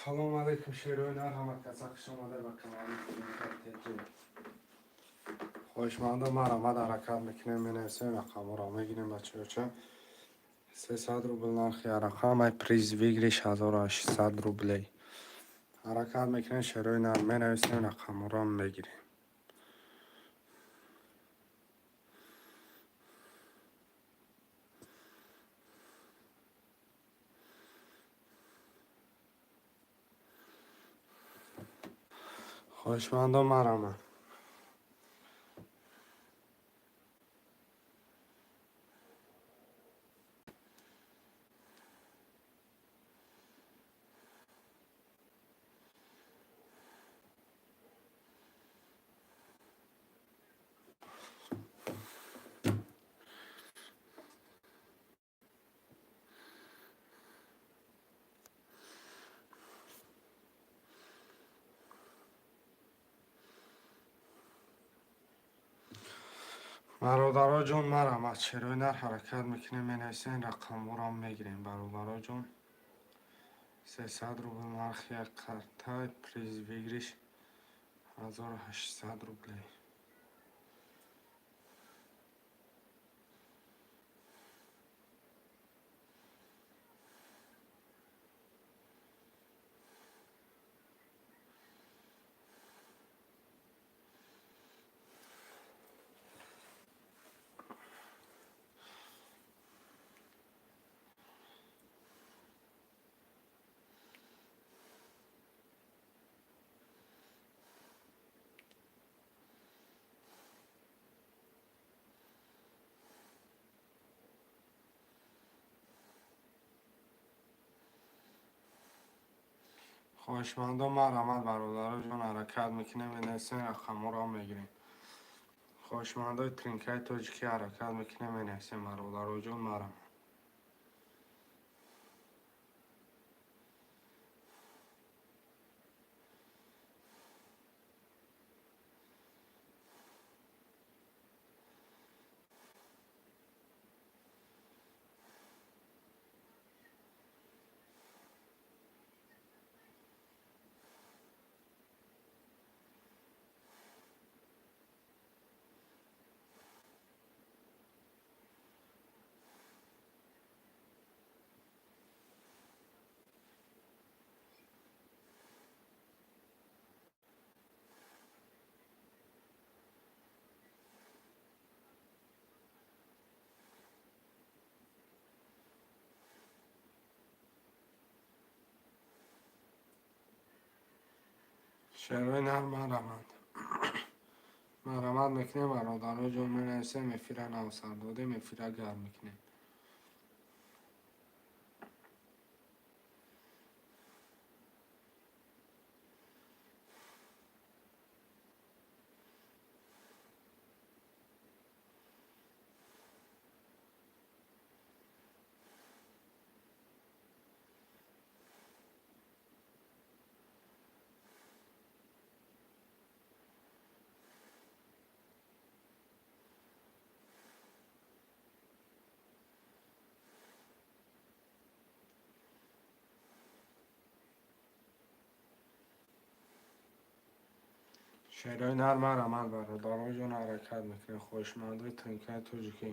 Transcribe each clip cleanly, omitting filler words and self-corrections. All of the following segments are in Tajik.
Салом алейкум, шерои нар, ҳама каса хуш омада ба канали Теҷи. Хоҳишмандо, марҳамат, ҳаракат мекунем, менависем, рақамҳоро мегирем, бачаёча. 300 рубл нархи рақам, ай приз выигрыш 1800 рублей. Ҳаракат мекунем, шерои нар, менависем, рақамҳоро мегирем. Хоҳишмандо, марҳамат. Бародаро ҷон, марҳамат, шерои нар, ҳаракат мекунем, менависем, рақамҳоро мегирем, бародаро ҷон. 300 рубл нархи як карта, приз выигрыш 1800 рублей. Хоҳишмандо, марҳамат, бародаро ҷон, ҳаракат мекунем, менависем, рақамҳоро мегирем. Хоҳишмандои тринкаи тоҷикӣ, ҳаракат мекунем, менависем, бародаро ҷон, марҳамат. Шерои нар, марҳамат. Марҳамат мекунем, бародаро ҷон, менависем, эфира навсар додем, эфира гарм мекунем. Шерои нар, марҳамат, бародаро ҷон, ҳаракат мекунем. Хоҳишмандои тринкаи тоҷикӣ.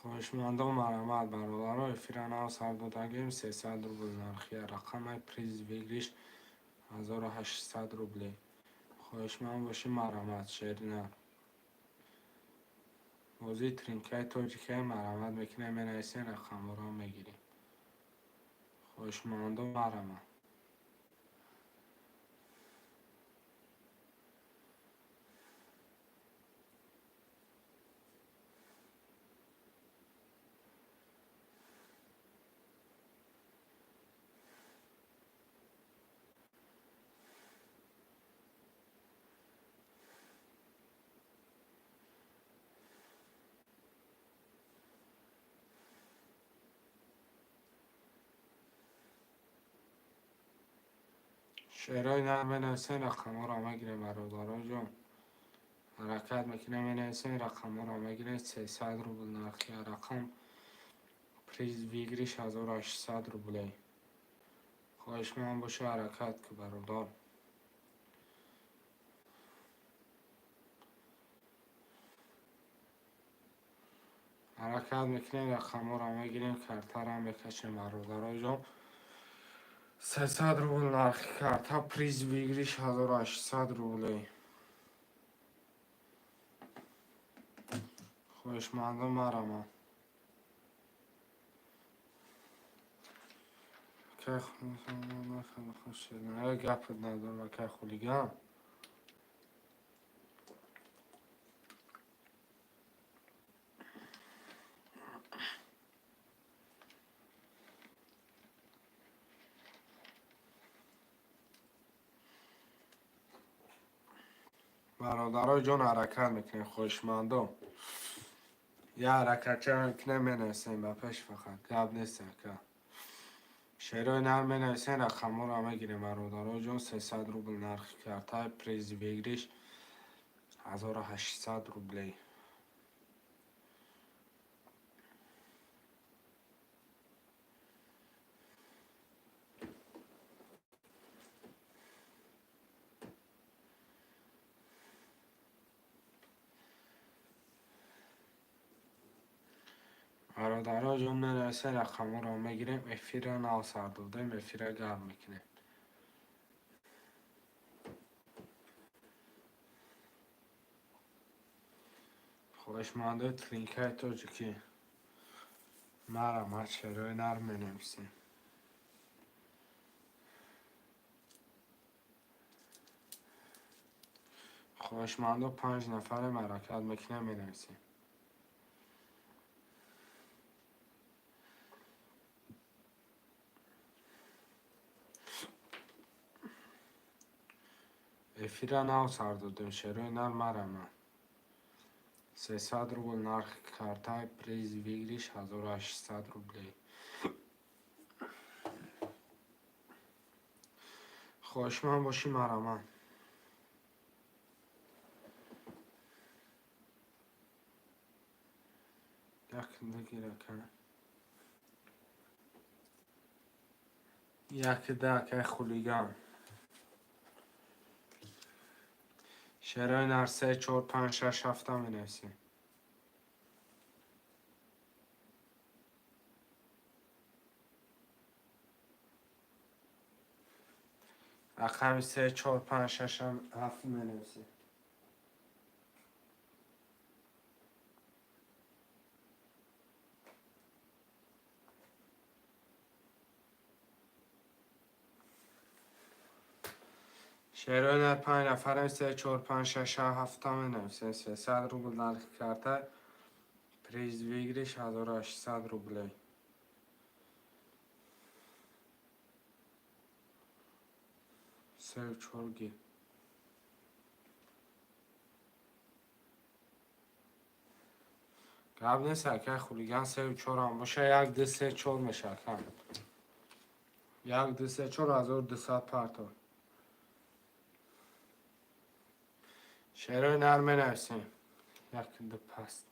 Хоҳишмандо, марҳамат, бародаро, эфира нав сар додагем, 300 рубл нархи рақамай, приз выигрыш 1800 рублей. Хоҳишманд бошӣ, марҳамат, шери нар. Бозии тринкаи тоҷикия, марҳамат мекунем, менависем, рақамҳоро мегирем. Хоҳишмандо, марҳамат. Шеърҳои нар менависем, рақамҳоро мегирем, бародароҷон. Ҳаракат мекунем, менависем, рақамҳоро мегирем. 300 рубл нархи рақам, приз выигрыш 1800 рублей. Хоҳишманд боша, ҳаракат ку, бародар. Ҳаракат мекунем, рақамҳоро мегирем, картаро мекашем, бародароҷон. 300 рубл нархи карта, приз выигрыш 1800 рублей. Хоҳишмандон, марама. Гапат надорам, акай хулиган. Бародарои ҷон, ҳаракат мекунем, хоҳишмандон. Я ҳаракатча мекунем, менависем ба пеш, фақат гап нест, ака. Шеърҳои нар менависем, рақамҳоро мегирем, бародарои ҷон. 300 рубл нархи карта, приз выигрыш 1800 рублей. Бародаро ҷон, менависем, рақамҳоро мегирем, эфирро нав сар додем, эфирро гарм мекунем. Хоҳишмандои тринкаи тоҷикӣ, марама, шеърҳои нар менависем. Хоҳишмандо, панҷ нафарем, ҳаракат мекунем, менависем. Эфирро нав сар додем, шеърҳои нар, марама. 300 рубл нархи картаи, приз выигрыш 1800 рублей. Хоҳишманд бошӣ, марама. Як бигир, ака. Як да, акай хулиган. Шеърҳои нар, се, чор, панҷ, шаш, ҳафта менависем. Рақами се, чор, панҷ, шаш, ҳафт менависем. Шеърҳои нар, панҷ нафарем, се, чор, панҷ, шаш, ҳафта менависем. 300 рубл нархи карта, приз выигрыш 1800 рублей. Сею чор ги. Гап нест, акай хулиган, сею чорам боша, як, ду, се, чор меша, ака. Як, ду, се, чор, 1200 парто. Шеърҳои нар менависем. Як ду паст.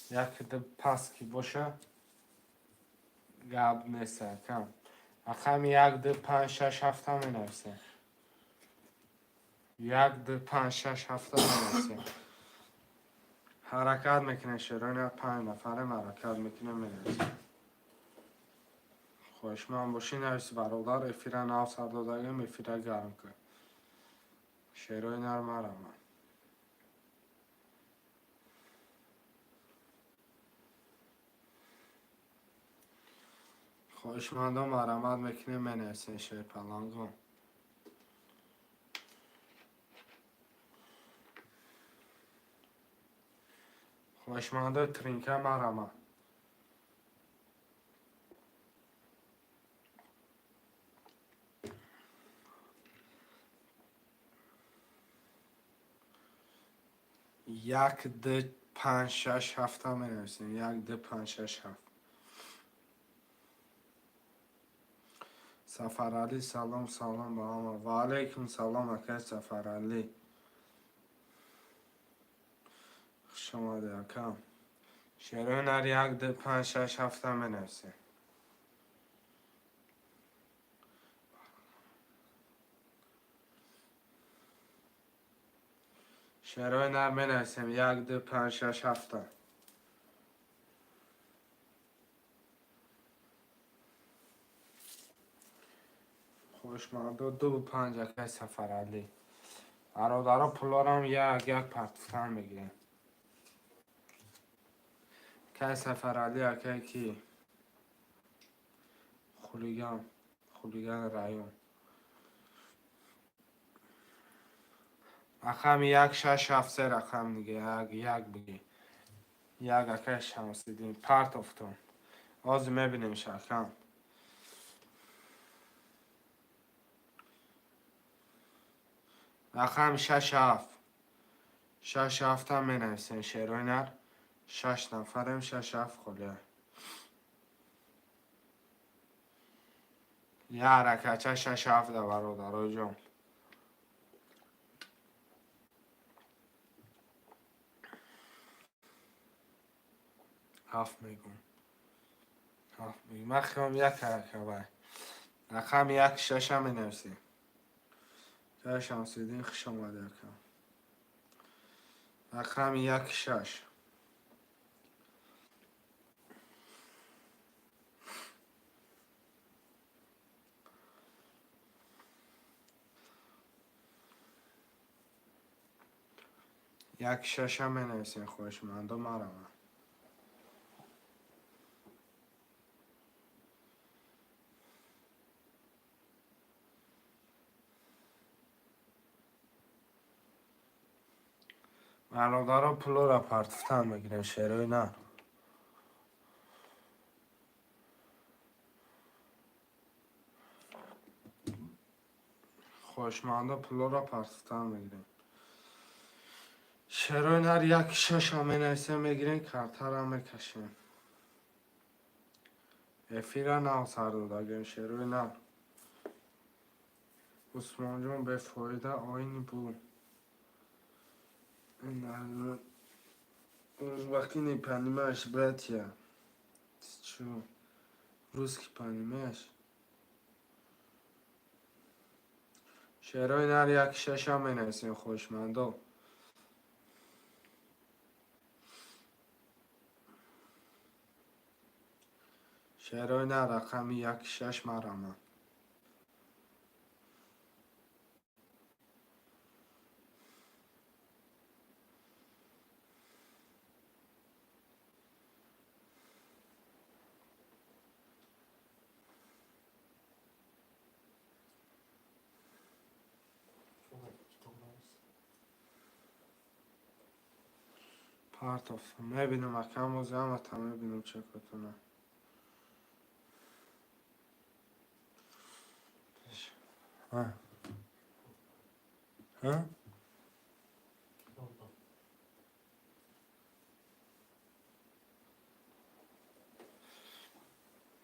Як ду паст ки боша, гап нест, ака. Рақами як, ду, панҷ, шаш, ҳафта менависем. Як, ду, панҷ, шаш, ҳафта менависем. Ҳаракат мекунем, шеърҳои нар, панҷ нафарем, ҳаракат мекунем, менависем. Хоҳишманд бошӣ, навис, бародар, эфира нав сар додагем, эфира гарм кун. Шеърҳои нар, марама. Хоҳишмандон, марҳамат мекунем, менависем, шерпалангон. Хоҳишмандои тринка, марҳамат. Як, ду, панҷ, шаш, ҳафта менависем. Як, ду, панҷ, шаш, ҳафт. Сафаралӣ, салом, салом ба ҳама. Ва алайкум салом, акай Сафаралӣ. Хуш омадед, акам. Шерои нар як, ду, панҷ, шаш, ҳафта менависем. Шерои нар менависем як, ду, панҷ, шаш, ҳафта. Хушмандо ду панҷ, акай Сафаралӣ. Бародаро, пулорам як як партуфтан мегирем. Акай Сафаралӣ, акай ки? Хулиган, хулиган район. Рақами як, шаш, ҳафт, се рақам дига, як, як бигӣ. Як, акай Шамсиддин, партофтум. Ҳозир мебинем шакам. Рақами шаш ҳафт. Шаш ҳафтам менависем, шерои нар. Шаш нафарем, шаш ҳафт холия. Я ҳаракатча шаш ҳафта, бародарои ҷон. Ҳафт мегӯм. Ҳафт мегӯм. Ман хиём як ҳарака бай. Рақами як шашам менависем. Акай Шамсиддин, хуш омадед, акам. Рақами як шаш. Як шашам менависем, хоҳишмандо, маравам. Бародаро, пулоро партуфтан мегирем, шерои нар. Хоҳишмандо, пулоро партуфтан мегирем. Шерои нар як шашам менависем, мегирем, картара мекашем. Эфира нав сар додагем, шерои нар. Усмонҷон, бефоида оини бу. Узбаки не понимаешь, братья. Ты чё? Русский понимаешь? Шерои нар як шашам менависем, хоҳишмандо. Шерои нар рақами як шаш марамад. Партов. Мебинам, акам, ози ҳамата мебинам чекотона. А? А?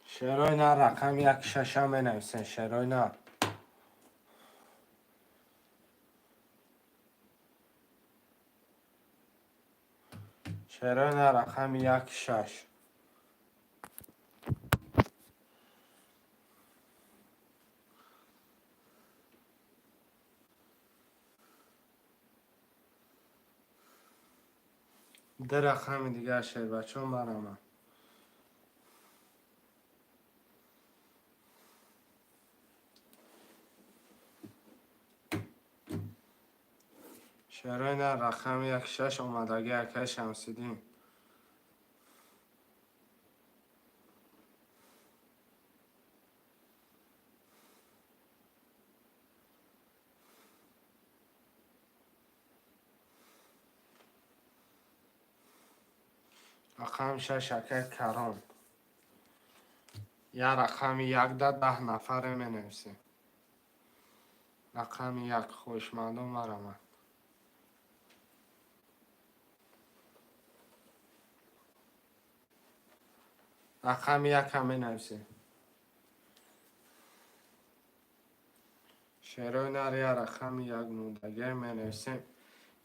Шерои нар рақами як шашам менависем, шерои нар. Шерои нар рақами як шаш. Ду рақами дигар, шербачон, марамад. Шерои нар рақами як шаш омадагӣ, акай Шамсиддин. Рақами шаш, акай Каром. Я рақами якда 10 нафаре менависем. Рақами як, хоҳишмандон, марамад. Рақами якам менависем. Шерои нар я рақами як нудагӣ менависем.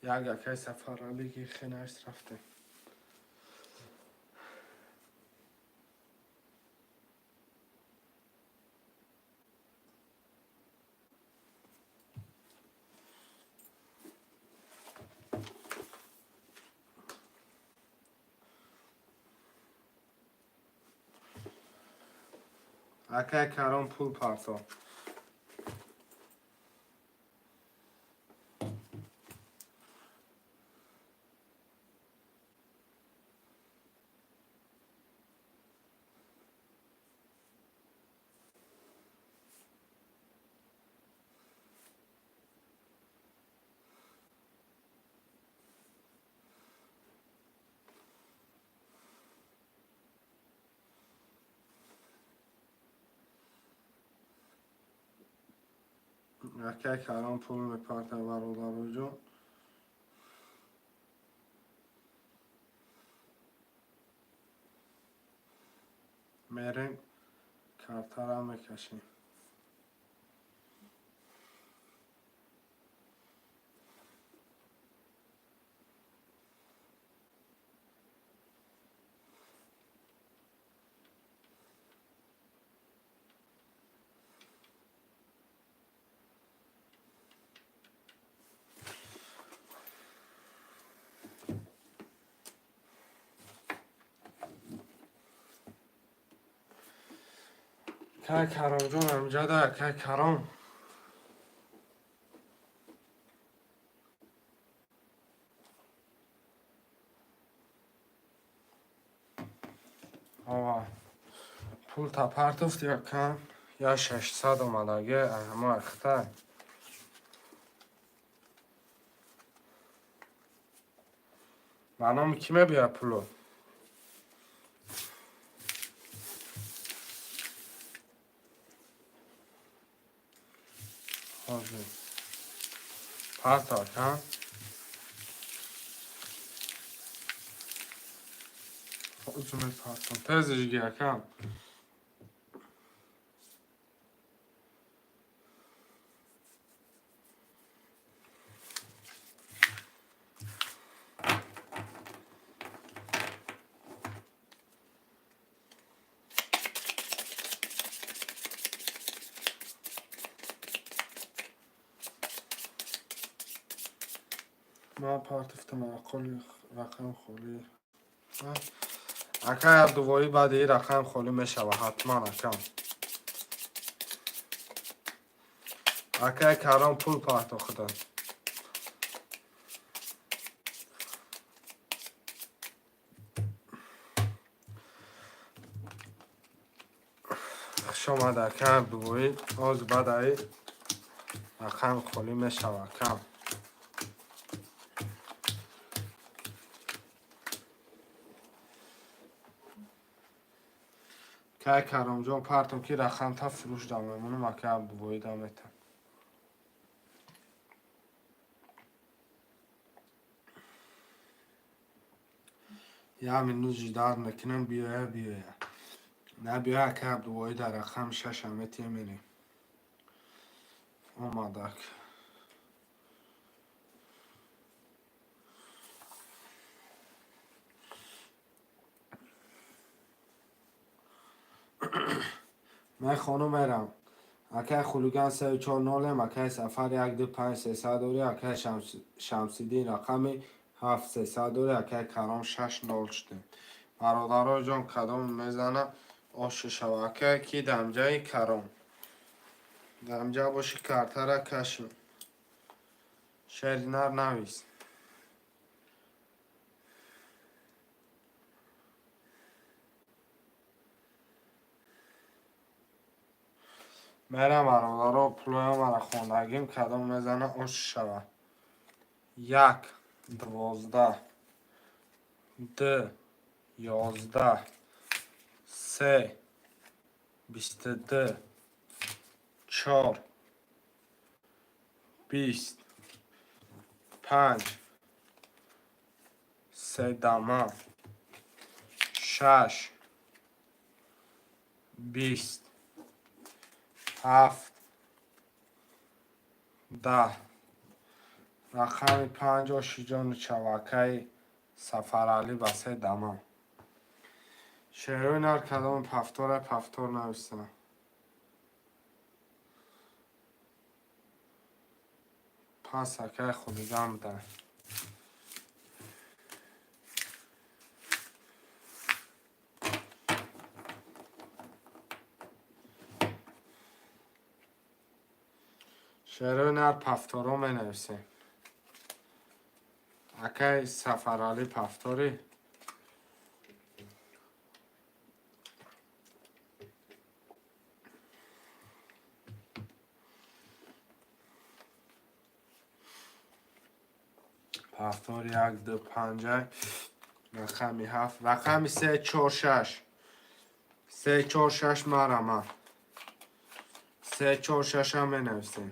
Як акай Сафаралӣ ки хенавис рафтем. Акай Каром пул парто. Акай Каром пул мепарта, бародароҷон. Мерем, картара мекашем. Акай Каромҷон амҷада, акай Каром. Ова. Пул та партофт якам. Я 600 омадаги, ҳама ахта. Ба номи кӣ мебиёяд пуло? Ҳозир. Парто, ака. Ҳозир мепартам. Тезиш ги, ака. Ман партофтам ақоли рақам холӣ. Акай Абдувоҳид, баъди ин рақам холӣ мешава ҳатман, акам. Акай Каром пул партохта. Хуш омад, акай Абдувоҳид. Ҳозир баъдаи рақам холӣ мешава, акам. Кай Каромҷон, партом ки рақамта фурӯш дам мемонам, акай Абдувоҳида метам. Як минут ждать мекунам, биёя, биёя. Набиёя, акай Абдувоҳида рақами шаша метиҳем, мерем. Омадак. Ман хонум мерам. Акай Хулиган сею чор нолем, акай Сафар як ду панҷ сесад дорӣ, акай Шамсиддин рақами ҳафт сесад дорӣ, акай Каром шаш нол шудем. Бародаро ҷон, кадом мезана ошу шава. Акай ки дамҷаи Каром. Дамҷа боши, картара кашм. Шери нар навис. Мерам, бародаро, пулоя мара хондагим, кадом мезана ош шава. Як, 12, ду, 11, се, 22, чор, 20, панҷ, седама, шаш, 20, ҳафт, 10. Рақами 5 ошиҷону чавакаи Сафаралӣ ба се дама. Шерои нар кадоми пафтора пафтор нависам. Пас акай хулиган буда. Шерои нар пафторо менависем. Акай Сафаралӣ пафторӣ? Пафтор як, ду, панҷа, рақами ҳафт, рақами се, чор, шаш. Се, чор, шаш марама. Се, чор, шашам менависем.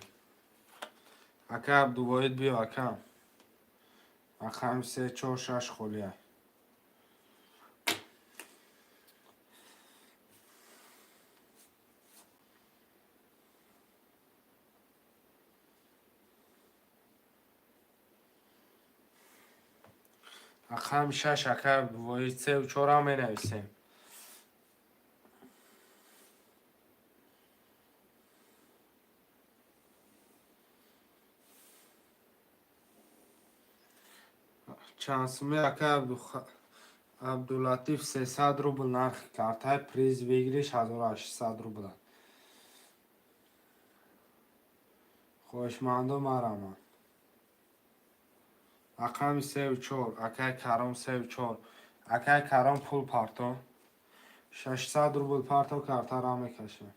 Ака Абдувоҳид, биё, ака. Рақами се, чор, шаш холия. Рақами шаш, ака Абдувоҳид, сеу чорам менависем. Чанд суми, ака Абдулатиф? 300 рубл нархи картаи приз выигрыш 1800 рубл. Хоҳишмандо, мараман. Рақами сеу чор, акай Каром, сеу чор. Акай Каром, пул парто. 600 рубл парто, картара мекашем.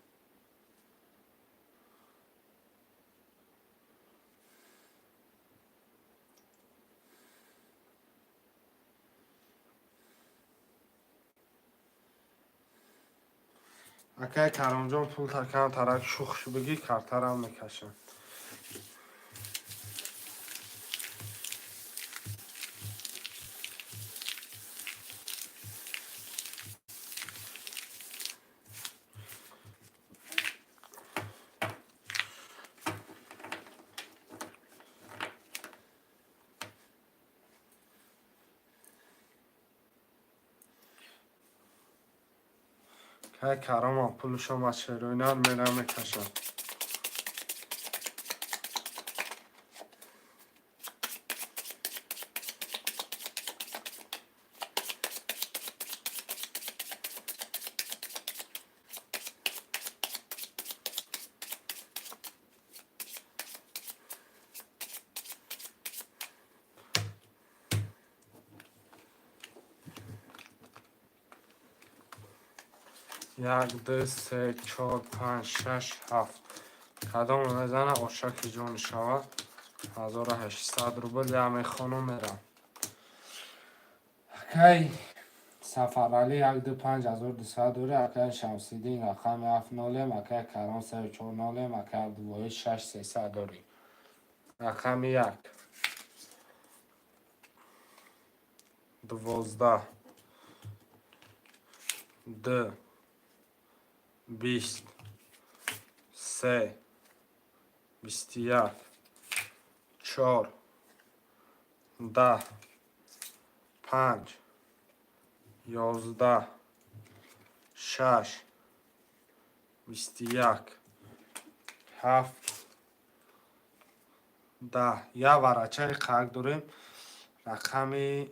Акай Каромҷон, пул такам тарак шух бигӣ, картарам мекашем. Акай Каромам пулушо ма шероинар мерам мекашам. Як, ду, се, чор, панҷ, шаш, ҳафт. Кадомо мезана, ошаки ҷон шавад. 1800 рубл я мехонум, мерам. Акай Сафаралӣ, як, ду, панҷ, 1200 дорӣ. Акай Шамсиддин, рақами ҳафт нолем. Акай Каром, сеу чор нолем. Акай Абдувоҳид, шаш сесад дорӣ. Рақами як. 12. Ду. 20. Се. 21. Чор. 10. Панҷ. 11. Шаш. 21. Ҳафт. 10. Як варачаи қак дорем. Рақами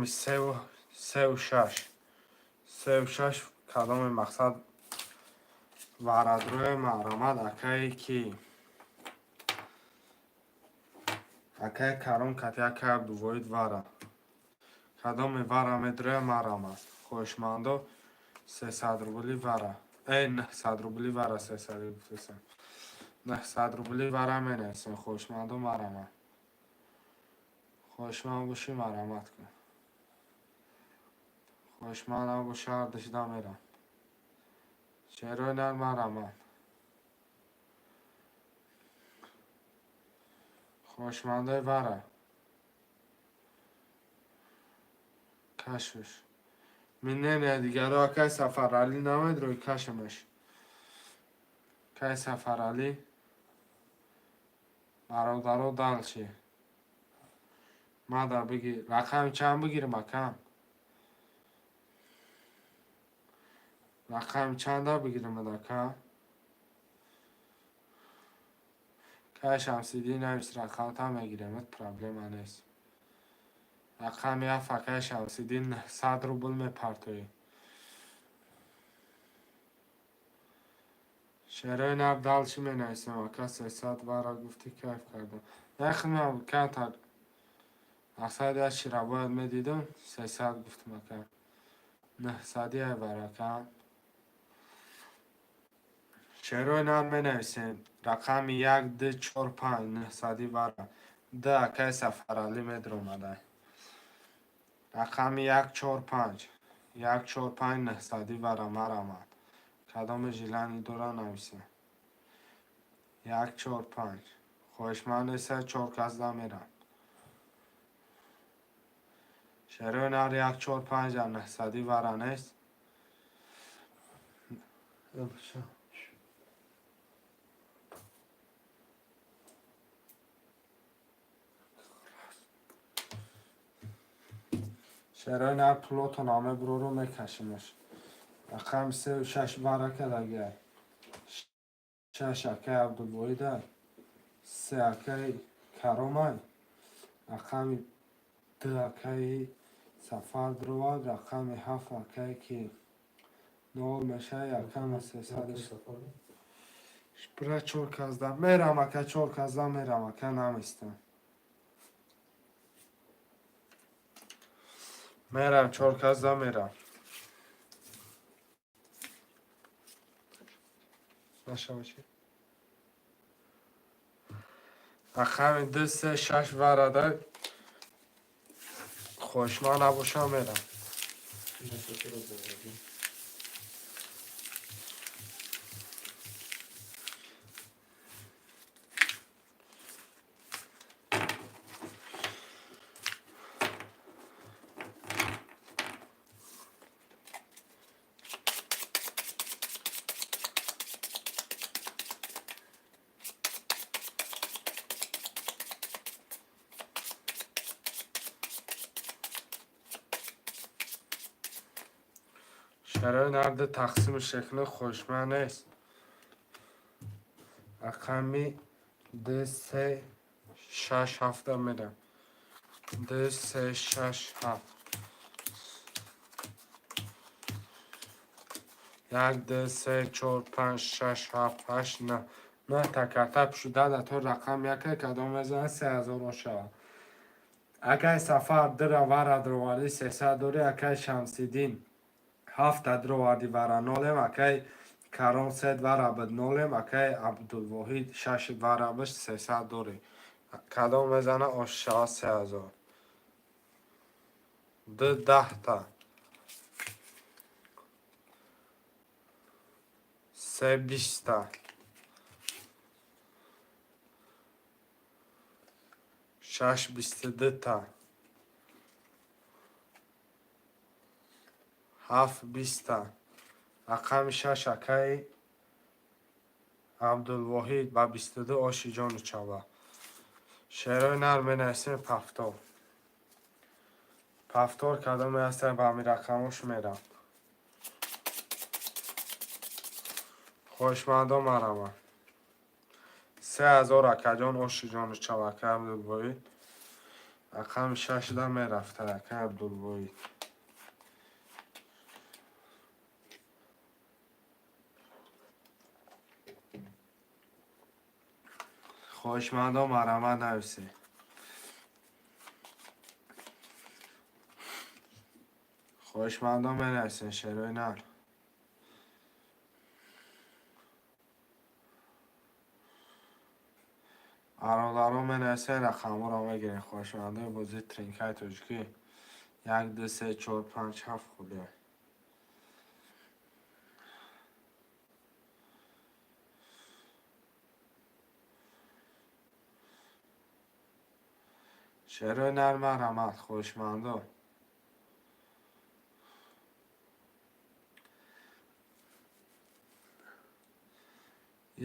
сеу шаш. Сеу шаш кадоми мақсад варадрои маҳрамат, акае ки акаи Каром кати акаи Абдувоҳид вара. Кадоми вара медроя, марам аст. Хоҳишмандо, 300 рубли вара. Э, 900 рубли вара, сесади гуфтесам. 900 рубли вара менависем. Хоҳишмандо, марама. Хоҳишманд бошӣ, марамат кун. Хоҳишманд набошӣ, ҳардушда мерам. Шерои нар марамат. Хоҳишмандои вара. Кашфш. Миннения дигаро, акай Сафаралӣ намедрои, кашамаш. Кай Сафаралӣ. Бародаро, дальше. Мада бигир. Рақами чанд бигирам, акам? Рақами чанда бигирам, ака? Кай Шамсиддин навис, рақамта мегирем, проблема нест. Рақами ҳафт, акай Шамсиддин, 100 рубл мепартоӣ. Шерои нав дальше менависем, ака, 300 вара гуфтӣ, кайф кардам. Нахмам камтар мақсад як чира бояд медидам, 300 гуфтам, ака. 900 ай варака. Шерои нав менависем. Рақами як, ду, чор, панҷ, 900 вара. Ду акай Сафаралӣ медромадай. Рақами як, чор, панҷ. Як, чор, панҷ, 900 вара марамад. Кадоме желание дора, нависе. Як, чор, панҷ. Хоҳишманд неста, чор кас намерам. Шерои нар як, чор, панҷ, 900 вара нест. Шерои нар, пулотон ҳаме бурору мекашимаш. Рақами сеу шаш вара кадагай. Шаш акай Абдулвоҳидай. Се акай Каромай. Рақами ду акаи Сафар дуровад. Рақами ҳафт акае ки нол мешавад, якама 300. Бира, чор казда мерам, ака, чор казда мерам, ака, намистам. Мерам, чор казда мерам. Нашавачи. Рақами ду, се, шаш варада хоҳишманд набошам, мерам. Шарои нарди тақсими шекли хоҳишманд нест. Рақами ду, се, шаш, ҳафта мерам. Ду, се, шаш, ҳафт. Як, ду, се, чор, панҷ, шаш, ҳафт, ҳашт, на. Нӯҳта карта пушуда да то рақам яке кадом мезанад, 3000 шавад. Акай Сафар, дира вара дровардӣ, 300 дорӣ. Акай Шамсиддин, ҳафта дровардӣ, вара нолем. Акай Каром, сед вара буд, нолем. Акай Абдулвоҳид, шаш вара буд, 300 дорӣ. Кадом мезана, ош шавад 3000. Ду 10-та. Се 20-та. Шаш 22-та. Ҳафт 20-та. Рақами шаш акаи Абдулвоҳид ба 22 оши ҷону чава. Шерои нар менависем, повтор. Повтор кадоме ҳастанд, ба ҳамин рақамош мерам. Хоҳишмандо, марамад. 3000, акаҷон, оши ҷону чава, акаи Абдулвоҳид. Рақами шашда мерафта, акаи Абдулвоҳид. Хоҳишмандо, марамад нависед. Хоҳишмандо менависед, шерои нар. Бародарон, менависед, рақамҳоро мегирем. Хоҳишмандои бозии тринкаи тоҷикӣ. Як, ду, се, чор, панҷ, ҳафт худия. Шерои нар, марҳамат, хоҳишмандо.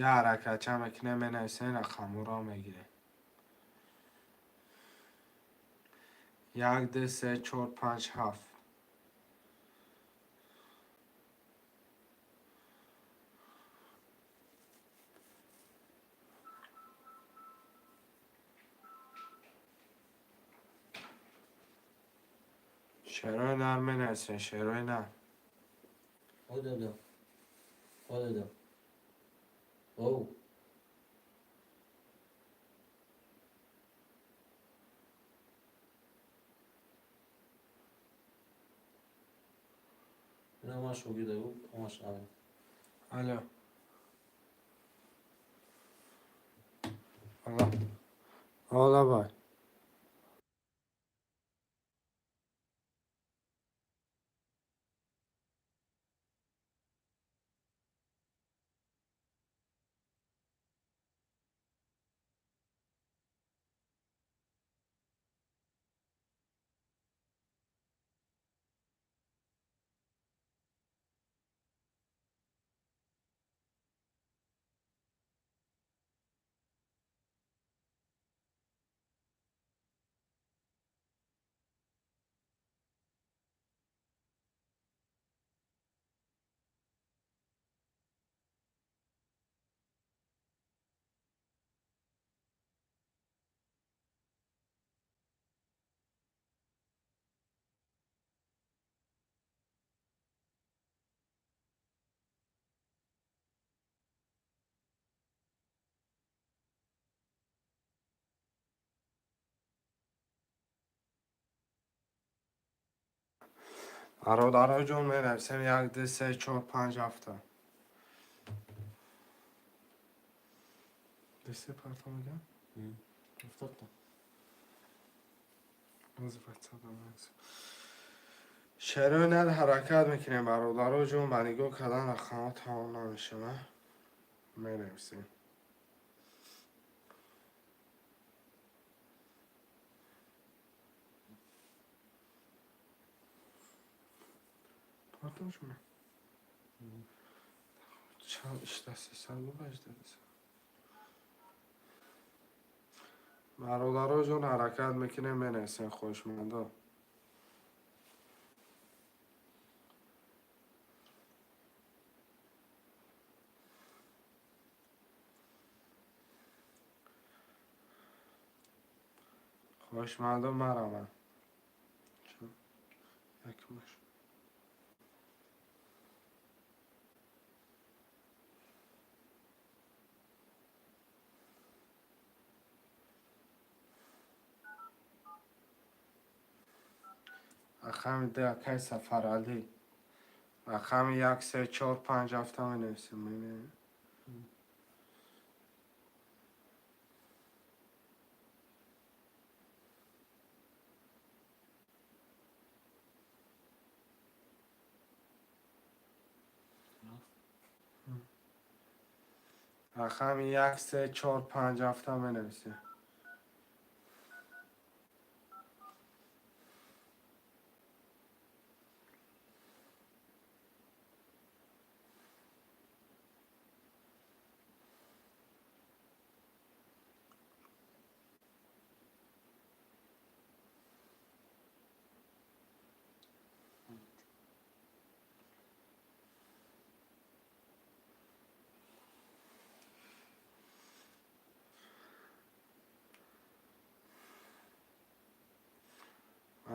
Як ҳаракатча мекунем, менависем, рақамҳоро мегирем. 1, 2, 3, 4, 5, 7. Шерои нар менависен, шерои нар. О, дада. О, дада. Оу. Ина ман шогирда гуфт, омаш али. Алло. Алло. Ола бай. Бародаро ҷон, менависем 1, 2, 3, 4, 5, 7. 2, 3 парта мегам? 70 та. Боз WhatsApp менависем. Шерои нар ҳаракат мекунем, бародаро ҷон, ба нигоҳ кардан рақамҳо тамом намешавад. Менависем. Pardon шумо. Чанд ишта 300 рубл дадиса. Бародаро ҷон, ҳаракат мекунем, менависем, хоҳишмандо. Хоҳишмандо мараман. Якумаш. Рақами ду акай Сафаралӣ. Рақами як, се, чор, панҷ, ҳафта менависем. Мебинем. Рақами як, се, чор, панҷ, ҳафта менависем.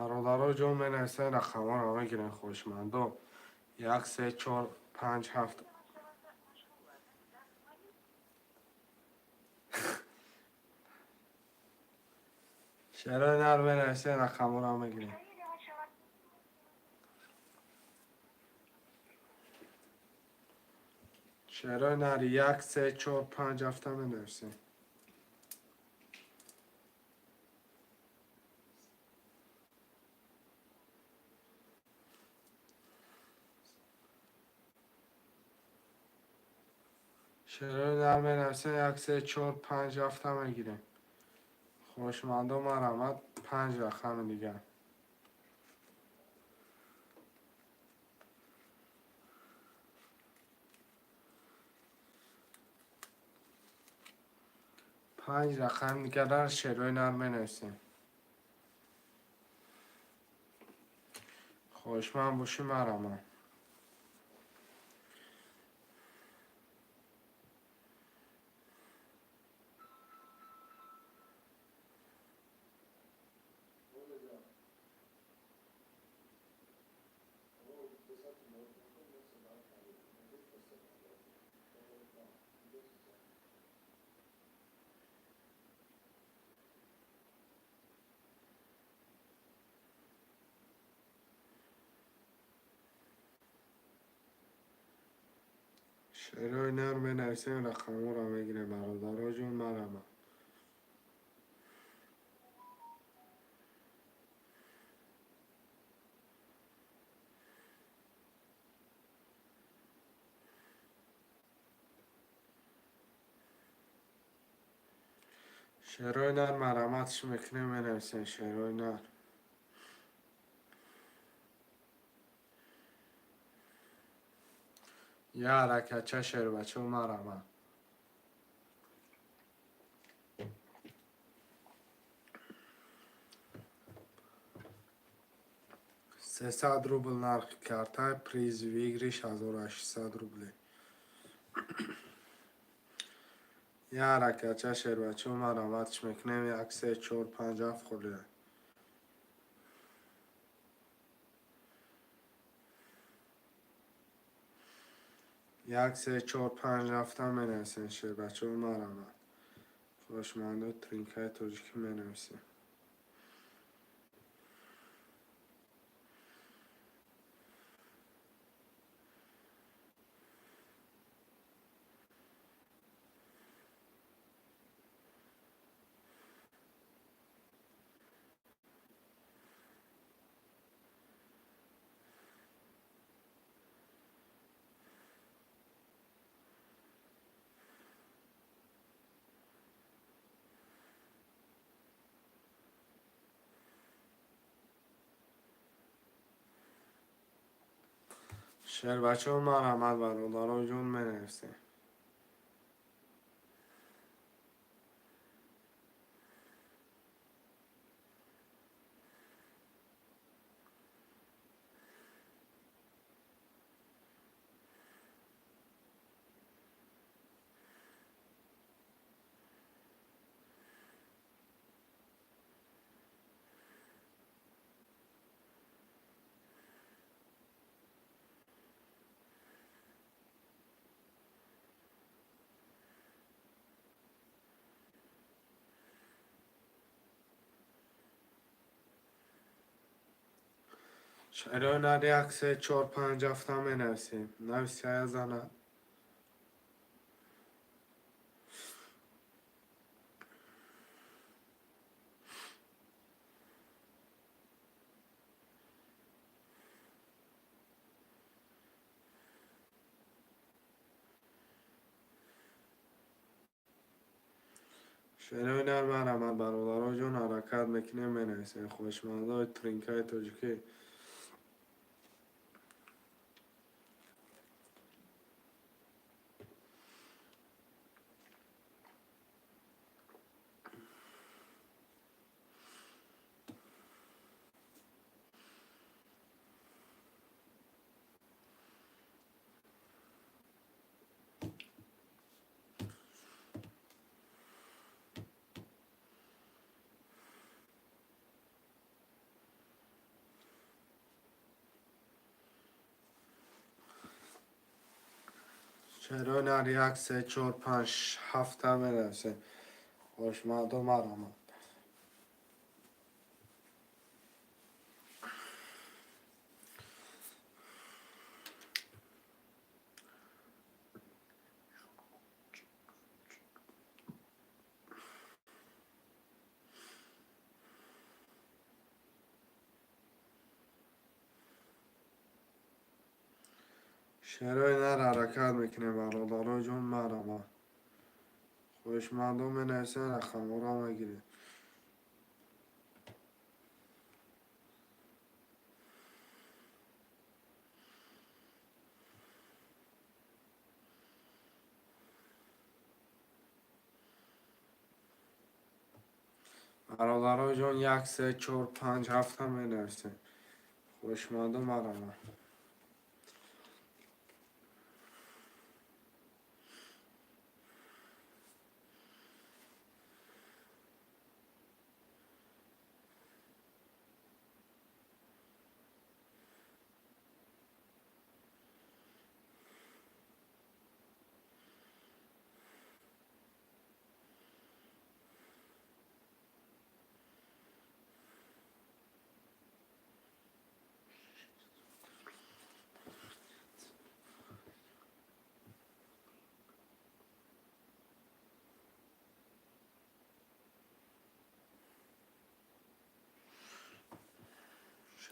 Бародаро ҷон, менависем, рақамҳоро мегирем, хоҳишмандо. Як, се, чор, панҷ, ҳафт. Шерои нар менависем, рақамҳоро мегирем. Шерои нар як, се, чор, панҷ, ҳафта менависем. Шерои нар менависем, як, се, чор, панҷ, ҳафта мегирем. Хоҳишмандо марҳамат, панҷ рақами дигар. Панҷ рақами дигарро шерои нар менависем. Хоҳишманд бошӣ, марамам. Шерои нар менависем, рақамҳоро мегирем, бародароҷон, марамам. Шерои нар мараматш мекунем, менависем шерои нар. Я ҳаракатча, шербачо, марамам. 300 рубл нархи карта, приз выигрыш 1800 рублей. Я ҳаракатча, шербачо, мараматш мекунем. Як, се, чор, панҷ, ҳафт холия. Як, се, чор, панҷ, ҳафта менависем, шербачо, марамат. Хоҳишмандо, тринкаи тоҷикӣ менависем. Шербачо, марҳамат, бародаро ҷон, менависем. Шерои нар, як, се, чор, панҷ, ҳафта менависем. Нависия зана. Шерои нар, марҳамат, бародаро ҷон, ҳаракат мекунем, менависем. Хоҳишмандои тринкаи тоҷикӣ. Шерои нар, як, се, чор, панҷ, ҳафта менависем. Хоҳишмандо, марҳамат. Шерои нар, ҳаракат мекунем, бародаро ҷон, марҳамат. Хоҳишмандо менависем, рақамҳоро мегирем. Бародаро ҷон, як, се, чор, панҷ, ҳафта менависем. Хоҳишмандо, марама.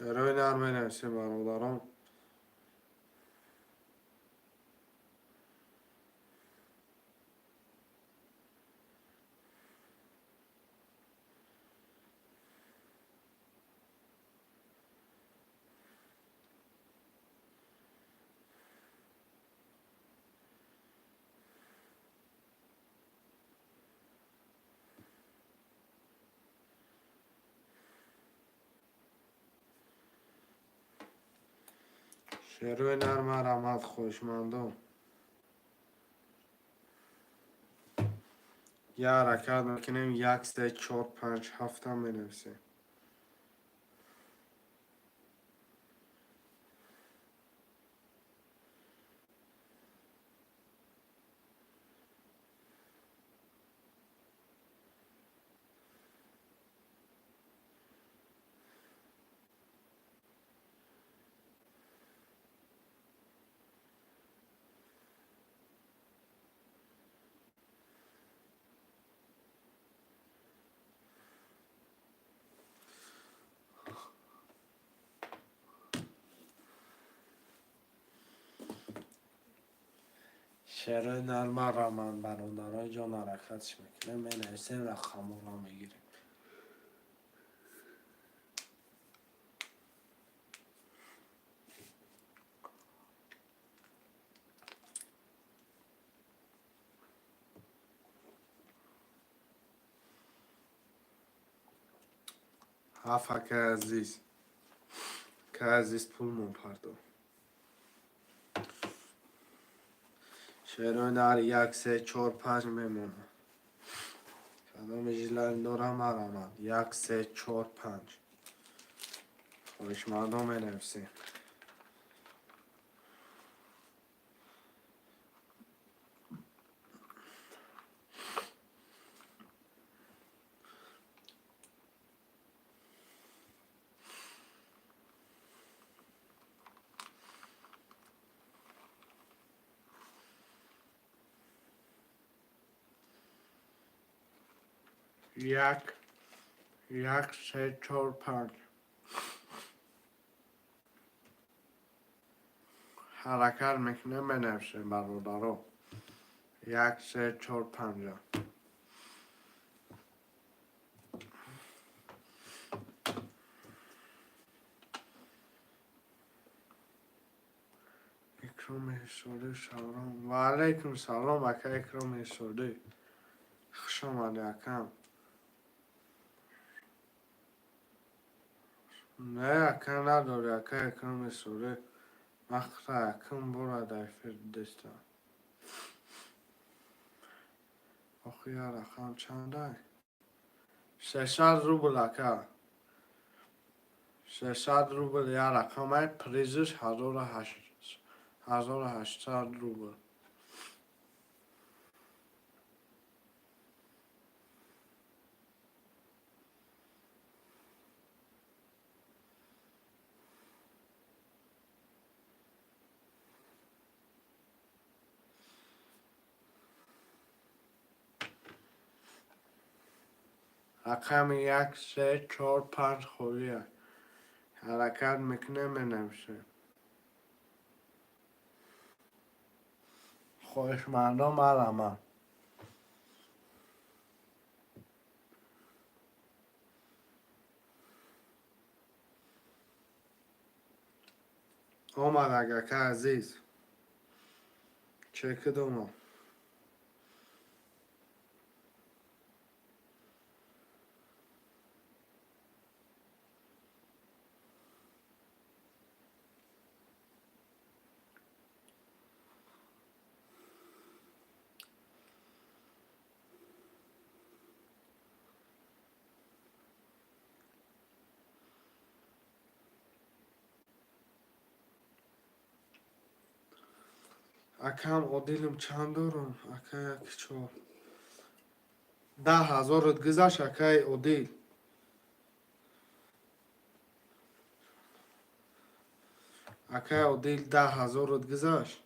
Шерои нар менависем, бародарон. Шерои нар, марҳамат, хоҳишмандон. Я ҳаракат мекунем, як, се, чор, панҷ, ҳафта менависем. Шерои нар, марҳамат, бародарои ҷон, ҳаракатш мекунем, менависем, рақамҳоро мегирем. Ҳафт, акаи азиз. Акаи азиз, пулмон пардо. Шерои нар, як, се, чор, панҷ мемонад. Кадоми жилани дорам, марҳамат. Як, се, чор, панҷ. Хоҳишмандон, менависем. Як, як, се, чор, панҷ. Ҳаракат мекунем, менависем, бародаро. Як, се, чор, панҷа. Икроми Ҳисорӣ, салом. Ва алайкум салом, ака Икроми Ҳисорӣ. Хуш омадӣ, акам. Не, ака, надорӣ, ака Икроми Ҳисорӣ. Вақта якум бора дар эфир дидестам. Охи, я рақам чандай? 300 рубл, ака. 300 рубл я рақамай, призш 1800 рубл. Рақами як, се, чор, панҷ холия. Ҳаракат мекунем, менависем. Хоҳишмандон, марҳамат. Омад, ака азиз. Чекид омад. Акам Одилам чанд дорум? Ака, як чор. 10 000-от гузашт, акаи Одил. Акаи Одил, 10 000-от гузашт.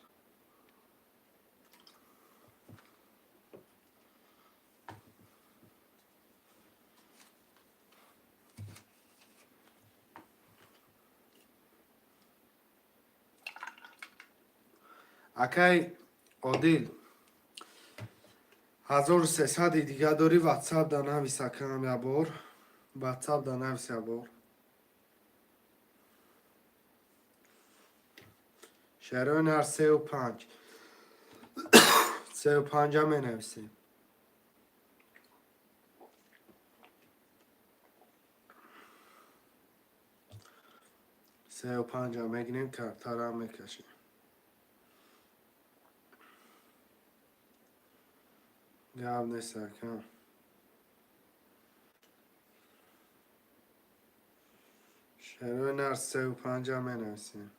Акай Одил, 1300-и дига дорӣ. Ватсап да навис, акам, ябор ватсап да навис ябор. Шерои нар сеу панҷ, сеу панҷа менависем. Сеу панҷа мегирем, картарам мекашем. Гап нест, акам. Шерои нар сеу панҷа менависем.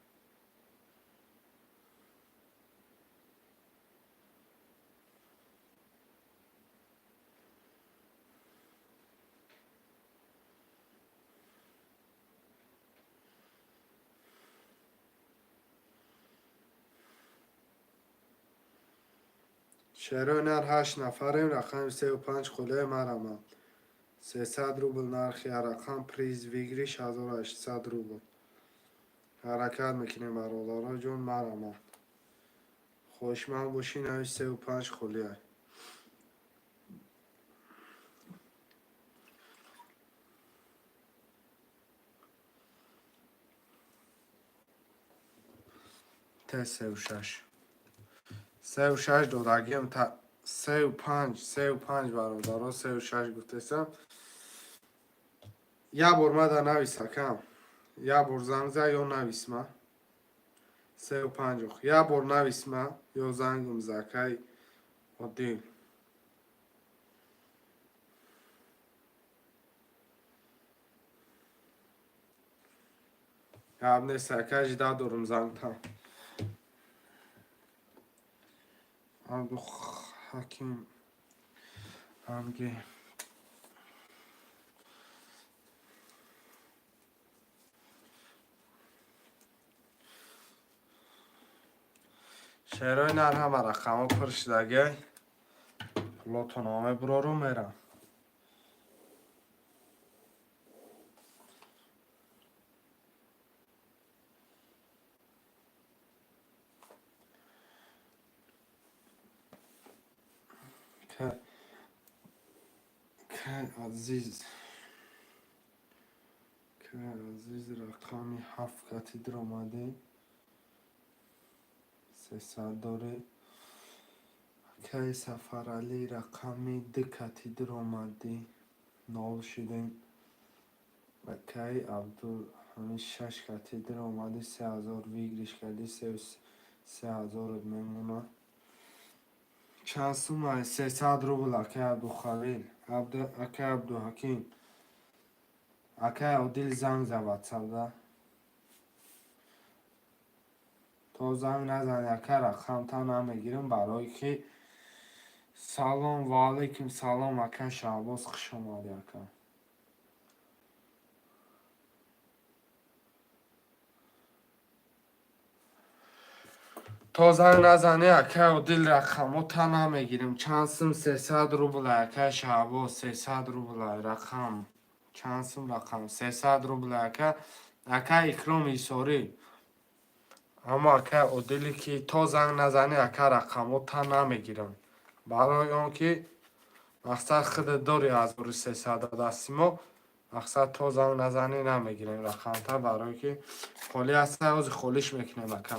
Шерои нар, ҳашт нафарем. Рақами сеу панҷ холиаи марамад. 300 рубл нархи рақам, приз выигрыш 1800 рубл. Ҳаракат мекунем, бародаро ҷон, марамад. Хоҳишманд бошӣ, нави сеу панҷ холиай. Т сеу шаш, сеу шаш додагиам. Сеу панҷ, сеу панҷ, бародаро, сеу шаш гуфтесам. Як бор мада навис, акам, як бор занг за ё нависма. Сеу панҷ, як бор нависма ё зангум за, акай Одил. Гап нест, ака, жида дорум зангта. Абдухаким Амги. Шерои нар, ҳама рақамҳо пур шудагиай. Пулотонро мебурору мерам. Азиз, Азиз, рақами ҳафт кати дуромадем, 300 дорӣ. Акаи Сафаралӣ, рақами ду кати дуромадӣ, нол шудем. Акаи Абдулҳамид, шаш кати дуромадӣ, 3000 выигрыш кардӣ, 3000-от мемонад. Чанд сумма? 300 рубл, акаи Абдухалил, акаи Абдуҳаким. Акаи Одил, занг за ватсапда. То занг назани, ака, рақамта намегирам, барое ки. Салом, ва алайкум салом, ака Шаҳбоз, хуш омадӣ, ака. То занг назанӣ, акаи Одил, рақамота намегирем. Чанд сум? 300 рубл, акаи Шаҳбоз, 300 рубл рақам. Чанд сум рақам? 300 рубл, ака. Ака Икром Исорӣ, аммо акаи Одиле ки то занг назанӣ, ака, рақамота намегирам, барои он ки мақсад худат дори 1300 дасти мо. Мақсад, то занг назанӣ, намегирем рақамта, барое ки холӣ ҳаста. Ҳозир холиш мекунем, ака.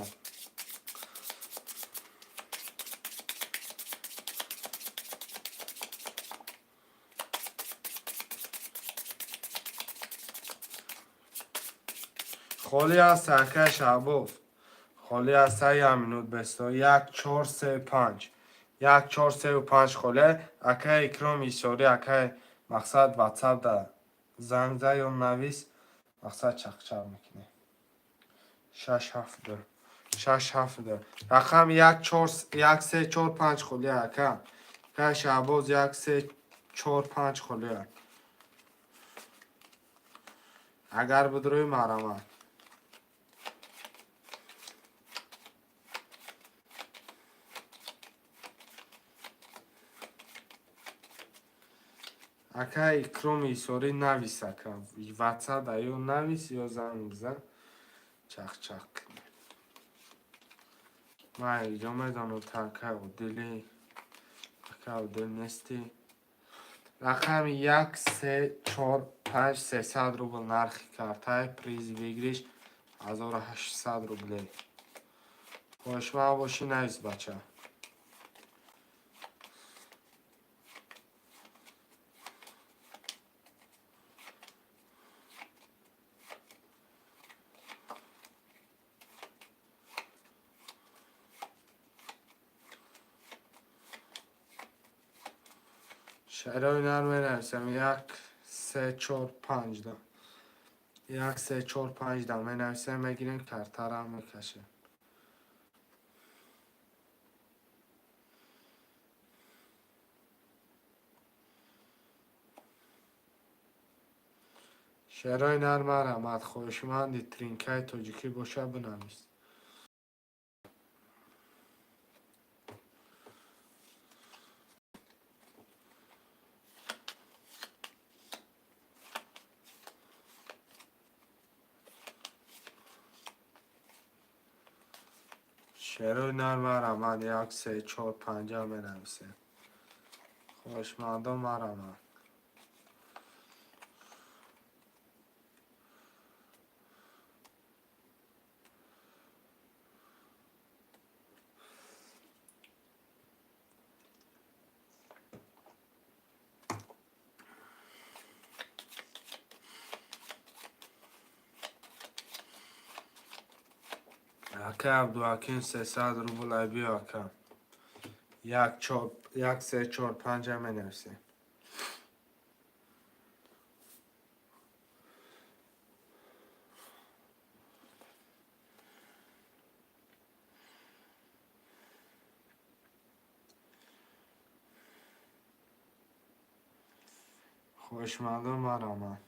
Холӣ ҳаст, акаи Шаҳбоз, холӣ ҳаста. Як минут бесто. Як, чор, се, панҷ, як, чор, сеу панҷ холе. Акаи Икром Исорӣ, акаи, мақсад, ватсапда занг за ё навис, мақсад, чақчақ мекунем. Шаш, ҳафт, ду. Шаш, ҳафт, ду. Рақами як, чор, як, се, чор, панҷ холия, ака. Ака Шаҳбоз, як, се, чор, панҷ холия. Агар бидурӯи, марҳамат. Ака Икроми Исорӣ, навис, ака. Ватсап ё навис, ё занг бизан. Чақ-чақ кунем. Ман иҷо медонам, та ака Одилӣ. Ака Одил нестӣ. Рақами як, се, чор, панҷ, 300 рубл нархи картаи, приз выигрыш 1800 рублей. Хоҳишманд бошӣ, навис, бача. Шеърои нар менависам, як, се, чор, панҷ да. Як, се, чор, панҷ да менависем, мегирем, картара мекашем. Шеърои нар, марҳамат, хоҳишманди тринкаи тоҷикӣ боша, бинавис. Шеърои нар, марҳамат, як, се, чор, панҷа менависем. Хоҳишмандон, марҳамат. Ака Абдуҳаким, 300 рубл ай, биё, ака. Як, чор, як, се, чор, панҷа менависем. Хоҳишмандон, марҳамат.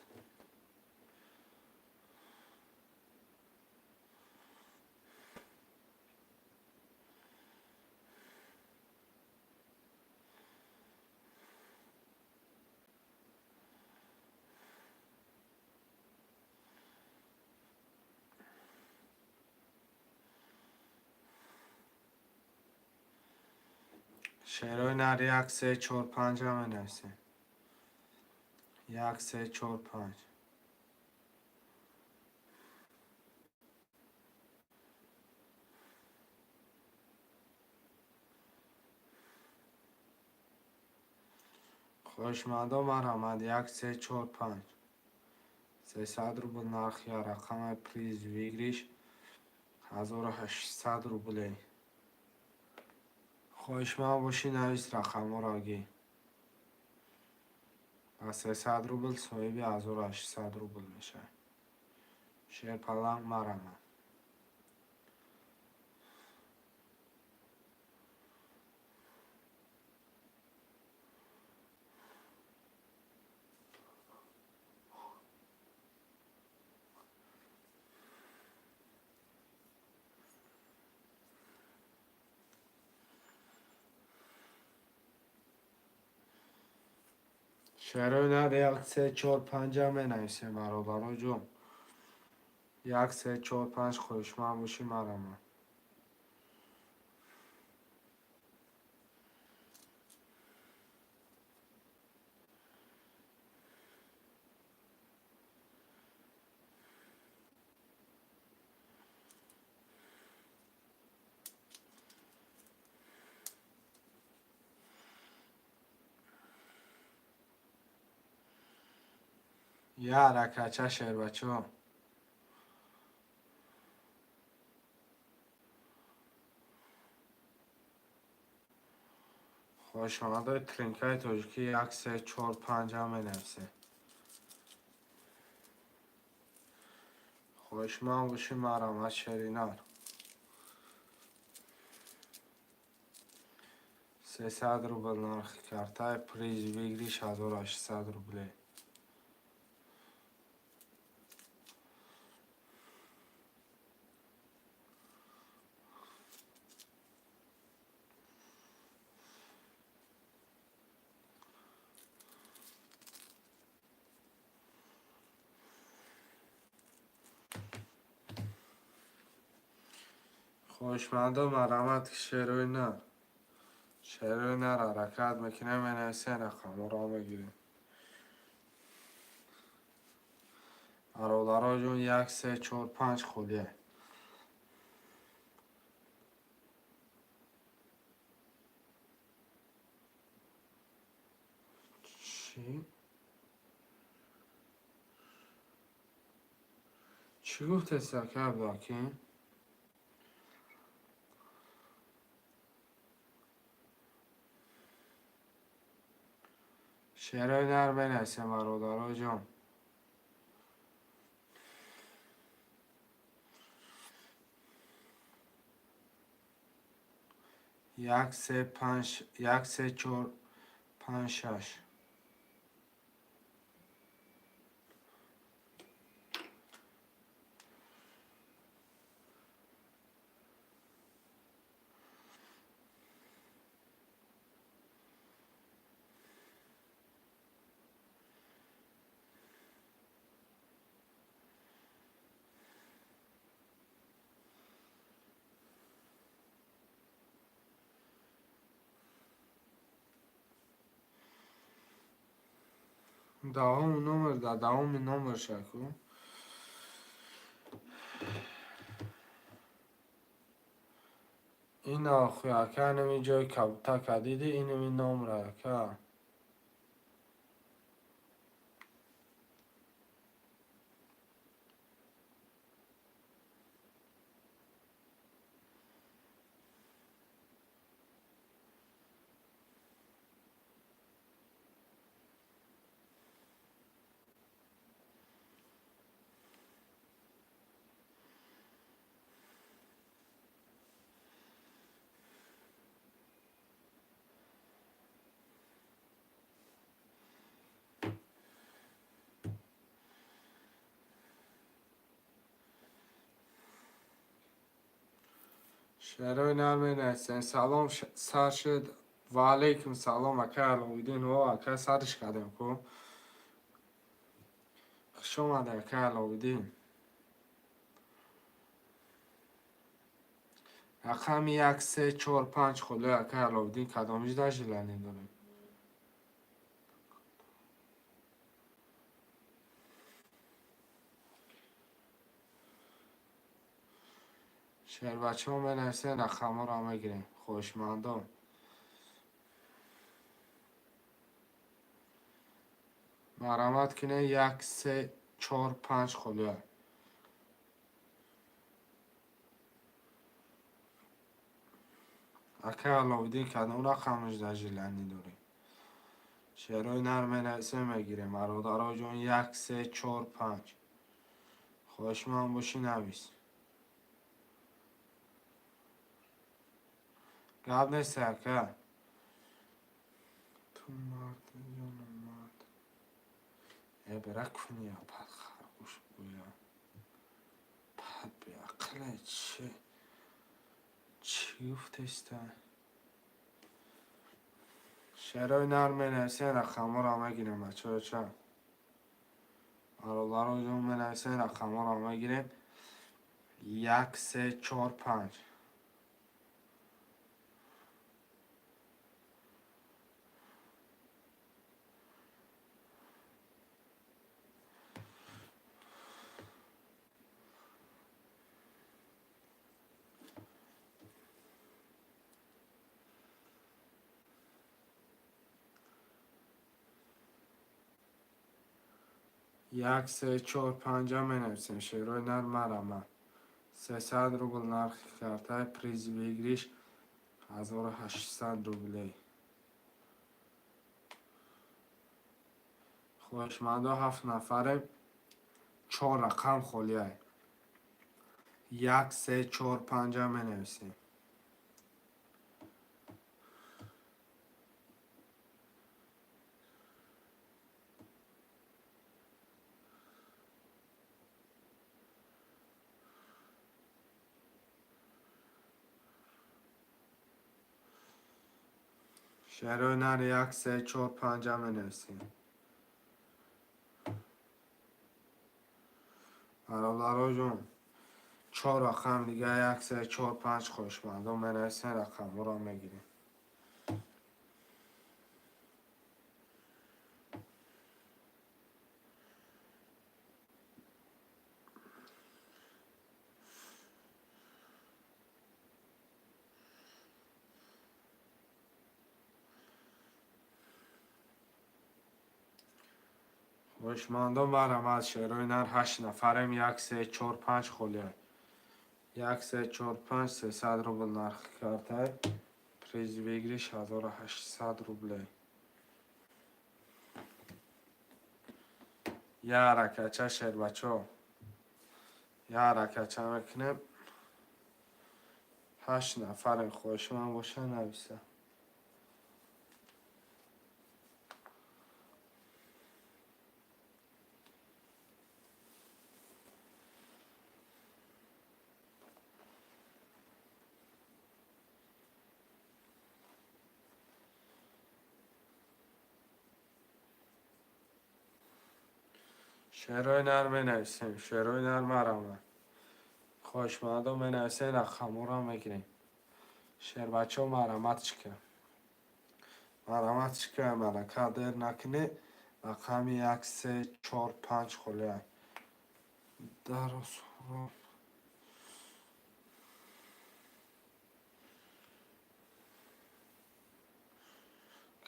Шеърои нар, як, се, чор, панҷа менависем. Як, се, чор, панҷ. Хоҳишмандон, марҳамат, як, се, чор, панҷ. 300 рубл нархи рақами, приз выигрыш 1800 рублей. Хоҳишманд бошӣ, навис рақамҳоро гӣ. Ба 300 рубл соҳиби 1800 рубл мешавӣ. Шерпаланг, марҳамат. Шеърои нар, як, се, чор, панҷа менависем, бародаро ҷон. Як, се, чор, панҷ, хоҳишманд бошӣ, марҳамат. Я ҳаракатча, шербачо. Хоҳишмандои тринкаи тоҷикӣ, як, се, чор, панҷа менависем. Хоҳишманд бошӣ, марҳамат, шеринар. 300 рубл нархи картай, приз выигрыш 1800 рублей. Хоҳишмандо, марҳамат, шерои нар. Шерои нар ҳаракат мекунем, менависем, рақамҳоро мегирем. Бародаро ҷон, як, се, чор, панҷ холия. Чӣ? Чӣ гуфтест, ака Абдуҳаким? Шерои нар менависем, бародаро ҷон. Як, се, панҷ, як, се, чор, панҷ, шаш. Давоми номер, дар давоми номер шаку. Ин охи ака, инами ҷои кабутака диди, инами номра, ака. Шерои нар менависем. Салом сар шуд. Ва алейкум салом, ака Аловиддин. О, ака, сариш кардем ку. Хуш омадед, ака Аловиддин. Рақами як, се, чор, панҷ холӣ, ака Аловиддин, кадомиш дар желание дорем? Шербачаҳо менависем, рақамҳоро мегирем. Хоҳишмандон. Марҳамат кунед, як, се, чор, панҷ холия. Ака Аловиддин, кадом рақамаш дар желание дорем? Шерои нар менависем, мегирем. Бародаро ҷон, як, се, чор, панҷ. Хоҳишманд бошӣ, навис. Гап нест, ака. Ту мард ё номард? Э, бира куни пад харгӯш гӯя. Пад беақле чи? Чӣ гуфтеста? Шерои нар менависем, рақамҳоро мегирем, бачаҳо ча. Бародаро ҷон, менависем, рақамҳоро мегирем. Як, се, чор, панҷ. Як, се, чор, панҷа менависем. Шерои нар марама. 300 рубл нархи картай, приз выигрыш 1800 рублей. Хоҳишмандо, ҳафт нафарем, чор рақам холиай. Як, се, чор, панҷа менависем. Шерои нар як, се, чор, панҷа менависем. Бародароҷон, чор рақам дига, як, се, чор, панҷ, хоҳишмандон менависем, рақамҳоро мегирем. Хоҳишмандон, марҳамат, шерои нар, ҳашт нафарем, як, се, чор, панҷ холия. Як, се, чор, панҷ, 300 рубл нархи картай. Приз выигрыш 1800 рублей. Я ҳаракатча, шербачо. Я ҳаракатча мекунем. Ҳашт нафарем, хоҳишманд боша, нависа. Шерои нар менависем, шерои нар, марҳамат. Хоҳишмандон менависем, рақамҳоро мегирем. Шербачо, марҳамат чика. Марҳамат чика, марака дер накунед. Рақами як, се, чор, панҷ холия. Даросҳо.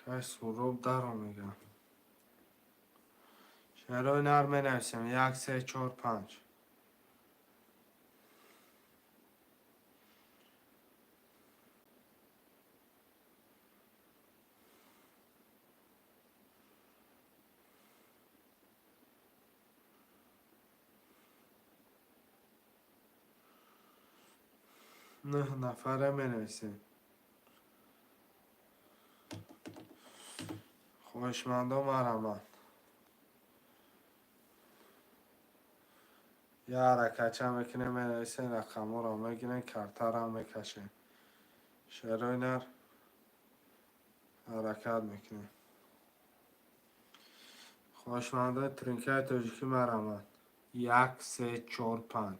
Кай Суроб даро мегам. Шерои нар менависем. Як, се, чор, панҷ. Нӯҳ нафара менависем. Хоҳишмандон, марҳамат. Я ҳаракатча мекунем, менависем, рақамҳоро мегирем, картаро мекашем. Шерои нар ҳаракат мекунем. Хоҳишмандони тринкаи тоҷикӣ, марҳамат. Як, се, чор, панҷ.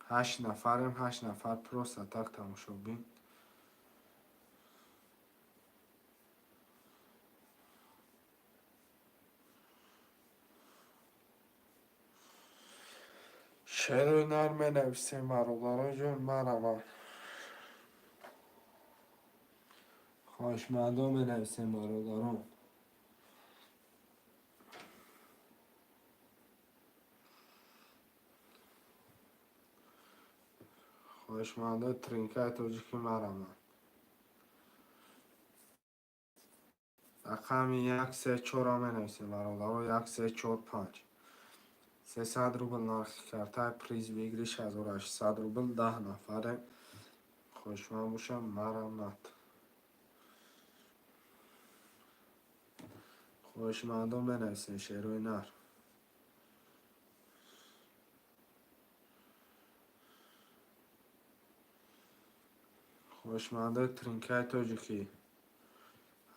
Ҳашт нафарем, ҳашт нафар просто так тамошобин. Шерои нар менависем, бародароҷон, марҳамат. Хоҳишмандон менависем, бародарон. Хоҳишмандои тринкаи тоҷикӣ, марҳамат. Рақами як, се, чорро менависем, бародарон, як, се, чор, панҷ. 300 рубл нархи картай, приз выигрыш 1800 рубл, 10 нафаре. Хоҳишманд бошам, марҳамат. Хоҳишмандон менависем, шерои нар. Хоҳишмандои тринкаи тоҷикӣ.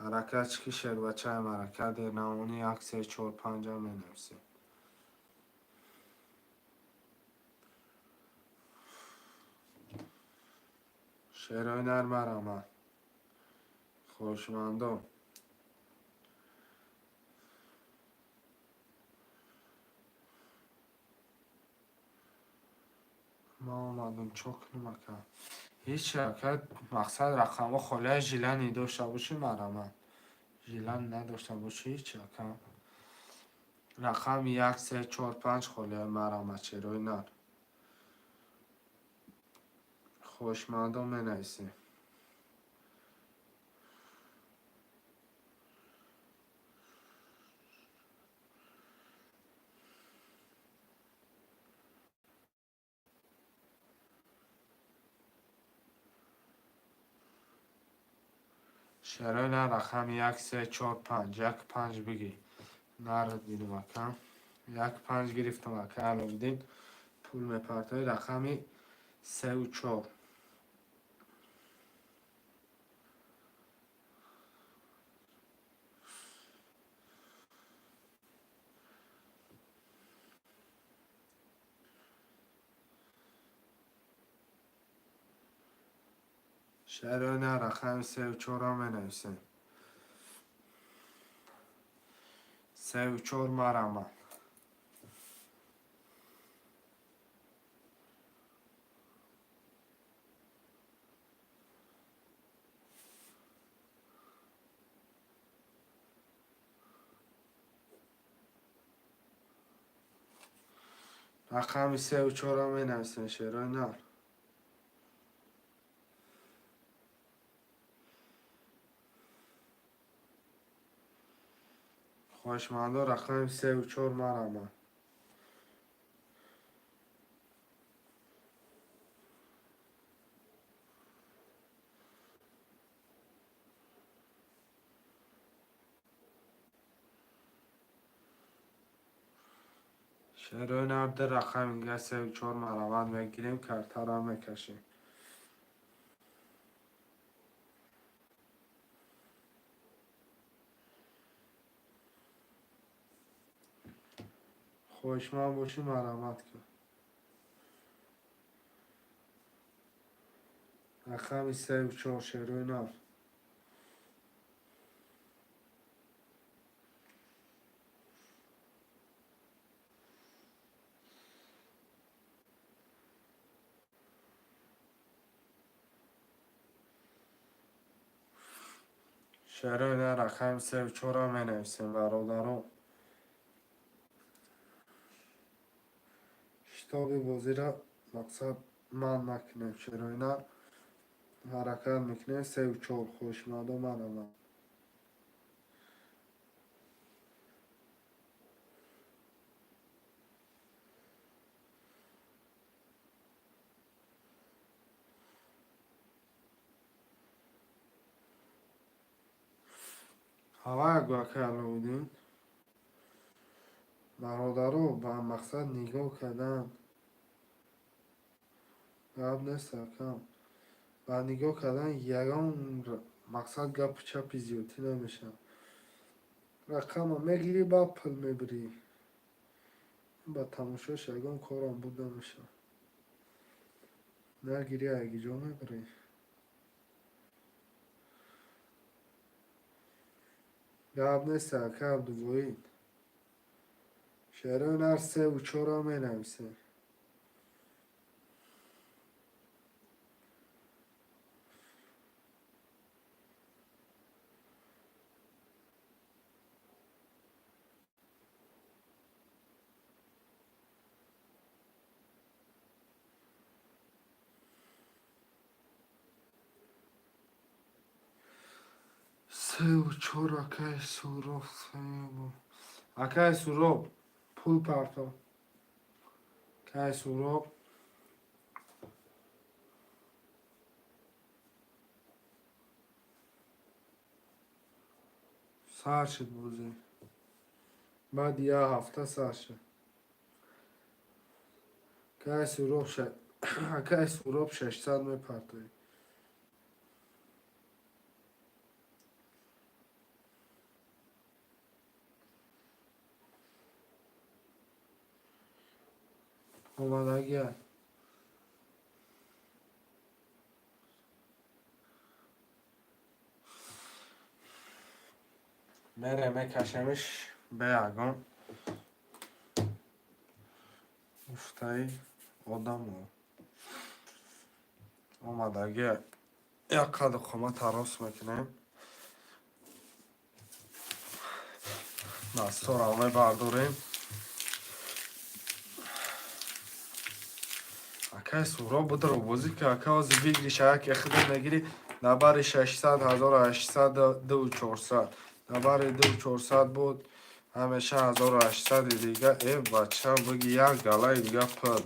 Ҳаракат чӣ ки, шербачаи марака дер намонӣ, як, се, чор, панҷа менависем. Шерои нар, марҳамат. Хоҳишмандон. Ман омадам, чо кунам, ака? Ҳеч, ака, мақсад рақамҳо холия, желание дошта бошӣ, марҳамат. Желание надошта бошӣ, ҳеч, ака. Рақами як, се, чор, панҷ холия, марҳамат, шерои нар. Хоҳишмандон менависем. Шерои нар, рақами як, се, чор, панҷ. Як, панҷ бигӣ. Нарат дидум, ака. Як, панҷ гирифтам, ака, Аловиддин. Пул мепартои, рақами сеу чор. Шаҳрҳои на рақами сеу чорро менависем. Сеу чор марамад. Рақами сеу чорро менависем, шерои нар. Хоҳишмандо, рақами сеу чор марамад. Шерои нар, ду рақами дига, сеу чор марамад, мегирем, картаро мекашем. Хоҳишманд бошӣ, марҳамат кун. Рақами сеу чор, шерои нар. Шерои нар, рақами сеу чорро менависем, бародарон. Шитоби бозиро, мақсад, ман накунем, шерои нар. Ҳаракат мекунем, сеу чор, хоҳишмандо, марамад. Ҳава гӯяка Аловуддин. Бародаро, ба мақсад нигоҳ кардан гап нест, акам. Ба нигоҳ кардан ягон, мақсад, гапу чапи зиёдтӣ намешавад. Рақама мегирӣ, баъд пул мебирӣ. Ба тамошош ягон корам буд намешавад. Нагирӣ, агиҷо мебирӣ. Гап нест, ака Абдувоҳид. Шерои нар, севу чорро менависем. Сеу чор, акаи Суроб. Акаи Суроб, пул парто. Акаи Суроб. Сар шуд бозӣ. Баъди як ҳафта сар шуд. Акаи Суроб, 600 мепартоӣ. Омадагия. Мере, мекашемиш бе ягон гуфтаи одамо. Омадагия, як қаду қомата рост мекунем. Дастора мебардорем. Акай Суроб, будро бозӣ ки, ака, ҳозир выигрыш яке худат мегирӣ, набари 600, 1800, дуву чорсад. Набари дуву чорсад буд, ҳамеша 1800-и дига. Э, бача, биги, як галаи дига пул.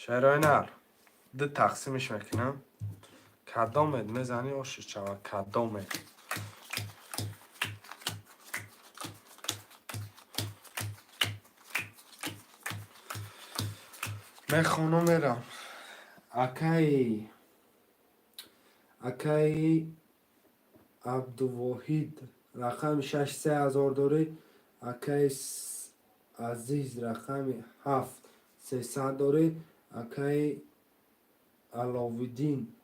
Шерои нар, ду тақсимиш мекунам. Кадомед мезанӣ, оши шавад, кадомед. Мехонам, мерам. Акаи Абдувоҳид, рақами шаш се ҳазор дорӣ. Акаи Азиз, рақами 7, 300 дорӣ. Акаи Аловиддин,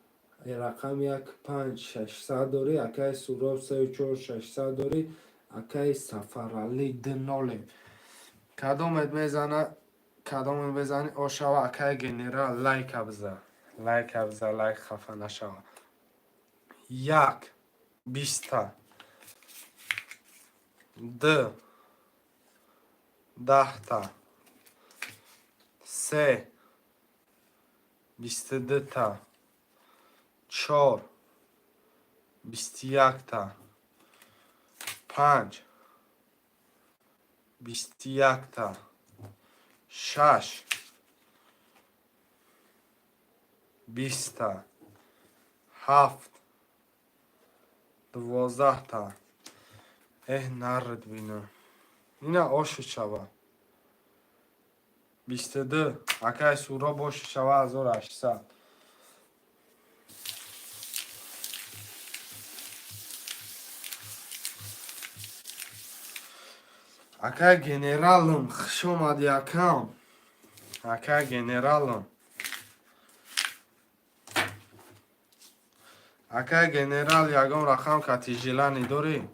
рақами 1, 5, 600 дорӣ. Акаи Суроб, 3, 4, 600 дорӣ. Акаи Сафаралӣ, 2, 0. Кадомет мезана, кадомет мезани, ошава. Акаи генерал, лайка биза, лайка биза, лайк хафа нашава. 1, 20-та, 2, 10-та, 3, 22-та, 4, 21-та, 5, 21-та, 6, 20-та, 7, 12-та. Эҳ, нард бинам, ина ошу шава. 22, акаи Суроб, ошу шава, 1800. Акай генералам, хуш омадӣ, акам. Акай генералам, акай генерал, ягон рақам кати желание дорӣ?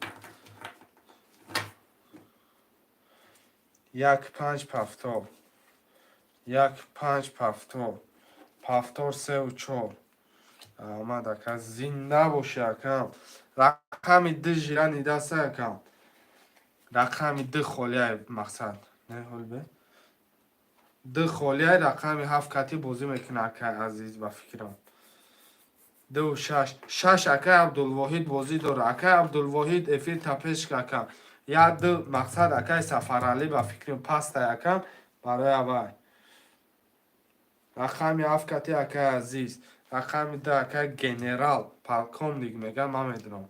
1, 5, повтор. 1, 5, повтор, повтор, 3-у 4. Омад, ака, зинда бошӣ, акам. Рақами 2 желание даста, акам. Рақами 2 холиай, мақсад не ҳолбе, 2 холиай, рақами 7 кати бозӣ мекунад, акай Азиз, ба фикрам. 2-у 6, 6. Акай Абдулвоҳид бозӣ дорад. Акай Абдулвоҳид, эфир тапешка, акам. 1, 2, мақсад, акай Сафаралӣ, ба фикрам, пастай, акам, барои авай. Рақами 7 кати акай Азиз, рақами 2 акай генерал, полковник мегам, ман медонам.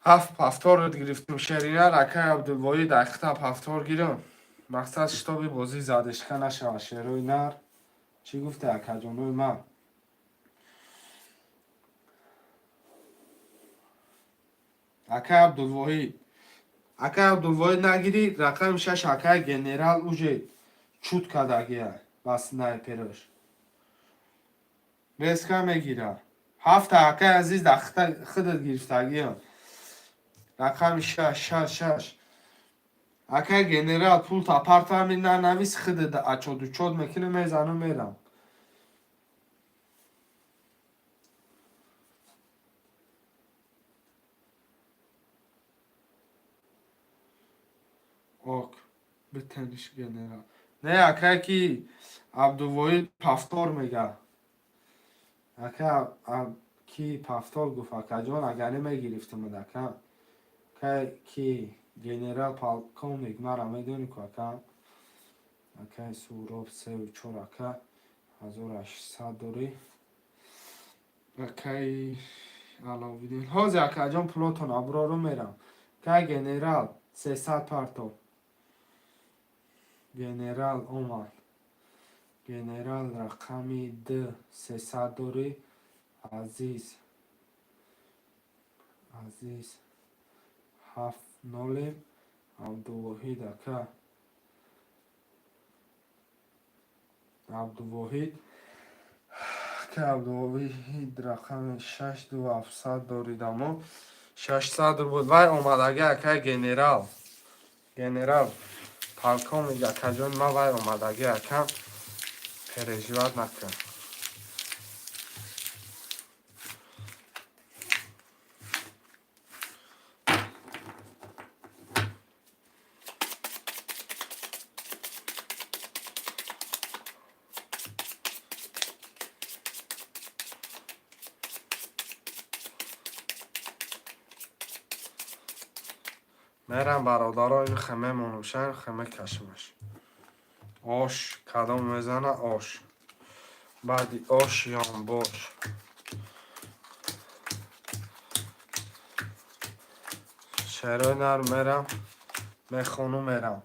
7, повторот гирифтем. Шеринар, акай Абдулвоҳид, айхта повтор гирам, мақсад, шитоби бозӣ задешка нашавад. Шерои нар, чӣ гуфте, акаҷонои ман? Акай Абдулвоҳид, акай Абдулвоҳид, нагирӣ рақами 6. Акай генерал уже чут кардагия ба снайперош, резко мегира. 7-та, акай Азиз, худат гирифтагиям. Рақами 6, 6, 6. Акай генерал, пул апартами нанавис, худат ачодучод мекунӣ, мезану мерам. Ок, битаниш, генерал. Не, акай ки Абдувоҳид повтор мега. Ака ки повтор гуфт, акаҷон, агар мегирифтамад, ака. Акай ки генерал полковник, мара медонӣ ку, ака. Акай Суроб, 3-у 4, ака, 1800 дорӣ. Акай Аловиддин, ҳозир, акаҷон, пулотон аброру мерам. Акай генерал, 300 партов. Генерал омад. Генерал, рақами 2, 300 дорӣ. Азиз, Азиз, 7, 0-ем. Абдувоҳид, ака Абдувоҳид, ака Абдувоҳид, рақами 6, 2, 700 доридамо, 600 рубл. Вай омадаги, акай генерал, генерал полковник, акаҷони ман, вай омадаги, ака, переживать накун. Мерам, бародаро, ин хе мемонушам, хе мекашимаш. Ош кадом мезана, ош баъди ош ёнбош. Шерои нар мерам, мехону мерам.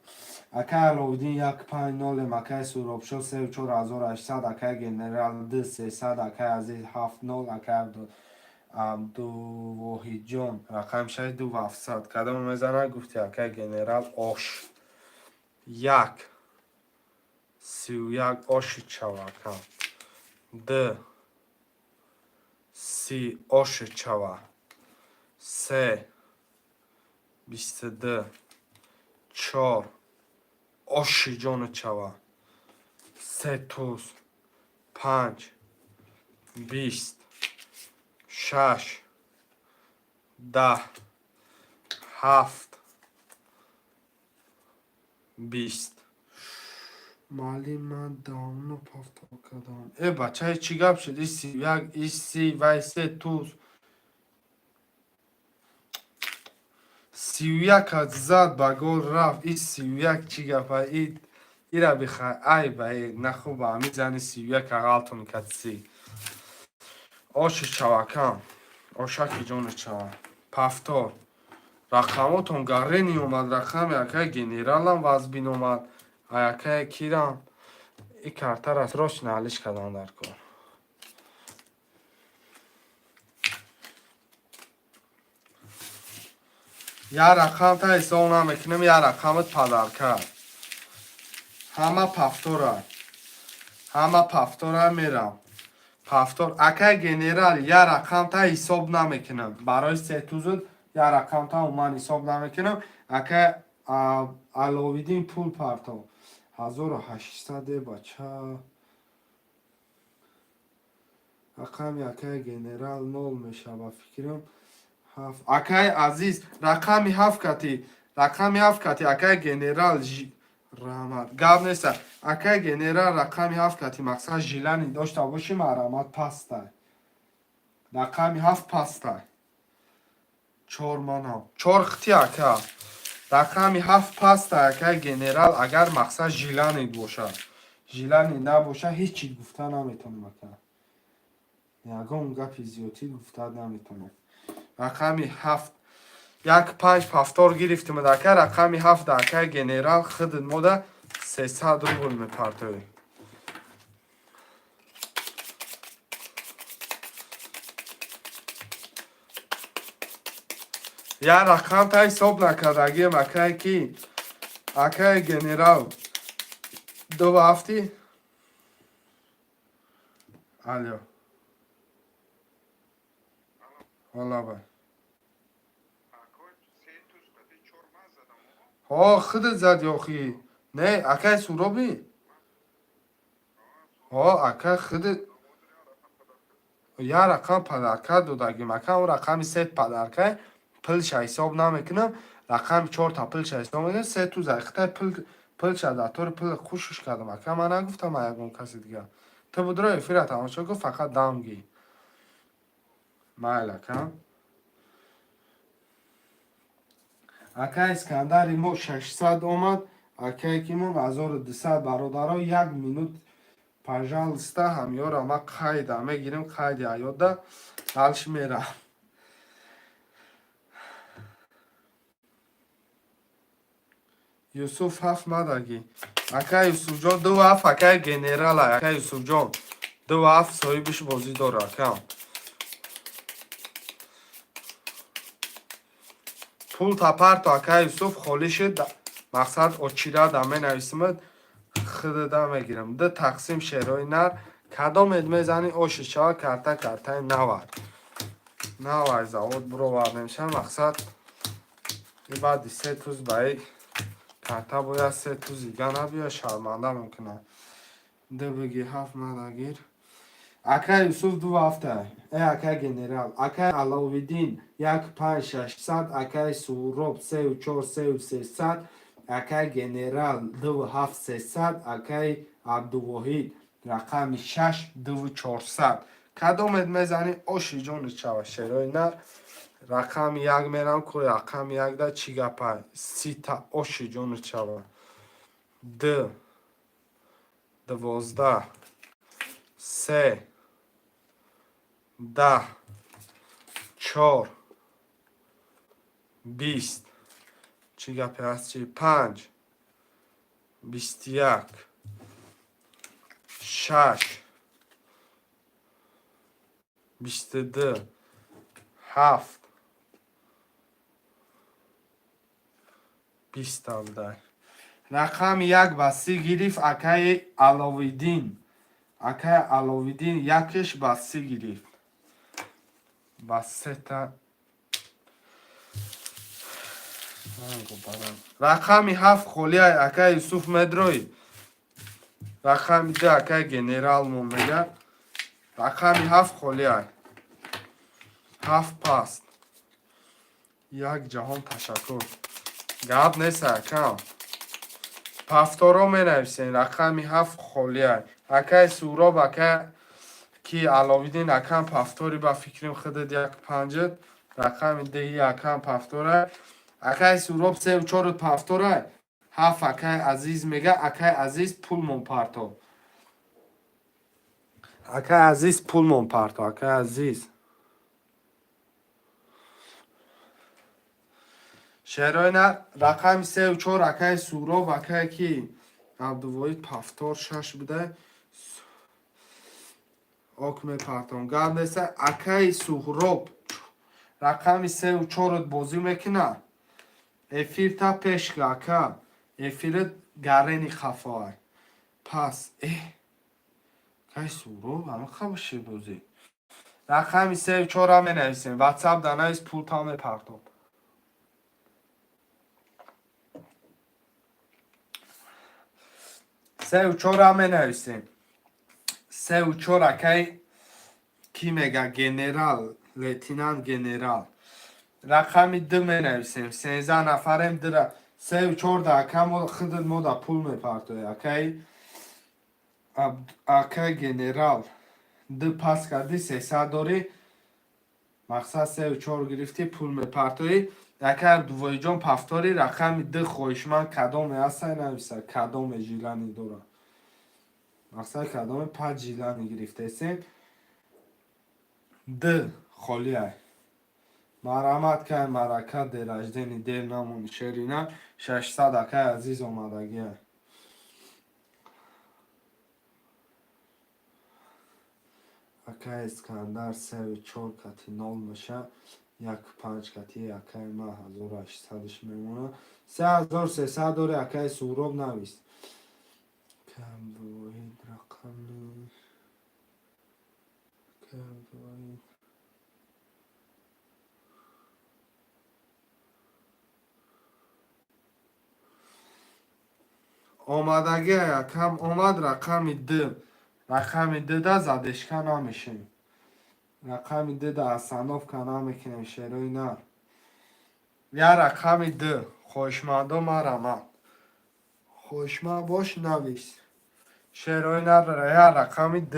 Акай Аловиддин, 1, 5, 0-ем. Акай Суробшо, 3-у 4, 1800. Акай генерал, 2, 300. Акай Азиз, 7, 0. Акай Абдувоҳидҷон, рақами шаш, 2700. Кадоме мезанад, гуфти акай генерал? Ош як, 31, оши чава, ака. Д, 30, оши чава. Се, 22, чор, оши ҷону чава. Се туз, панҷ, 20, шаш, 10, ҳафт, 20. Маълим, ман давно повтор кардам. Э, бачаи, чӣ гап шуд? И 31, и 30, вай се туз. 31 зад, ба гол рафт. И 31 чӣ гапа? И ира бихай, ай ба нахуба ами зани 31 ағалтон кад си. Оши чавакам. Ошаки ҷони чава. Повтор. Рақамотон гарени омад, рақами акай генералам вазбин омад. Аякай кирам. И картара срочно алиш кардан дар кор. Я рақам та ҳисоб намекунем, я рақамат подарка. Ҳама повтора. Ҳама повтора мерам. Повтор. Акай генерал, я рақам та ҳисоб намекунам. Барои се тузуд я рақам та умуман ҳисоб намекунам. Акай Аловиддин пул партов. 1800, е бача. Рақами акай генерал нол мешава, фикрам. Ҳафт. Акай азиз, рақами ҳафт кати. Рақами ҳафт кати акай генерал раҳмат. Гап неста. Акай генерал, рақами ҳафт кати мақсад желание дошта бошӣ, марҳамат, пастай. Рақами ҳафт пастай. Чор манам. Чор хити, ака. Рақами ҳафт пастай, акай генерал, агар мақсад желание бошад. Желание набоша, ҳеҷ чиз гуфта наметонам, ака. Ягон гапи зиёдтӣ гуфта наметонам. Рақами ҳафт. Як панҷ повтор гирифтим, ака, рақами ҳафт, акай генерал, худат мода 300 рубл мепартоӣ. Я рақам та ҳисоб накардагием, акай ки? Акай генерал. Ду ҳафти? Алё. Валабай. Ҳо, худат зади охи. Не, акай Суроби? Ҳо, ака, худат я рақам подарка додагим. Ака, он рақами се подарка, пулша ҳисоб намекунам. Рақами чорта пулша ҳисоб мекунам. Се туза ихтай пул пулша дар тори пул хушш кардам. Ака, ман нагуфтам ягон каси дигар. Ту будро эфира тамошо кун, фақат дам гир. Майли, ака. Ака Искандари мо 600 омад, акае ки мо 1200. Бародаро, як минут, пожалуйста, ҳамёра ма қайда мегирем, қайди ҳаётда дальше мерам. Юсуф ҳафт мадагӣ. Ака Юсуфҷон, ду ҳафт, акаи генерала, ака Юсуфҷон. Ду ҳафт соҳибиш бозӣ дора, ака. Пул тапарто, ака Юсуф, холӣ шуд, мақсад очирада менависимад, худада мегирам. Ду тақсим шерои нар, кадомед мезанӣ, оши шава, карта картаи навай. Навай завод буровардемша, мақсад и баъди се туз баи карта бояд се туз ига набиёд, шарманда мекунад. Ду бигир, ҳафт надагир. Акай Юсуф, ду ҳафта. Э, акай генерал, акай Аловиддин, як панҷ 600, акай Суроб, сею чор, сею 300, акай генерал, дуву ҳафт 300, акай Абдувоҳид, рақами шаш, дуву 400. Кадомед мезанӣ, оши ҷони чава, шерои нар. Рақами як мерам ку, рақами якда чӣ гапа? 30-та, оши ҷони чава. Д, 12, се, 10, чор, 20, чӣ гапе ҳаст, чи? Панҷ, 21, шаш, 22. Ҳафт. Биста будай. Рақами як ба си гирифт акаи Аловиддин. Акаи Аловиддин якеш ба си гирифт. Ба сета. Рақами ҳафт холиай акаи Юсуф медрои. Рақами ду акаи генералмон мега. Рақами ҳафт холиай. Ҳафт паст. Як ҷаҳон ташаккур. Гап нест акам. Пафторо менависем. Рақами ҳафт холиай. Акаи Суроб, ака ки Аловиддин акам пафтори ба фикрим худат як панҷат. Рақами дуи акам пафторай. Акаи Суроб сеу чорут пафторай. Ҳафт акаи Азиз мега. Акаи Азиз пулмон парто. Акаи Азиз пулмон парто. Акаи Азиз. Шероина рақами сеу чор акаи Суроб, акае ки Абдувоҳид пафтор шаш будай. Ок мепартом. Гап неста. Акаи Суҳроб рақами сеу чорут бозӣ мекуна. Эфирта пешка ака. Эфирит гарени хафоай. Пас акаи Суҳроб ама хабаши бозӣ. Рақами сеу чора менависем. WhatsApp да навис пулта мепартом. Сеу чора менависем. Сеу чор акай ки мега генерал, лейтенант генерал. Рақами ду менависем. 13 нафарем дура. Сеу чор да ака мо худат мо да пул мепартои. Акай генерал. Ду пас кардӣ 300 дорӣ. Мақсад сеу чор гирифтӣ пул мепартоӣ. Акай Абдувоҳидҷон пафтори рақами ду хоҳишманд кадоме ҳастай нависа. Кадоме жилани дора. Мақсад кадоме панҷ жилани гирифтесем. Д холиай. Марҳамат кай марака дераждени дер намони шерина 600 акай Азиз омадагиай. Акай Искандар сеу чор кати нол меша. Як панҷ кати акай ма ҳазору ҳаштсадаш мемона. 3300 дори акай Суҳроб навис. Абдувоҳид рақами Абдувоҳид. Омадагиай акам омад рақами д. Рақами д да задешка намешем. Рақами д да остановка намекунем шерои нар. Я рақами д. Хоҳишмандо марамад. Хоҳишманд бош навис. Шерои нар я рақами д.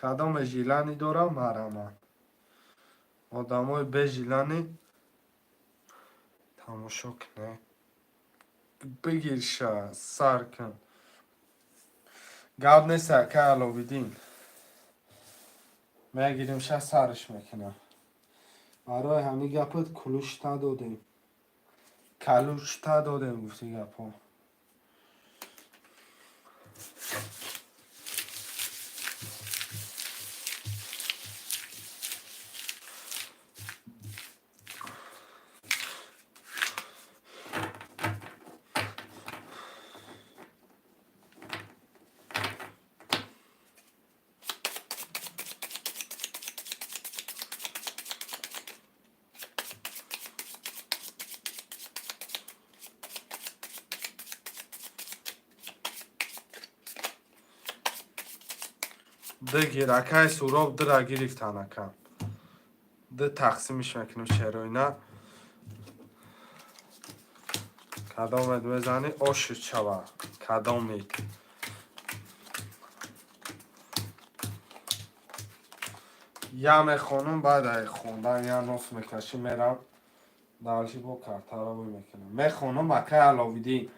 Кадоме жилани дора марамад. Одамои бе жилани тамошо кунед. Бигирша, сар кун. Гап нест акай Аловиддин. Мегиримша сарш мекунам. Барои ҳамин гапат кулушта додем. Калушта додем гуфти гапҳо. Дигир акай Суроб дира гирифтан ака. Д тақсимиш мекунем шероина. Кадомет мезанӣ ошид шава. Кадомит. Я мехонам баъд ай хондан я нос мекашӣ мерам. Дальше бо картаро бой мекунам. Мехонам акай Аловиддин.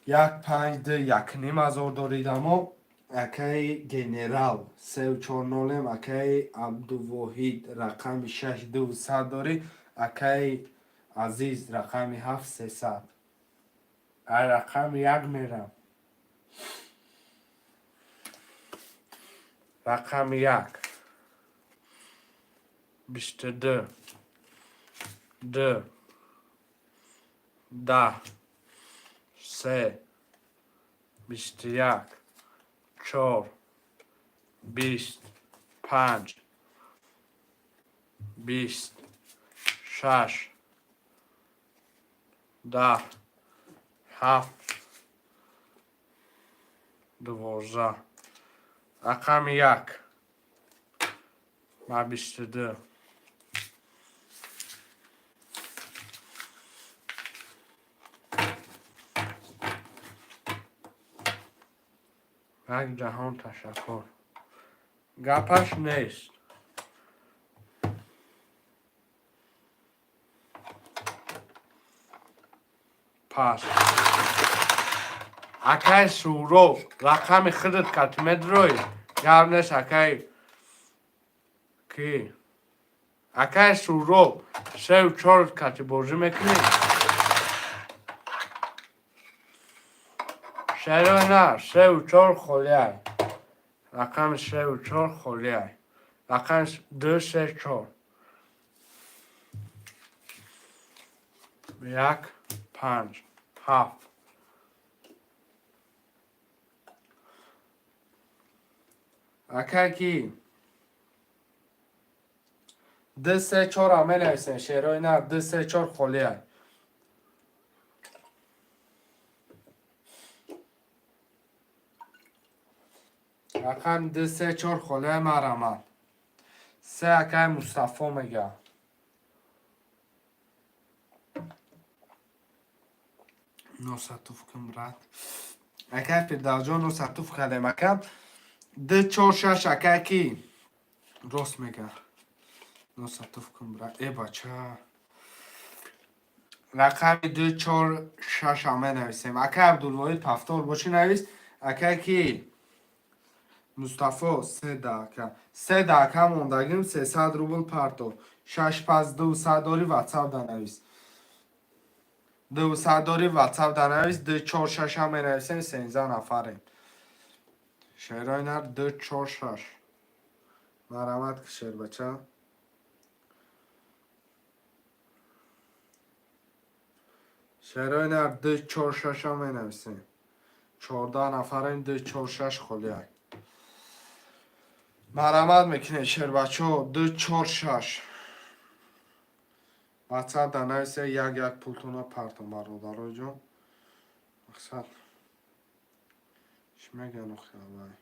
Як панҷ д як ним ҳазор доридамо. Акаи генерал сеу чор нолем. Акаи Абдувоҳид рақами шаш ду сад дорӣ. Акаи Азиз рақами ҳафт сесад. Ай рақами як мерам. Рақами як. 22, 2, 10, 3, 21, 4, 20, 5, 20, 6, 10, 7, 12. Рақами 1 ба 22. Як ҷаҳон ташаккур. Гапаш нест. Пас. Акай Суроб, рақами худат кати медрои? Гап нест, акай ки? Акай Суроб, сеу чор кати бозӣ мекунӣ? Шерои на, сеу чор холиай. Рақами сеу чор холиай. Рақами ду, се, чор. Як, панҷ, ҳафт. Акай ки? Ду, се, чорам менависем, шерои на, ду, се, чор холиай. Рақами ду, се, чор холиай, марамад. Се акай Мустафо мега. Носатуф кун, брат. Акай Фирдавсҷон, носатуф кардем, ака. Ду, чор, шаш, акай ки? Рост мега. Носатуф кун, брат. Э, бача. Рақами ду, чор, шашам менависем. Акай Абдулвоҳид, повтор бошӣ навис. Акай ки? Мустафо, се да ака. Се да ака мондагим, 300 рубл парто. Шаш пас 200 дори, ватсап да навис. 200 дори, ватсап да навис, ду, чор, шашам менависем, 13 нафарем. Шерои нар, ду, чор, шаш. Марҳамат, шербача. Шерои нар, ду, чор, шашам менависем. 14 нафарем, ду, чор, шаш холиай. Марҳамат мекунед, шербачаҳо, ду, чор, шаш. Ватсап да нависе, як як пултона партом, бародароҷон. Мақсад чӣ мегӯян охи аввай?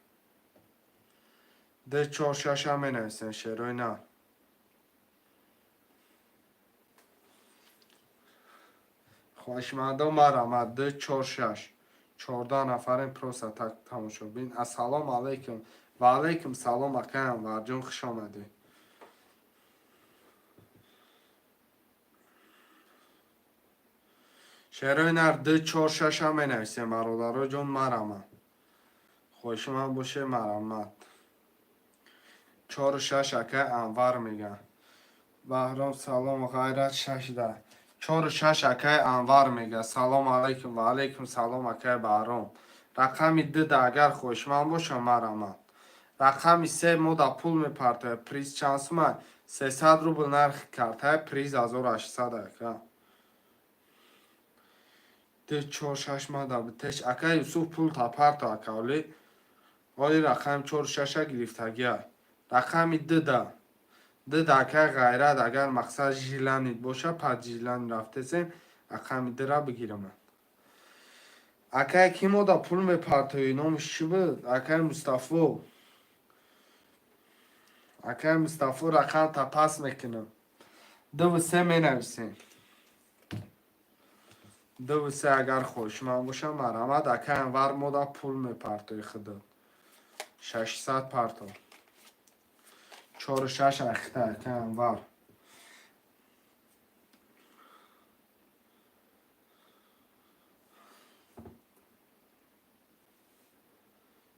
Ду, чор, шашам менависем, шерои нар. Хоҳишмандон, марҳамат, ду, чор, шаш. 14 нафарем, просто так тамошобин. Ассалому алайкум. Ва алайкум салом, акай Анварҷон, хуш омадед. Шерои нар, ду, чор, шашам менависем, бародароҷон, марҳамат. Хоҳишманд боше, марҳамат. Чору шаш акай Анвар мегӯяд. Баҳром, салом, ғайрат шашда. Чору шаш акай Анвар мегӯяд. Салом алайкум, ва алайкум салом, акай Баҳром. Рақами ду да агар хоҳишманд бошам, марҳамат. Рақами се мо да пул мепартояд. Приз чанд сума? 300 рубл нархи картаи, приз 1800, ака. Ду, чор, шаш ма да битеш. Ака Юсуф, пул та парто, ака, оли. Оли рақами чору шаша гирифтагиай. Рақами ду да. Ду да акай Ғайрат, агар мақсад желание боша, пад желание рафтесем, рақами дура бигирамад. Акай ки мо да пул мепартоӣ, номиш чӣ буд? Акай Мустафо. Акай Мустафо, рақам та пас мекунам. Дуву се менависем. Дуву се агар хоҳишманд бошам, марҳамат, акай Анвар, мо да пул мепартои худат. 600 парто. Чору шаш ахта, акай Анвар.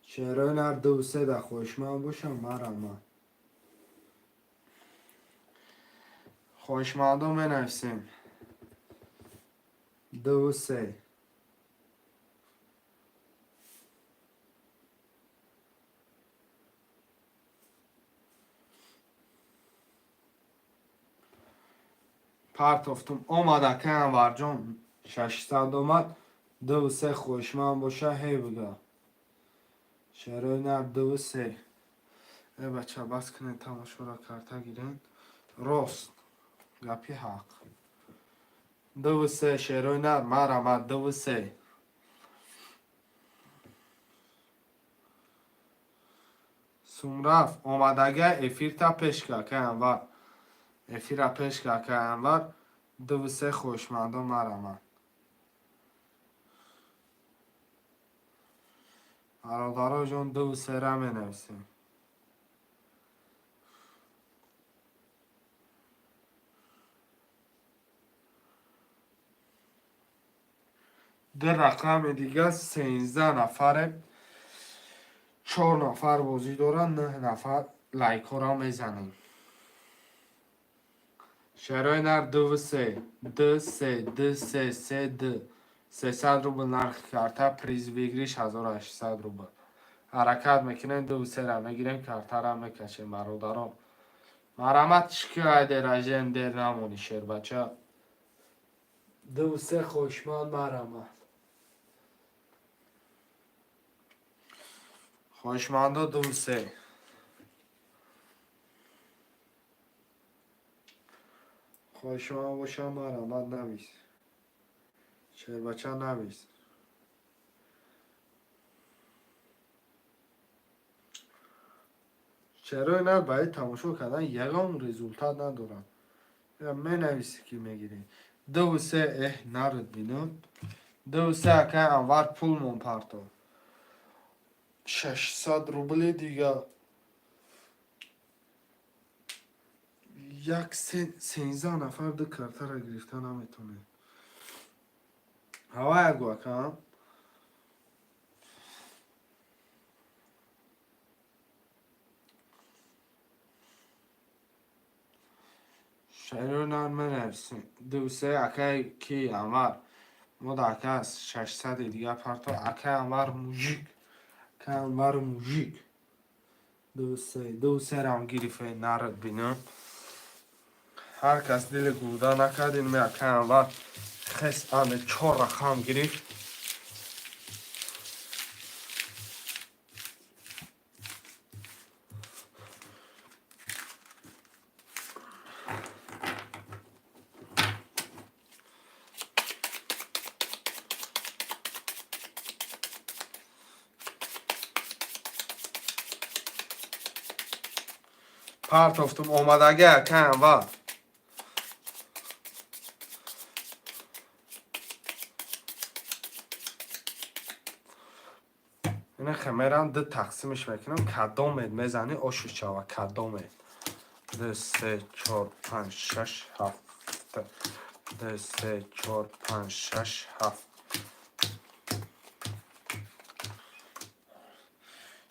Шерои нар, дуву се да хоҳишманд бошам, марҳамат. Хоҳишмандон, менависем. Дуву се. Партофтум, омад, акай Анварҷон, 600 омад. Дуву се хоҳишманд боша, ҳей бига. Шерои нар, дуву се. Э, бача, бас кунед тамошоро, карта гирен. Рост гапи ҳақ. Дуву се, шерои нар, марамад, дуву се. Сумраф омадага, эфирта пеш ка, акай Анвар, эфира пеш ка, акай Анвар. Дуву се хоҳишмандо, марамад. Бародаро ҷон, дуву сера менависем. Ду рақами дига, 13 нафаре, чор нафар бозӣ доранд, нӯҳ нафар. Лайкҳоро мезанем. Шерои нар, дуву се, д се, д се, се, д. 300 рубл нархи карта, приз выигрыш 1800 рубл. Ҳаракат мекунем, дуву сера мегирем, картара мекашем. Бародарон, марамат, чики айдеражем, дер намонӣ, шербача. Дуву се хоҳишманд, марамат. Хоҳишмандо, дуву се. Хоҳишманд бошам, марамат, навис, шербача, навис. Шерои нар барои тамошо кардан ягон результат надорад. Менависӣ, ки мегирӣ. Дуву се. Эҳ, нард бинам. Дуву се, акай Анвар, пулмон парто. 600 рубли дига. Як 13 нафар ду картара гирифта наметонед. Ҳава ягу, ака. Шаҳриёр нар, менависем. Дуву се, акай ки Анвар. Мо да ака 600-и дига парто. Акай Анвар мужик. Акай Анвар мужик. Дуву се, дуву серам гирифе, нард бинам. Ҳар кас дили гурда накард, ин акай Анвар хес ане чор рақам гирифт. Партофтум, омадаги, акай Анвар. Ина хемерам ду тақсимиш мекунам, кадомед мезанӣ, ошу шава, кадомед. Ду, се, чор, панҷ, шаш, ҳафт. Ду, се, чор, панҷ, шаш, ҳафт.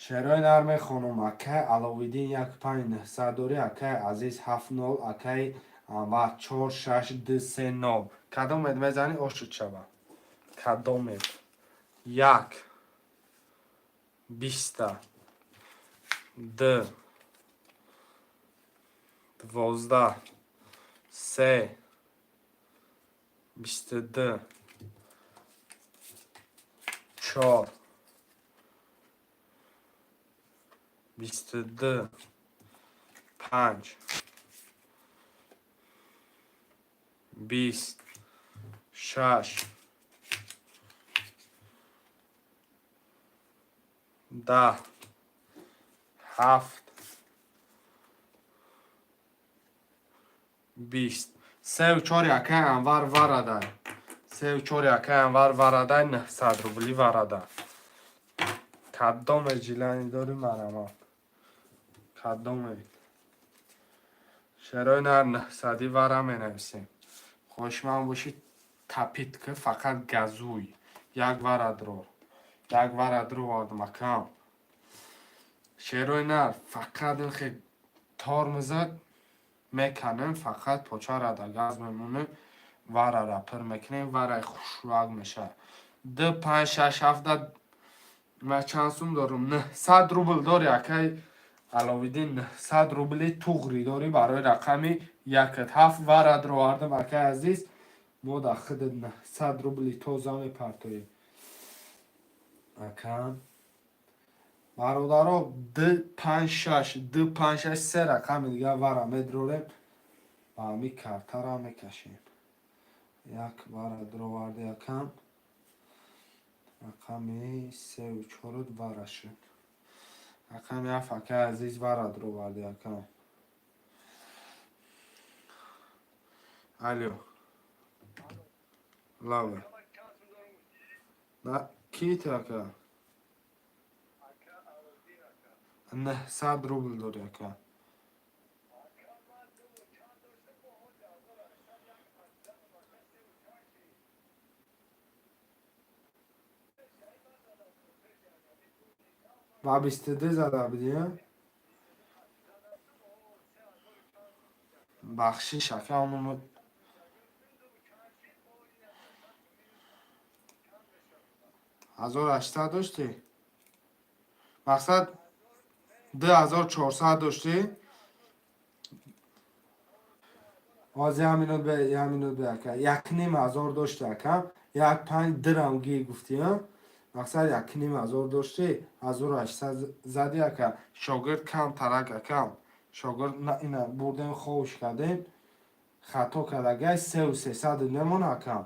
Шерои нар мехонум. Акай Аловиддин, як панҷ нӯҳсад дорӣ, акай Азиз, ҳафт нол, акай Анвар, чор шаш ду се нол. Кадомед мезанӣ, ошуд шава. Кадомед. Як биста, д 12, се 22, чор 22, панҷ 20, шаш 10, ҳафт 20. Сеу чори, акай Анвар, варадай. Сеу чори, акай Анвар, варадай, 900 рубли варада. Кадоме жилани дорӣ, марамат. Кадоме. Шерои нар, нӯҳсадӣ вара менависем. Хоҳишманд бошӣ, тапит ки, фақат газуй. Як варадро. Як варадро вардам, акам. Шерои нар, фақат ин хе тормоза меканем, фақат почара да газ мемонем, варара пир мекунем, вараи хушрак мешавад. Ду, панҷ, шаш, ҳафта. Ман чанд сум дорум? 900 рубл дори, акай. Аловиддин, 900 рубли туғрӣ дорӣ барои рақами якат. Ҳафт вара дровардам, акай азиз, мо дар худат 900 рубли тоза мепартоем. Ака бародаро, д панҷ шаш, д панҷ шаш, се рақами дигар вара медрорем ба ҳами картара мекашем. Як вара дроварди, акам, рақами сеу чорут вара шуд. Рақами ҳафт, акай азиз, вара дроварди, акам. Алё, лава на кит, ака, 900 рубл дори, ака. Ва 22 зада будӣ? Бахшиш, ака, онмо 1800 доштӣ, мақсад 2400 доштӣ. Ҳозир як минут бе, як минут бе, ака. 1500 дошти, ака, як панҷ дирам ги гуфтӣ, мақсад 1500 доштӣ, 1800 зади, ака. Шогирд кам тарак, акам, шогирд ина бурдем, ховш кардем, хато кардагай, сеу сесад мемона, акам,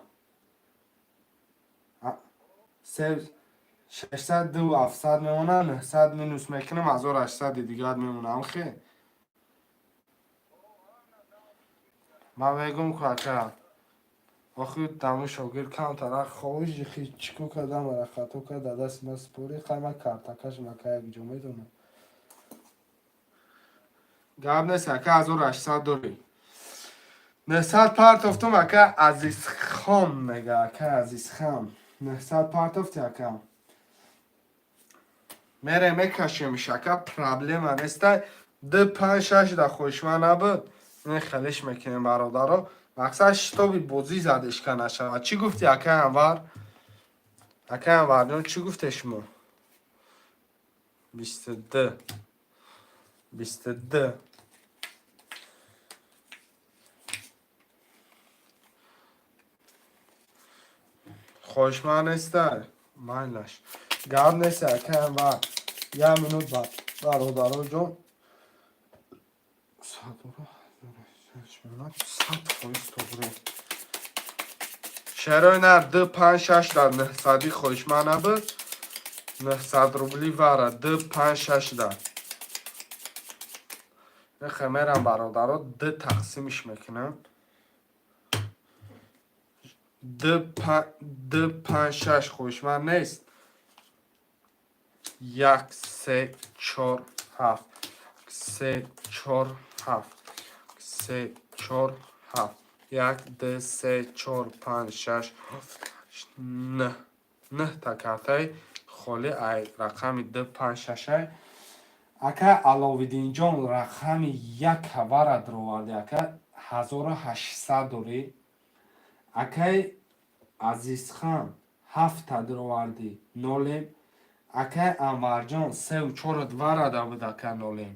се шашсад ду ҳафтсад мемона, 900 минус мекунам, 1800-и дигар мемона. Амхе ман мегум ку, ака, охи даму шогирд камтарак ховиш чико кардам, ара хато кард, дасти ма спори қайма картакаш мака як ҷо медонам. Гап нест, ака, 1800 дорӣ, 900 партофтум, ака Азизхон мега, ака Азизхан, 900 партофти, ака. Мере мекашемиш, ака, проблема неста. Д панҷ шаш да хоҳишман набуд, ин хелиш мекунем, бародаро, мақсад шитоби бозӣ задешка нашавад. Чӣ гуфти, акай Анвар? Акай Анварҷон, чӣ гуфте шумо? 22, 22. Хоҳишман неста, майлаш, гап нест, акай Анвар. Як минут, бародароҷон, 100% туғри. Шерои нар д панҷ шаш дар нӯҳсадӣ хоҳишман набуд, 900 рубли вара д панҷ шаш дар нехе мерам, бародаро, д тақсимиш мекунам. Д панҷ шаш хоҳишман нест. Як, се, чор, ҳафт, се, чор, ҳафт, се, чор, ҳафт, як, д, се, чор, панҷ, шаш, ҳафт, нӯҳ. Нӯҳта картаи холи ай рақами д панҷ шашай. Ака Аловиддинҷон, рақами як вара дроварди, ака, 1800 дорӣ. Акай Азизхан, ҳафта дровардӣ, нолем. Акай Анварҷон, сеу чорат варада буд, ака, нолем.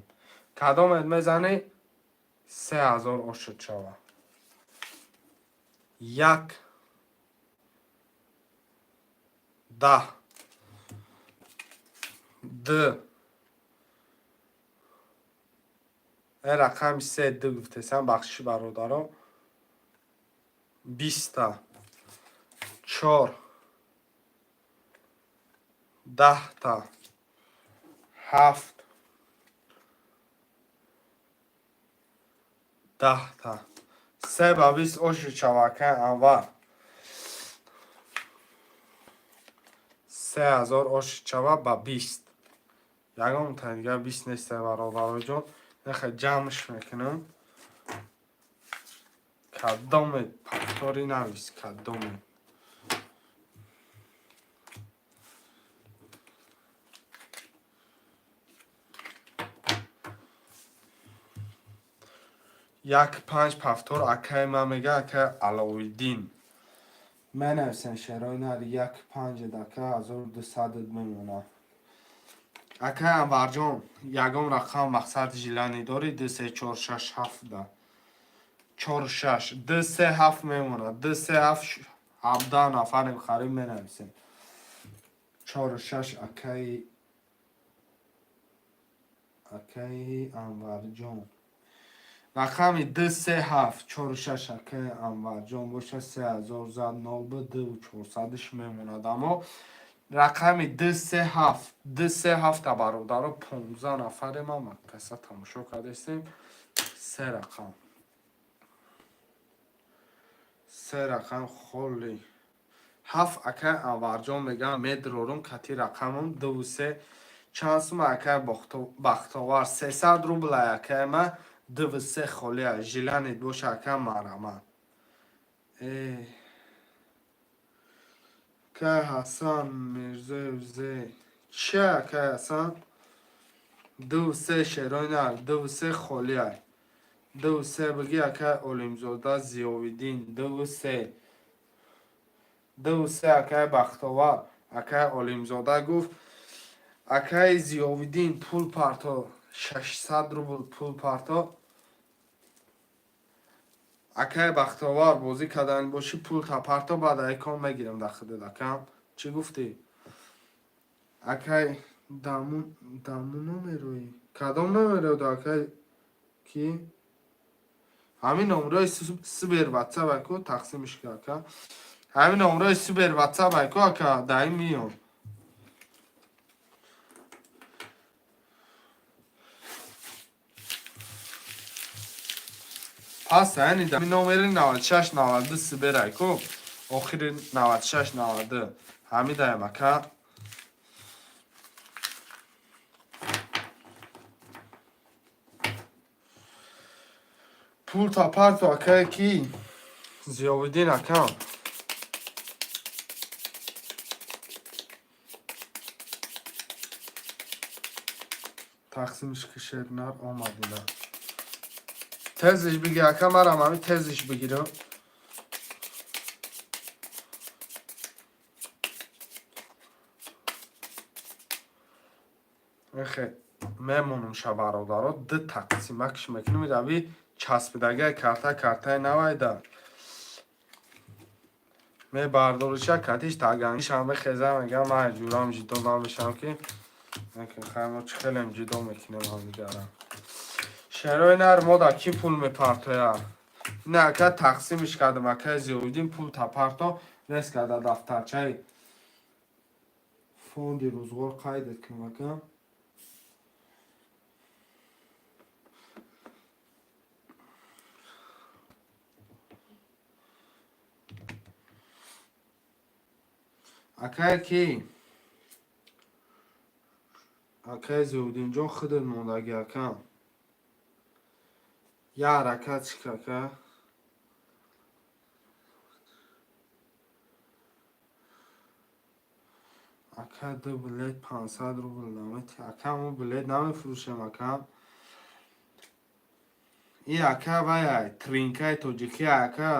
Кадомет мезанӣ, 3000 ошуд шава. Як, 10, д э рақами се д гуфтесам, бахшиши, бародаро, 20-та, чор, 10-та, ҳафт, 10-та, се ба 20 оши шава, акай Анвар. 3000 оши шава ба 20. Ягон та дигар 20 неста, бародароҷон. Нехе ҷамъш мекунам. Кадоме пактори навис, кадоме. Як панҷ пафтор, акай ман мега, акай Аловиддин. Менависем, шерои нар, як панҷ дака 1200 мемонад. Акай Анварҷон, ягон рақам мақсад желание дорӣ? Ду, се, чор, шаш, ҳафт да. Чор, шаш, ду, се, ҳафт мемонад. Ду, се, ҳафт, 17 нафарем, хариб менависем. Чору шаш, акаи Анварҷон. Рақами ду, се, ҳафт, чору шаш, акаи Анварҷон боша, 3000 зад нол бу, дуву чорсадиш мемонад. Аммо рақами ду, се, ҳафт, ду, се, ҳафта, бародаро, 15 нафарем, ама каса тамошо кардастем. Се рақам, се рақам холӣ. Ҳафт, акай Анварҷон мегӯям, медрорум кати рақамам дуву се. Чанд сума, акай Бахтовар? 300 рубл, акай ма, дуву се холия. Желание боша, ака, марҳамат. Э, акай Ҳасан Мирзоев зе чи, акай Ҳасан? Дуву се, шерои нар, дуву се холия. Дуву се бигӣ, акай Олимзода Зиёвиддин, дуву се, дуву се, акай Бахтовар. Акай Олимзода гуфт, акай Зиёвиддин, пул парто, 600 рубл пул парто. Акай Бахтовар, бозӣ кардани бошӣ, пул та парто, баъд айкон мегирам дар худат. Акам, чӣ гуфтӣ? Акай даму даму номерои кадом номеро, акай ки? Ҳамин номерои субер ватсап, аку, тақсимиш ка, ака. Ҳамин номерои субер ватсап, аку, ака, даим миём. Пас яъне ҳамин номери 96 92 субер, айку, охири 96 92, ҳамин даем, ака. Пул та парто, акае ки Зиёвиддин, акам. Тақсимиш ки, шернар омадина. Тезиш биги, ака, марам ҳами тезиш бигирам. Эхе мемонум ша, бародаро, ду тақсимакш мекунем. Рави часпидагай карта, картаи навайда мебардориша, катиш тагангишам мехезам, мегам, ман ҷурам ҷидо намешам ки хай мо чӣ хелем ҷидо мекунем ҳамдигарам. Шерои нар мода кӣ пул мепартоя? Ина, ака, тақсимиш кардам. Акаи Зиёвиддин, пул тапарто, рес карда дафтарчаи фонди рӯзғор қайдет кунам, ака. Акае ки, акаи Зиёвиддинҷон, худат мондагӣ, акам. Я ҳаракат шик, ака. Ака, ду билет 500 рубл намети, ака? Мо билет намефурӯшем, акам. И ака, вай тринкаи тоҷикӣ, ака,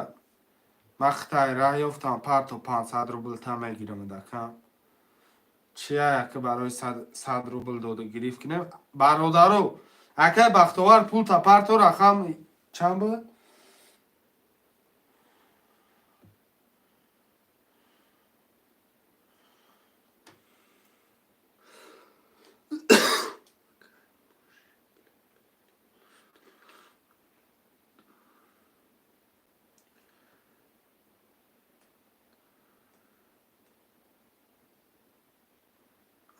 ман хитай раҳ ёфтам, парто, 500 рубл та мегирам, ака. Чия, ака, барои 100 рубл дода гирифт кунем, бародаро? Акай Бахтовар, пул та парто. Рақам чанд буд?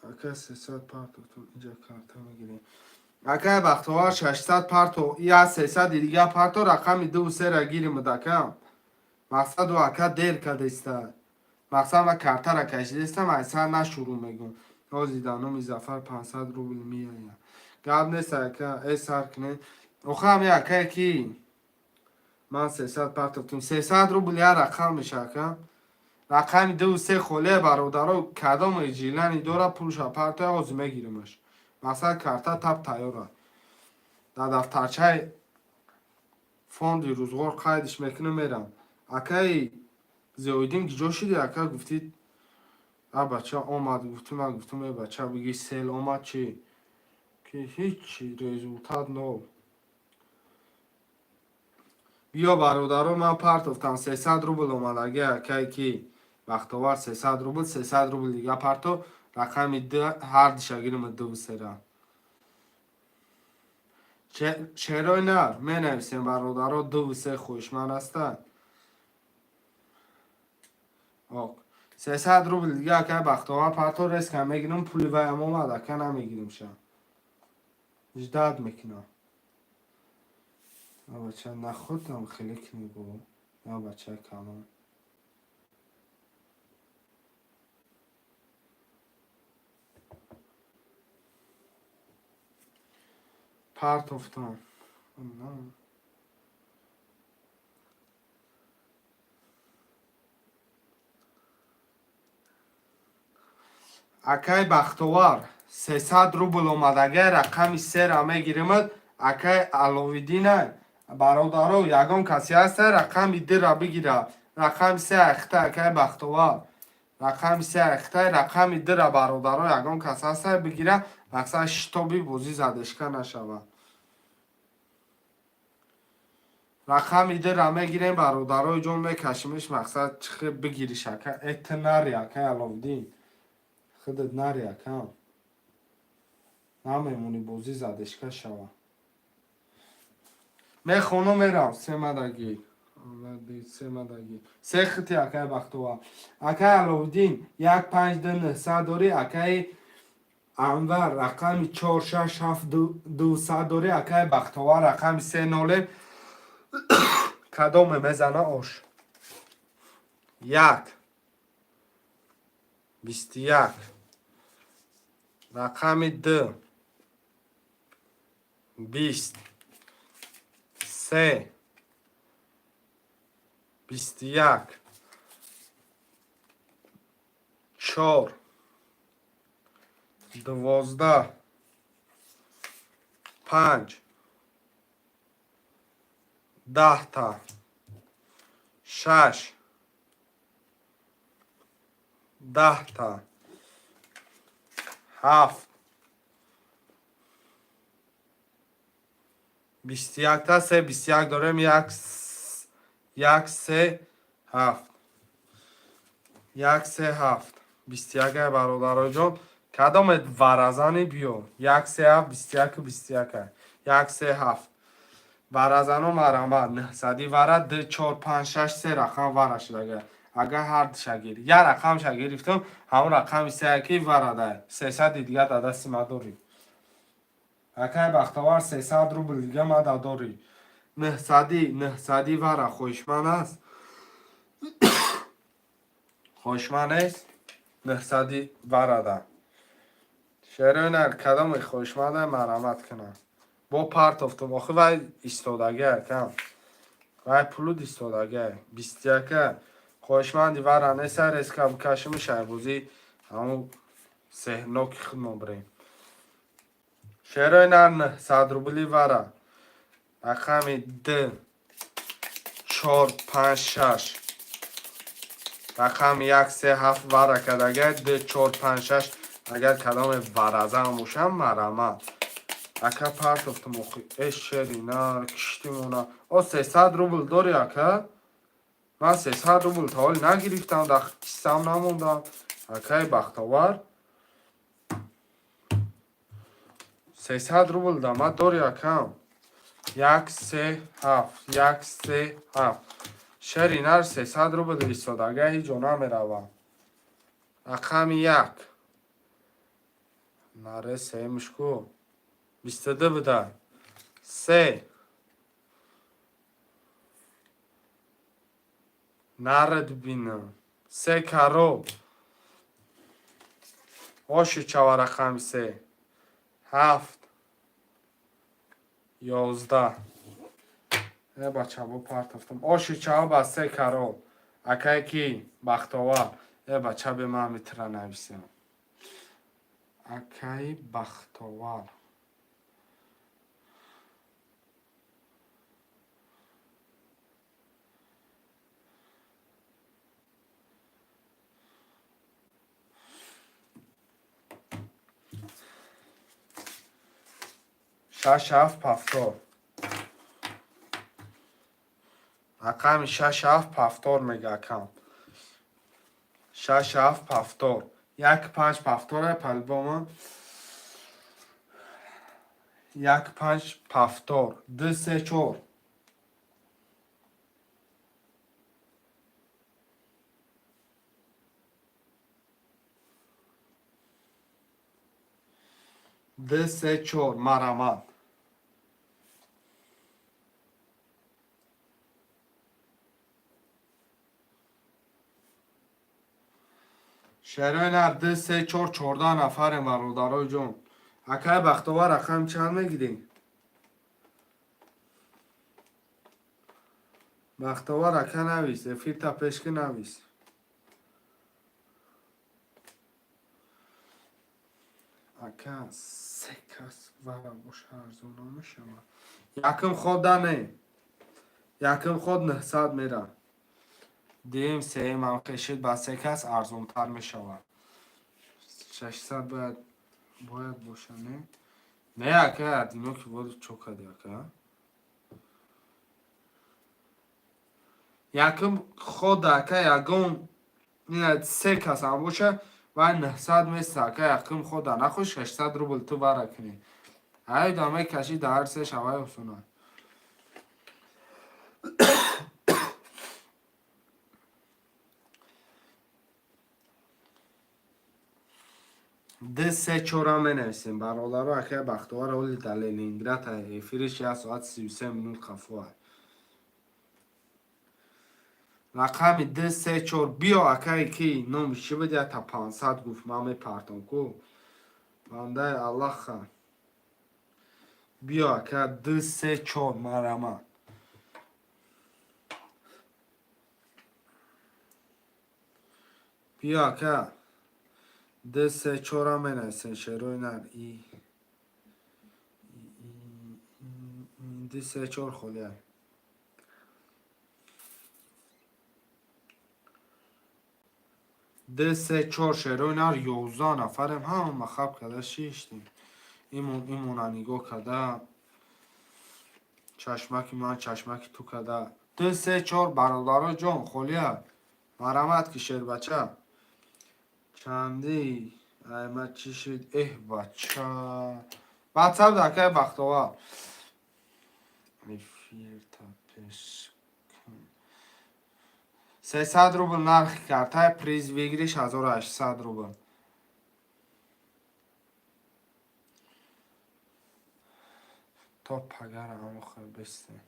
Ака, 300 партотон, инҷа карта мегирем. Акай Бахтовар, 600 парто, я 300 дига парто, рақами дуву сера гиримуд, ака. Мақсаду, ака, дер кардеста. Мақсад, ма картара кашидестам, айсар нашурӯъ мегӯм. Ҳозир дар номи Зафар 500 рубл меояд. Гап нест, ака, э, сар кунед. Охи ҳами акае ки ман 300 партофтум, 300 рубл я рақам меша, ака. Рақами дуву се холе, бародаро, кадоме желание дора, пулша партоя, ҳозир мегиримаш. Мақсад, карта тап тайёра. Дар дафтарчаи фонди рӯзғор қайдиш мекунам, мерам. Акаи Зиёиддин, киҷо шуди, ака, гуфтид? А бача омад, гуфтум, ман гуфтум, э бача, биги сел омад чи? Ки ҳичи, результат нол. Биё, бародаро, ман партофтам, 300 рубл омадаги. Акай ки Бахтовар, 300 рубл, 300 рубл дига парто, рақами д ҳар диша гирим, дуву сера. Шерои нар менависем, бародаро, дуву се хоҳишманд ҳастанд. Ок, 300 рубл дига акай Бахтовар парто, резко мегирам, пули ваям омад, ака, намегирим ша. Ждать мекунам. Бача, нахудам хеле кунӣ бо. На, бача калон. Партофтам. Акай Бахтовар, 300 рубл омадагай, рақами сера мегиримад. Акай Аловиддина, бародаро, ягон касе ҳаста, рақами дира бигира. Рақами се ахта, акай Бахтовар. Рақами се ахта, рақами дира, бародаро, ягон кас ҳаста, бигира, мақсад шитоби бозӣ задешка нашавад. Рақами дира мегирем, бародарои ҷон, мекашимиш, мақсад чихе бигириш, ака. Э, ту нари, акай Аловиддин. Худат нари, акам. Намемонӣ бозӣ задешка шава. Мехонам, мерам, семадаги. Семадаги. Се хити, акай Бахтовар. Акай Аловиддин, як панҷ ду нӯҳсад дорӣ, акай Анвар рақами чор шаш ҳафт дусад дорӣ, акай Бахтовар рақами се ноле кадоме мезана ош. Як 21, рақами д 20, се 21, чор 12, панҷ 10-та, шаш 10-та, ҳафт 21-та, се 21 дорем, як як се ҳафт, як се ҳафт 21-ай. Бародароҷон, кадомет варазани, биё, як се ҳафт 21-у 21-ай, як се ҳафт варазано, марҳамат. Нӯҳсади вара, д чор панҷ шаш се рақам вара шудага. Агар ҳар диша гир, як рақамша гирифтам, ҳамон рақами сея ки варадай, 300-и дига дар дасти ма дорӣ. Акай Бахтовар, 300 рубл дига ма да дорӣ. Нӯҳсади, нӯҳсади вара хоҳишманд аст? Хоҳишманд нест? Нӯҳсади варада. Шерои кадоме хоҳишманда, марҳамат кунам. Бо партофтум, охи вай истодагӣ, акам. Вай пулуд истодагӣ. 21-а. Хоҳишманди вара неста, резко бикашиму шайбозӣ ҳамун сеҳрноки худмон бирем. Шерои нар, 900 рубли вара. Рақами д чор панҷ шаш. Рақами як се ҳафт вара кардагай, д чор панҷ шаш. Агар кадоме варазан бошам, марҳамат. Ака, партофтум, охи. Э, шери нар, киштимона. О, 300 рубл дорӣ, ака? Ман 300 рубл та ҳол нагирифтам, дар киссам намондам. Акаи Бахтовар. 300 рубл да ма дорӣ, акам. Як се ҳафт, як се ҳафт. Шери нар, 300 рубл истодага, ҳеҷ ҷо намеравам. Рақами як. Наре сеюмиш ку. 22 буда. Се. Нарад бинам. Се кароб. Оши чава рақами се. Ҳафт. 11. Э, бача, бо партофтам. Оши чава ба се кароб. Акай ки Бахтовар. Э, бача, бе ман митра нависем. Акаи Бахтовар. Шаш ҳафт повтор. Рақами шаш ҳафт повтор мега акам. Шаш ҳафт повтор. Як панҷ повтора по-любому. Як панҷ повтор. Ду се чор. Ду се чор марамат. Шерои нар ду се чор 14 нафарем бародарои ҷон. Акай Бахтовар рақам чанд мегирӣ? Бахтовар ака навис, эфирта пешки навис. Ака се кас вара боша арзон намешавад. Якум ход да не. Якум ход 900 мера. Дуюм сеюмам хешид ба се кас арзонтар мешавад. 600 бояд боша, не? Не ака, одиноки воду чо кади ака? Якум ход ака ягон се кас ҳам боша вай 900 места ака якум хода нахоҳ 600 рубл ту вара кунӣ. Ай да мекашӣ да ҳар се шавай осона. Ду се чора менависем бародаро акай Бахтовар оли дар Ленинград эфириш як соат 33 минут қафо. Рақами ду се чор биё акай ки номи чӣ буд якта 500 гуфт ман мепартом ку бандаи Аллаха биё ака ду се чор марама. Биё ака ду се чора менависем шерои нар и ду се чор холия. Ду се чор шерои нар 11 нафарем ҳама хаб карда шиштем. Имон имона нигоҳ карда чашмаки ман чашмаки ту карда. Ду се чор бародаро ҷон холия марамат ки шербача. Чанди айма чӣ шуд эҳ бача. Ватсап акай Бахтовар. Эфирта пеш 300 рубл нархи картай приз выигрыш 1800 рубл. То пагара амохел бистем.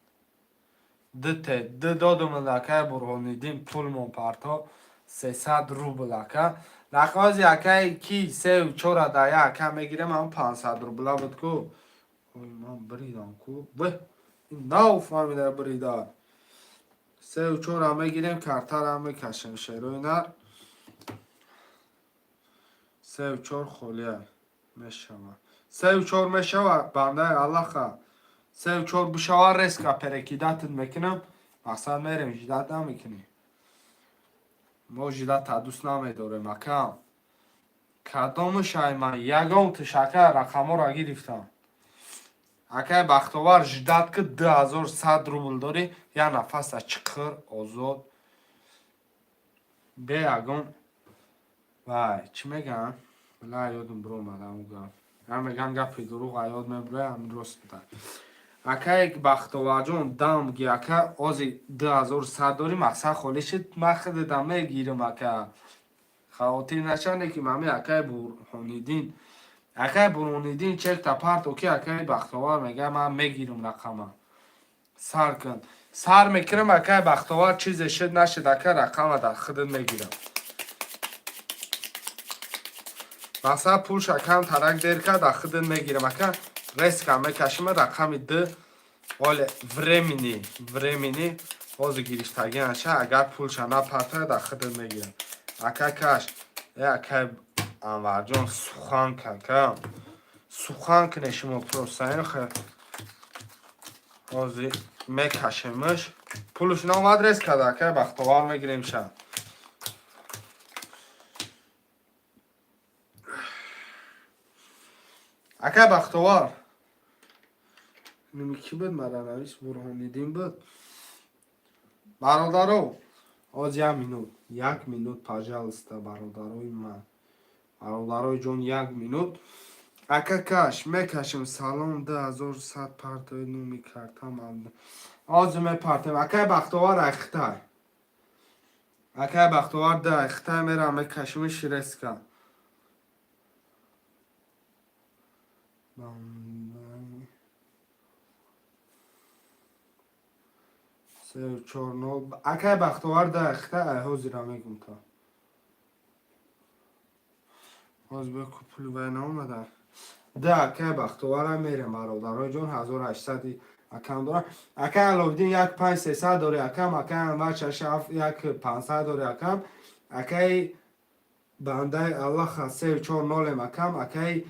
Дте д додум акай Бурҳониддин пулмон парто 300 рубл ака. Нақози акай ки сеу чора да я ака мегирем ам 500 рубла буд ку. Ой ман бридам ку. Бе нав фаҳмида брида. Сеу чора мегирем картара мекашем шерои нар. Сеу чор холия мешава. Сеу чор мешава бандаи Аллаха. Сеу чор бишава резко перекидать мекунам. Мақсад мерем ждать намекунем. Мо ждать дӯст намедорем ака. Кадомаш ай ман ягон тиш ака рақамҳоро гирифтам. Акай Бахтовар ждать ки 2100 рубл дорӣ як нафаса чиқир озод бе ягон вай чӣ мегӯянд? Била ёдум биромад ҳамун гап. Ҳам мегӯянд гапи дурӯғ ёд мебурад ҳамин рост буда. Акай Бахтоварҷон дам ги ака ози 2100 дорӣ мақсад холӣ шуд ман худам мегирам ака. Хавотир нашавне ки мами акай Бурҳониддин акай Бурҳониддин чекта парто ки акай Бахтовар мегӯяд ман мегирам рақама. Сар кун. Сар мекунам акай Бахтовар чизе шуд нашуд ака рақама дар худат мегирам. Мақсад пулша кам тарак дер кард дар худат мегирам ака резко мекашим рақами д оле времени ҳозир гирифтагӣ наша агар пулша напартояд дар худат мегирам. Ака каш э акай Анварҷон сухан кака сухан кунед шумо просто ҳозир мекашемш пулш наомад рез карда акай Бахтовар мегирем ша. Акай Бахтовар. Ними ки буд, мара навис, Бурҳониддин буд. Бародаро, оз як минут, як минут, пожалуйста, бародарои ман. Бародарои ҷон, як минут. Ака, каш мекашем, салом, 2100 партои номи картам. Ҳозир мепартем. Акай Бахтовар айхтай. Акай Бахтовар да айхтай мерам, мекашимиш резко. Се чор нол. Акай Бахтовар да айхтай, ай ҳозира мегум та. Ҳозир бе пули вай наомада. Да акай Бахтовара мерем, бародарои ҷон, 1800 акам дорам. Акай Аловиддин як панҷ сесад дори акам, акай Анвар шаш ҳафт як пансад дори акам, акай бандаи Аллаха се чор нолем акам, акай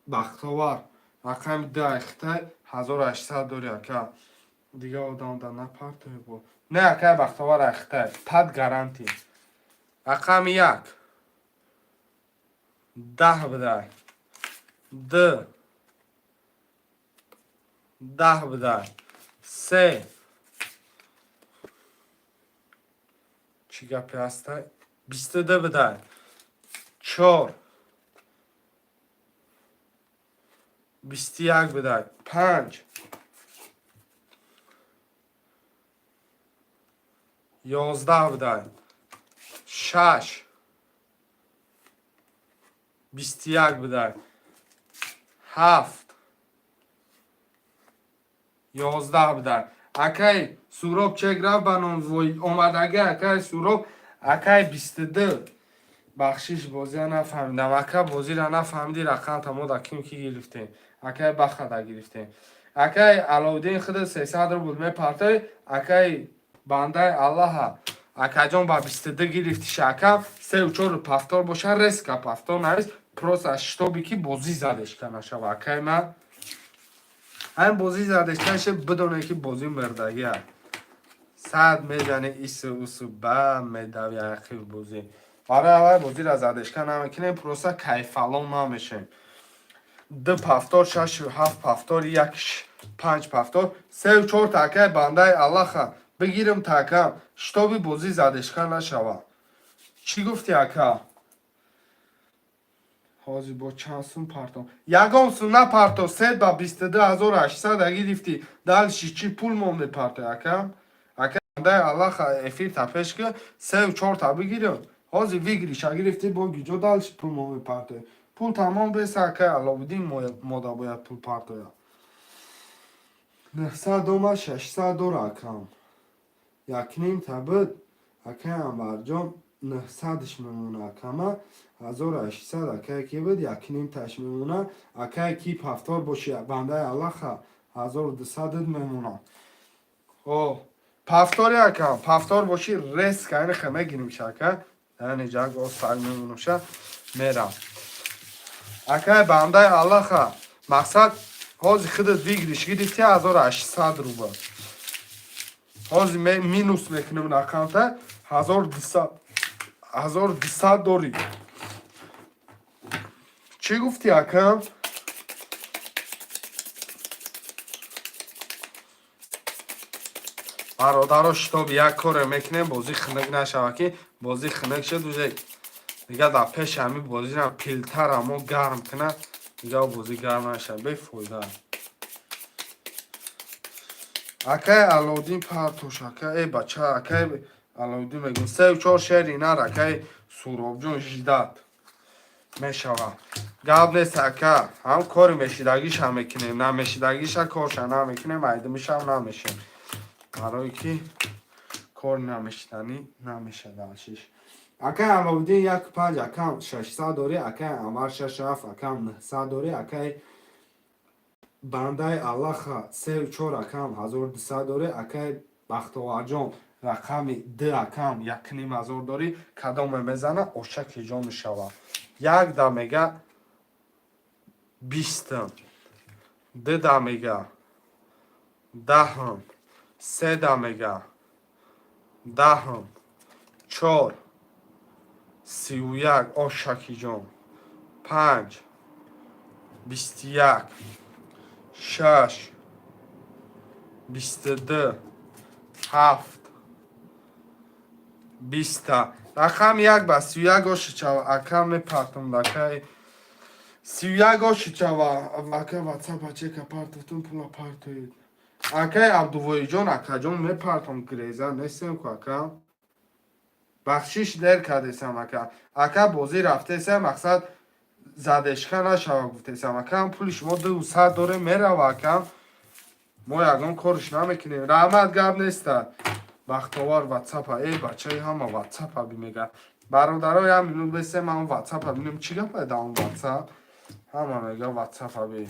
Бахтовар рақами да хитай 1800 дори ака. Дига одам да напартои бо. Не, акай Бахтовар ахитай, пад гарантия. Рақами як. 10 будай. Д. 10 будай. Се. Чӣ гапе ҳастай? 22 будай. Чор. 21 будай. Панҷ. 11 будай. Шаш. 21 будай. Ҳафт. 11 будай. Акай Суроб чек рафт ба номвой омадаги акай Суроб, акай 22. Бахшиш, бозия нафаҳмидам. Ака, бозиро нафаҳмиди, рақамта мо да ким ки гирифтем. Акай Бахада гирифтем. Акай Аловиддин худ 300 рубл мепартой, акай бандаи Аллаҳа. Акаҷон, ба 22 гирифтиш акам, сеу чору повтор боша, резко повтор навис, просто чтобы ки бозӣ задешка нашава. Акай ман ҳамин бозӣ задешка бидоне ки бозӣ мирдагия. Сад мезани ису усу ба медави ахир бозӣ. Барои аввал бозиро задешка намекунем, просто кайфалон намешем. Ду повтор, шаш ҳафт повтор, як панҷ повтор, сеу чор такаи бандаи Аллаха бигирам такам, чтобы бозӣ задешка нашава. Чӣ гуфти, ака? Ҳозир бо чанд сум партом? Ягон сум напарто, сет ба 22 800 гирифтӣ. Дальше чӣ пул мо мепартой, ака? Ака бандаи Аллаха, эфир та пеш ки сеу чорта бигирам. Ҳозир выигрыша гирифтӣ, бо гиҷо дальше пул мо мепартой? Пул тамом беса, акай Аловиддин мода бояд пул партояд. 900 омад, 600 дора акам. Якним та буд, акай Анварҷон 900-ш мемона акама, 1800 акай ки буд, якним таш мемона, акай ки повтор боши, бандаи Аллаха 1200 мемона. О, повтори акам, повтор боши, резко айни ха мегирим ака. Яъне ҷаг остаг мемонамша мерам. Акай бандаи Аллаха, мақсад ҳозир худат выигрыш гирифти 1800 рубл. Ҳозир минус мекунем рақамта 1200 1200 дорӣ. Чӣ гуфтӣ, акам? Бародаро, чтобы як коре мекунем, бозӣ хунук нашава, ки бозӣ хунук шуд, уже дига дар пеши ҳамин бозиро пилтара мо гарм кунад, дига бозӣ гарм нашава, бефоида. Акай Аловиддин партош, ака, э бача, акай Аловиддин мегӯм, сеу чор шери нар, акай Суробҷон жидат мешава. Гап нест, ака, ҳам кори мешидагиша мекунем, намешидагиша корша намекунем, айдимишам намешем. Барое ки кор намешиданӣ намеша дальшиш. Акай Аловиддин як панҷ, акам 600 дорӣ, акай Анвар шаш ҳафт, акам 900 дорӣ, акай бандаи Аллаха сеу чор, акам 1200 дорӣ, акай Бахтоварҷон рақами д акам 1500 дорӣ, кадоме мезана, ошаки ҷон мешава. Як да мега 20-м, ду да мега 10-м, се да мега 10-м, чор 31, ошакиҷон, панҷ 21, шаш. 22, 7, 20-та. Рақами як ба 31 ошичава, ака мепартам дакай. 31 ошичава, ака ватсапа чека партофтум, пула партоед. Акай Абдувоиҷон, акаҷон, мепартам, греза нестем ку, ака. Бахшиш, дер кардесам, ака. Ака, бозӣ рафтесам, мақсад задешка нашава гуфтесам. Ака, пули шумо 200 доре мерава, ака. Мо ягон корш намекунем. Раҳмат, гап неста. Бахтовар ватсапа, э бачаи ҳама ватсапа бимега. Бародаро, як минут бесем, ман ватсапа бинем, чӣ гапа да он ватсап? Ҳама мега ватсапа би.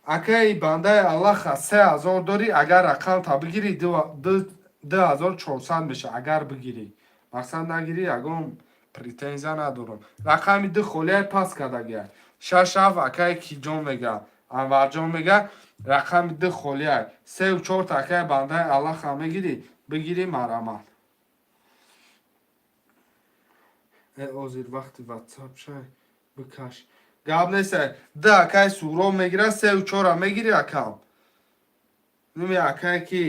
Акаи бандаи Аллаха, 3000 дорӣ, агар рақамта бигирӣ, 2400 меша, агар бигирӣ. Мақсад нагирӣ, ягон претензия надорам. Рақами ду холияй пас кардагия. Шаш ҳафт, акаи Киҷон мега, Анварҷон мега, рақами ду холияй. Сеу чорта, акаи бандаи Аллаха, мегирӣ, бигирӣ, марамат. Э озир вақти ватсап шай бикаш. Гап нест. Ду акаи Суҳроб мегира, сеу чора мегирӣ, акам. Ними акае ки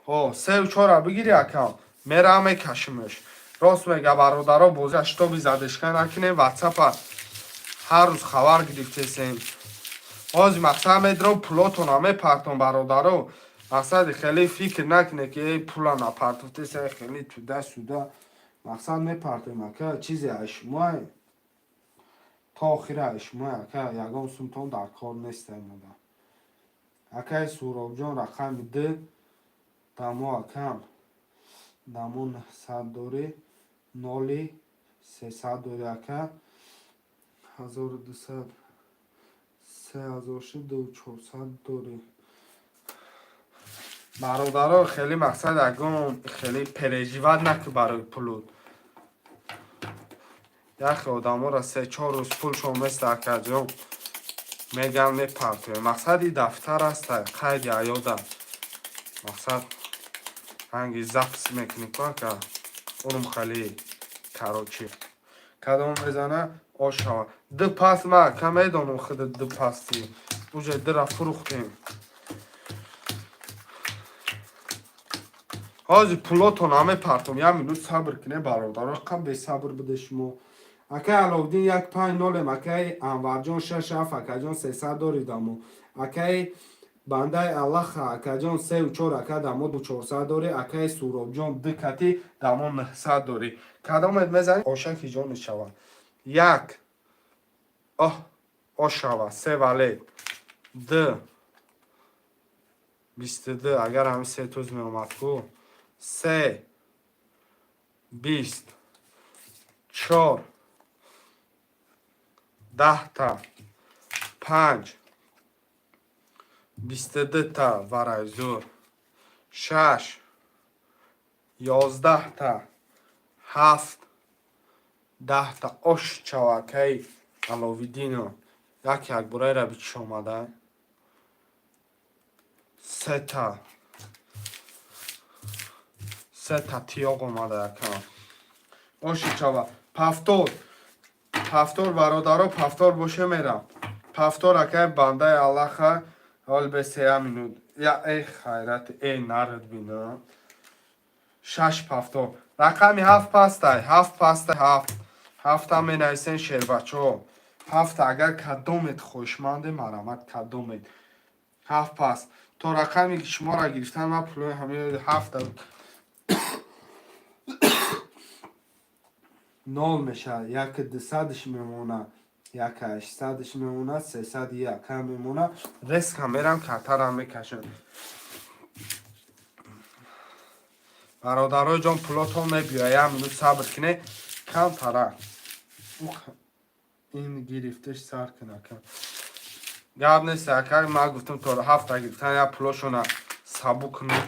ҳо сеу чора бигирӣ, акам. Мерам мекашимеш. Рост мега, бародаро, бозӣ шитоби задешка накунем, ватсапа ҳар рӯз хабар гирифтесем. Ҳозир мақсад медорам пулотона мепартом, бародаро. Мақсади хеле фикр накуне ки эй пула напартофтеса, хеле туда сюда. Мақсад мепартем, ака, чизе ай шумоай то охира ай шумоай, ака, ягон сумтон дар кор нестем мода. Акаи Суҳробҷон, рақами д дамо, акам, дамо 900 дорӣ, ноли 300 дорӣ, ака, 1200, 3000 шуд, 2400 дорӣ. Бародаро, хеле мақсад ягон хеле переживать накун барои пулут. Яхе одаморо се-чор рӯз пулшон места, акаҷон, меган мепартоем. Мақсади дафтар аста, қайди аёда. Мақсад ранги запись мекунӣ ку, ака. Урум хали, короче. Кадом мезана ошава. Ду пас ма ака медонам худ ду пасти. Уже дура фурӯхтем. Ҳозир пулотон мепартом, як минут сабр кунед, бародаро, қам бесабр буде шумо. Акай Аловдин, як панҷ нолем, акай Анварҷон, шаш ҳафт, акаҷон, 300 дорӣ дамо. Акай бандаи Аллаха, акаҷон, сеу чор, ака, дамо 400 дорӣ, акай Суҳробҷон, ду кати дамо 900 дорӣ. Кадомет мезанӣ, ошаки ҷон мешава. Як оҳ ошава, се вале д 22, агар ҳами се туз меомад ку, се 20 чор 10-та панҷ 22-та варай зур шаш 11-та ҳафт 10-та ош чавакаи Аловиддино як якбораеро бичиш омада сета тиёқ омада, якам оши чава. Пафтор, пафтор, бародаро, пафтор боше мерам. Пафтор, акай бандаи Аллаха, ҳол бе сея минут. Я эй хайрат, эй нард бина. Шаш пафтор. Рақами ҳафт пастай, ҳафт пастай, ҳафт. Ҳафта менависен, шербачо. Ҳафта агар кадомет хоҳишманде, марамат, кадомет. Ҳафт пас. То рақами шуморо гирифтан ман пулои ҳамин ҳафта нол мешавад, як дусадш мемонад, як ҳаштсадш мемонад, сесад яка мемонад. Резко мерам, картарам мекашам. Бародарои ҷон, пулотон мебиёяд, як минут сабр кунед, камтара ин гирифташ сар кун, ака. Гап нест, ака, ман гуфтам то ҳафта гирифтан як пулошона сабук кунем.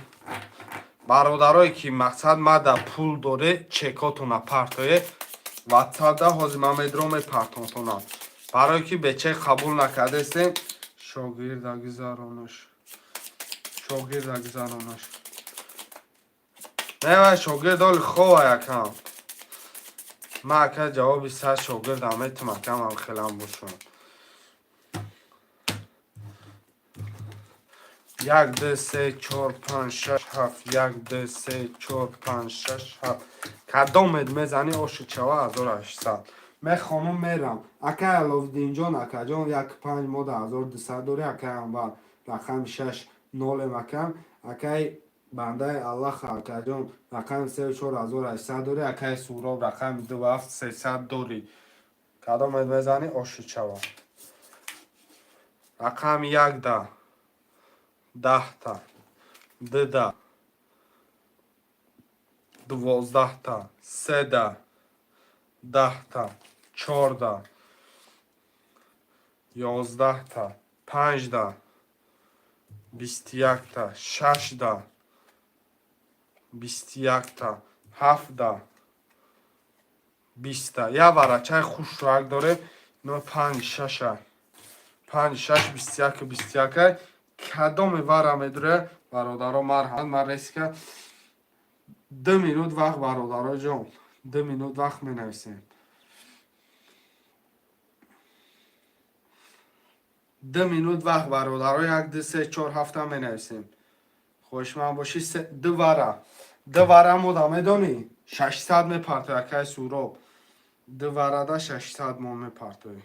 Бародарое ки мақсад мада пул доре, чекотона партое ватсапда, ҳозир ман медром мепартонтонам. Барое ки бечек қабул накардестем, шогирда гузаронаш. Шогирда гузаронаш. Не вай шогирд оли хова якам. Ман ака ҷавоби сад шогирдам метум, акам ҳам хелам бошам. 1, 2, 3, 4, 5, 6, 7, 1, 2, 3, 4, 5, 6, 7. Кадомед мезанӣ, оши чава 1800. Мехонум, мерам. Акай Аловиддинҷон, акаҷон, як панҷ мода 1200 дорӣ, акай Анвар, рақами шаш нолем акам. Акай бандаи Аллаха, акаҷон, рақами се 4800 дорӣ, акай Суроб, рақами ду ҳафт 300 дорӣ. Кадомед мезанӣ, оши чава. Рақами як да 10та, дуда 12та, седа 10та, чорда 11та, панҷда 21та, шашда 21та, ҳафтда 20та. Як варачаи хушрак дорем, но панҷ шаша, панҷ шаш 21, 21-ай. Кадоме вара медуре, бародаро, марҳамат. Ман резко 2 минут вақт, бародаро ҷон, 2 минут вақт, менависем. 2 минут вақт, бародаро, як, ду, се, чор, ҳафта менависем. Хоҳишманд бошӣ, ду вара, ду вара мода медонӣ, 600 мепартои, акай Суроб, ду варада 600 мо мепартоӣ.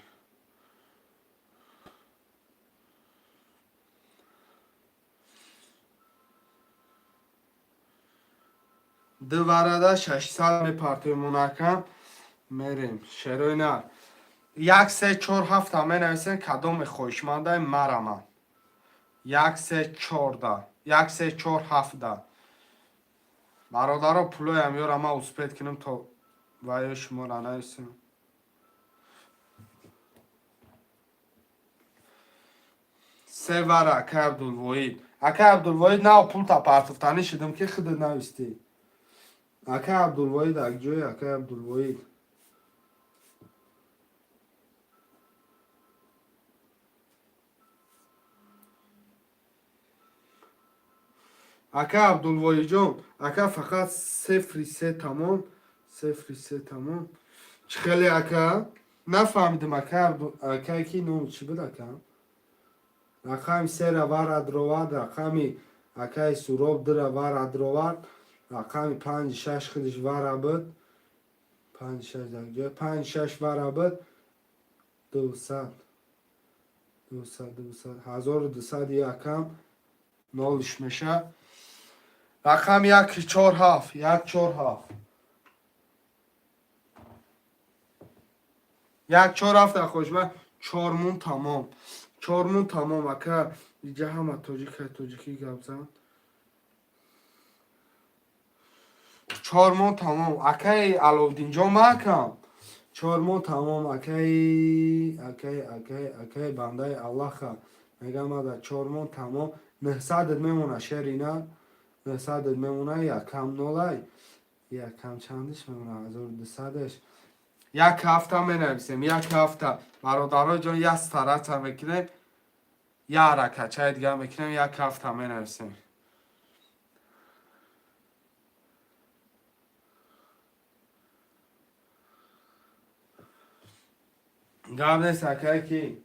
Ду варада 600 мепартои мунакам, мерем. Шерои нар, як, се, чор, ҳафта менависем. Кадоме хоҳишмандай, мараман. Як, се, чорда, як, се, чор, ҳафта. Бародаро, пулоям ёра ман успеть кунам, то ваё шуморо нависем. Се вара, акай Абдулвоид. Акай Абдулвоид, нав пулта партофтанӣ шудам, ки худат навистӣ. Акай Абдулвоид, акҷои акай Абдулвоид? Ака Абдулвоиҷон, ака, фақат сефри се тамом, сефри се тамом. Чӣ хеле, ака, нафаҳмидим. Ака, акае ки ном чӣ буд, ака? Рақами сера вара дровард, рақами акаи Суроб дура вара дровард, рақами панҷ шаш худиш вара буд, панҷ шаш ҷой, панҷ шаш вара буд, 200, 200, 200, 1200, якам нолиш меша. Рақами як, чор, ҳафт, як, чор, ҳафт, як, чор, ҳафт. Хошма чормун тамом, чормун тамом. Ака, иҷа ҳама тоҷика, тоҷикӣ гап зан. Чормон тамом, акаи Аловдинҷон, маакам, чормон тамом. Акаи, акаи, акаи, акаи бандаи Аллаха, мегам, ада чормон тамом, 900-ат мемона, шерина, 900-ат мемона, якам нолай, якам чандиш мемона, 1200-аш. Як ҳафта менависем, як ҳафта, бародаро ҷон, як стараться мекунем, як ҳаракатчаи дигар мекунем, як ҳафта менависем. Гап нест, акае ки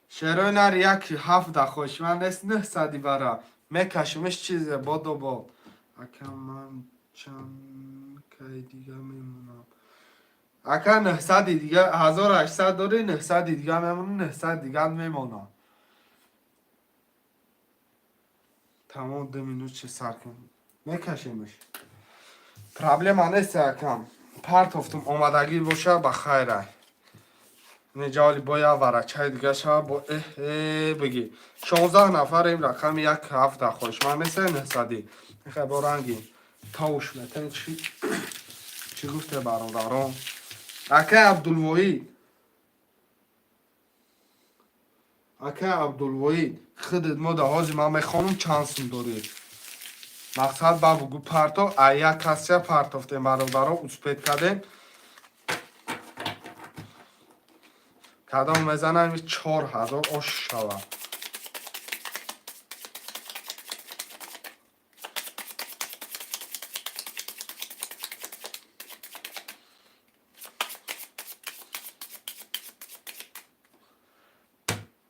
шерои нар, як ҳафта хошман нест, 900-и бара мекашимиш, чизе бодо бод. Ака, ман чанд кай дига мемонам? Ака, 900-и дига, 1800 дорӣ, 900-и дига мемонам, 900 дига мемонам. Тамом, 2 минут чи сар кун, мекашимиш, проблема нест. Акам, партофтум, омадагӣ боша, ба хайрай. Неҷоли бо як варачаи дига шава, бо эҳ бигӣ. 16 нафарем. Рақами як ҳафта хоҳишманд нест, 900-ӣ мехай, бо ранги тавш метен. Чӣ, чӣ гуфте, бародарон? Акай Абдулвоид, акай Абдулвоид, худат мо да ҳозир ман мехонам, чанд сум дорӣ, мақсад ба бугу, парто. А як касча партофтем, бародарон, успеть кардем. Кадом мезанам, 4000 ош шавад.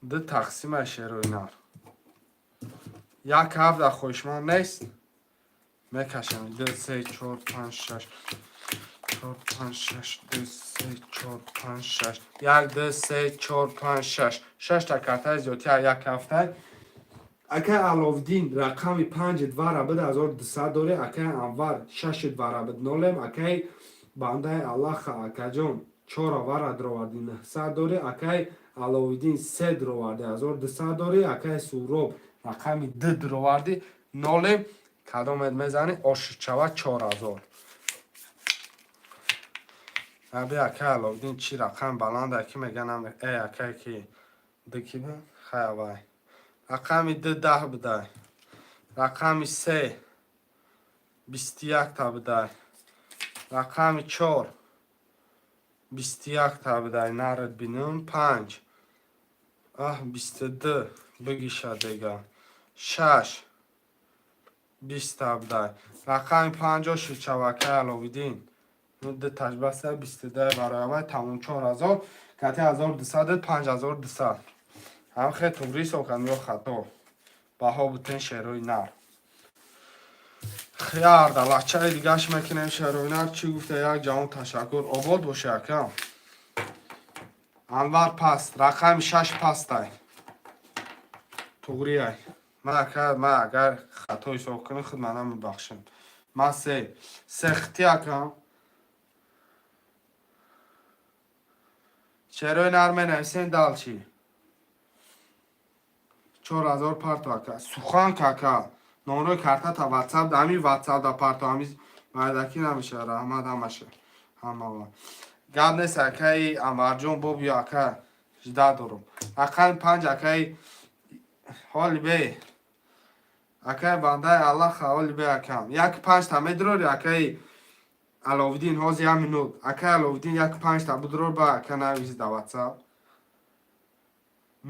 Ду тақсима, шерои нар. Як ҳафта хоҳишманд нест, мекашам. Ду, се, чор, панҷ, шаш, чор, панҷ, шаш, ду, се, чор, панҷ, шаш, як, ду, се, чор, панҷ, шаш, шашта картаи зиёдтия як ҳафта. Акай Аловдин, рақами панҷи двара бид, 1200 дорӣ. Акай Анвар, шаши двара бид, нолем. Акай бандаи Аллаха, акаҷон, чора вара дроварди, 900 дорӣ. Акай Аловиддин, се дроварди, 1200 дорӣ. Акай Суроб, рақами д дроварди, нолем. Кадомет мезанӣ, ошичава 4000. Аби, акай Аловиддин, чӣ рақами баланда, ки меганам. Э, акай, ки д ки буд? Хай, авай рақами д 10 будай, рақами се 21-та будай, рақами чор 21-та будай. Нарад бинум. Панҷ, аҳ, 22 бигиша дега, шаш 20-та будай. Рақами панҷо шуд, чавакай Аловиддин, ду тажбаста 22 барои авай. Тамом, 4000 кати 1200, 5200. Ҳам хел туғри ҳисоб кардам ё хато? Баҳо бутен, шерои нар. Ярда лачаи дигаш мекунем, шерои нар. Чӣ гуфта? Як ҷавон, ташаккур, обод боше, ака Анвар. Паст, рақами шаш пастай, туғриай. Ман, ака, ман агар хато ҳисоб кунам, худ мана мебахшем. Ман се сехти, акам. Шерои нар менависем. Далчи 4000 парто, ака. Сухан кака, номрои картата ватсап, ҳами ватсап да парто, ҳами майдаки намеша. Раҳмат ҳамаша, ҳамава гап нест. Акаи Анварҷон, бобиё, ака, жда дорум. Рақами панҷ, акаи ҳоли бе, акаи бандаи Аллах, ҳоли бе, акам. Як панҷта медурори, акаи Аловиддин? Ҳозир, як минут. Акаи Аловиддин, як панҷта будурор ба ака навис да ватсап.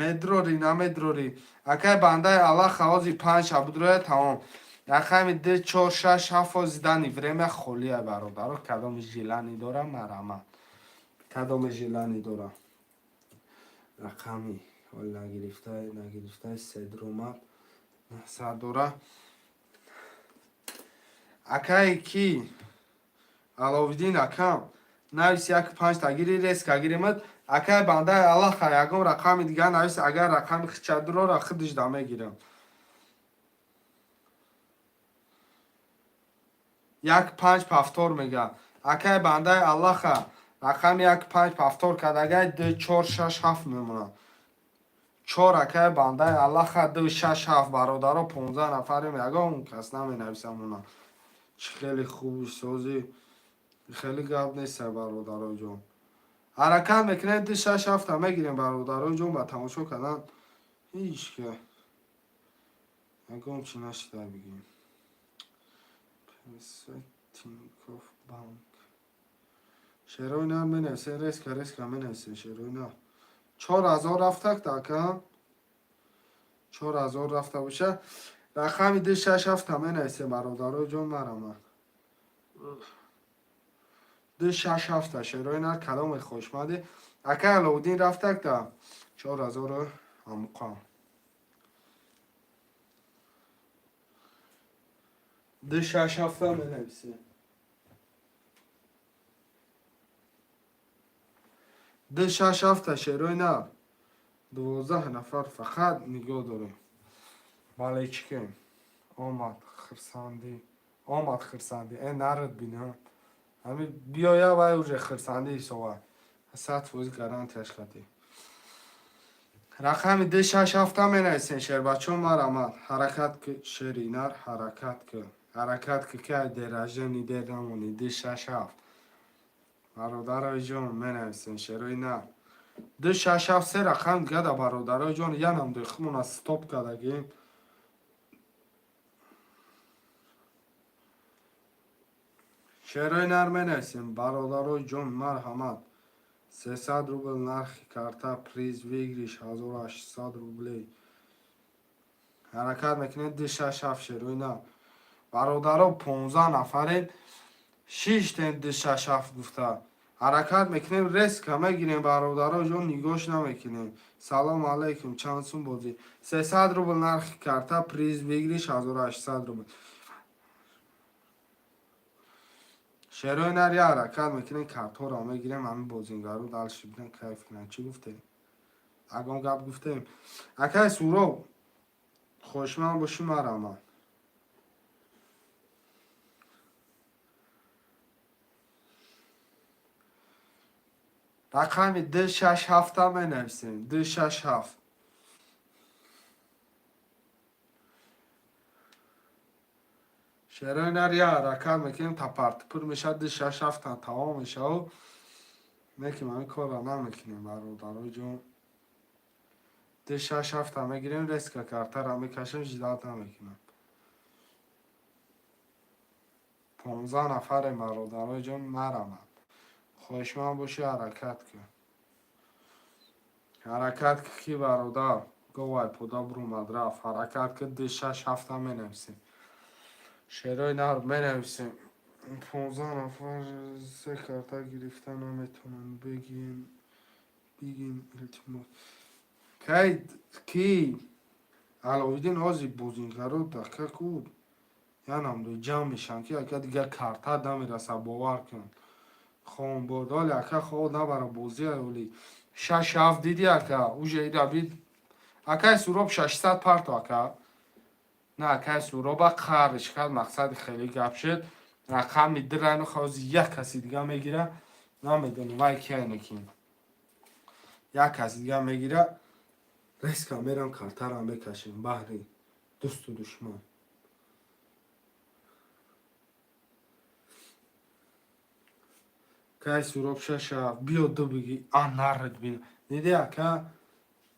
Медурорӣ, намедурорӣ, акаи бандаи Аллах? Ҳозир панҷта будуроя, тамом. Рақами д, чор, шаш, ҳафт ҳозир дани время холия, бародаро. Кадоми желание дора, марҳамат, кадоми желание дора. Рақами ҳол нагирифтай, нагирифтай, седромад насад дора. Акаи ки Аловиддин, акам, навис, як панҷта гири, резко гиримад. Акаи бандаи Аллаха, ягон рақами дигар навис. Агар рақами хичадурора, худиш да мегирам. Як панҷ повтор мега. Акаи бандаи Аллаха, рақами як панҷ повтор кардагай, ду, чор, шаш, ҳафт мемонад. Чор, акаи бандаи Аллаха, ду, шаш, ҳафт. Бародаро, 15 нафарем, ягон кас наменависам. Она чӣ хеле хуби созӣ, хеле гап нест, бародароҷон. Ҳаракат мекунем, ду, шаш, ҳафта мегирем, бародароҷон. Ба тамошо кардан ҳеҷ ка ягон чӣ нашида бигем. Тинькофф банк. Шерои нар менависем, резко, резко менависем. Шерои нар, 4000 рафтак, ака, 4000 рафта боша. Рақами ду, шаш, ҳафта менависем, бародароҷон, марамад. Ду, шаш, ҳафта, шерои нар. Кадоме хошмади, акай Аловуддин? Рафтак да 4000-у ҳамуқам. Ду, шаш, ҳафта менависем. Ду, шаш, ҳафта, шерои нар. 12 нафар фақат нигоҳ дорем. Бале, чӣ кем? Омад хирсандӣ, омад хирсандӣ. Э, нарад бина, ҳами биёя, вай уже хирсандӣ ҳисоба, 100% гарантияш кардӣ. Рақами ду, шаш, ҳафта менависем, шербачо, марамад. Ҳаракат ки, шери нар, ҳаракат ки, ҳаракат ки, ки ай деражени дер намонӣ. Ду, шаш, ҳафт, бародарои ҷон, менависем, шерои нар. Ду, шаш, ҳафт. Се рақам дигада, бародарои ҷон, янам духмона стоп кардагим. Шерои нар менависем, бародарои ҷон, марҳамат. 300 рубл нархи карта, приз выигрыш 1800 рублей. Ҳаракат мекунем, ду, шаш, ҳафт, шерои нар. Бародаро, 15 нафарем, шиштем. Ду, шаш, ҳафт гуфта. Ҳаракат мекунем, резко мегирем, бародаро ҷон, нигоҳш намекунем. Салом алайкум, чанд сум бозӣ? 300 рубл нархи карта, приз выигрыш 1800 рубл. Шерои нар я ҳаракат мекунем, картҳоро мегирем, ҳамин бозингару дальше бидан, кайф кунанд. Чӣ гуфтем? Ягон гап гуфтем? Акай Суроб, хоҳишманд бошӣ, мараман. Рақами д шаш ҳафта менависем, д шаш ҳафт. Шерои нар я ҳаракат мекунем, тапартупур мешавад, д шаш ҳафта тамом мешавад. Мекунем, ҳамин корро намекунем, бародаро ҷон. Д шаш ҳафта мегирем, резко картаро мекашем, ждать намекунам. 15 нафарем, бародаро ҷон, нарамад. Хоҳишманд бошӣ, ҳаракат кун. Ҳаракат кун, ки бародар говай пода бурумад рафт. Ҳаракат кун, д шаш ҳафта менависем. Шерои нар менависем. 15 нафар се карта гирифта наметавонанд. Бигин, бигин, илтимос. Кай ки Аловиддин ҳозир бозингаро дака ку янам ҷамъ мешаванд, ки ака дигар карта намерасад, бовар кун. Хомбод оли ака хо набара бозӣ оли. Шаш ҳафт диди ака, уже ира бид. Акай Суроб 600 парто ака. На, акай Суроба қариш кард, мақсади хеле гап шуд. Рақами дирайно хози як каси дига мегира. Намедонам вай кияне ки. Як каси дига мегира. Резко мерам, картаро мекашем баҳри дӯсту душман. Кай Суроб шаша биё ду биги, а нарад бин. Диди ака,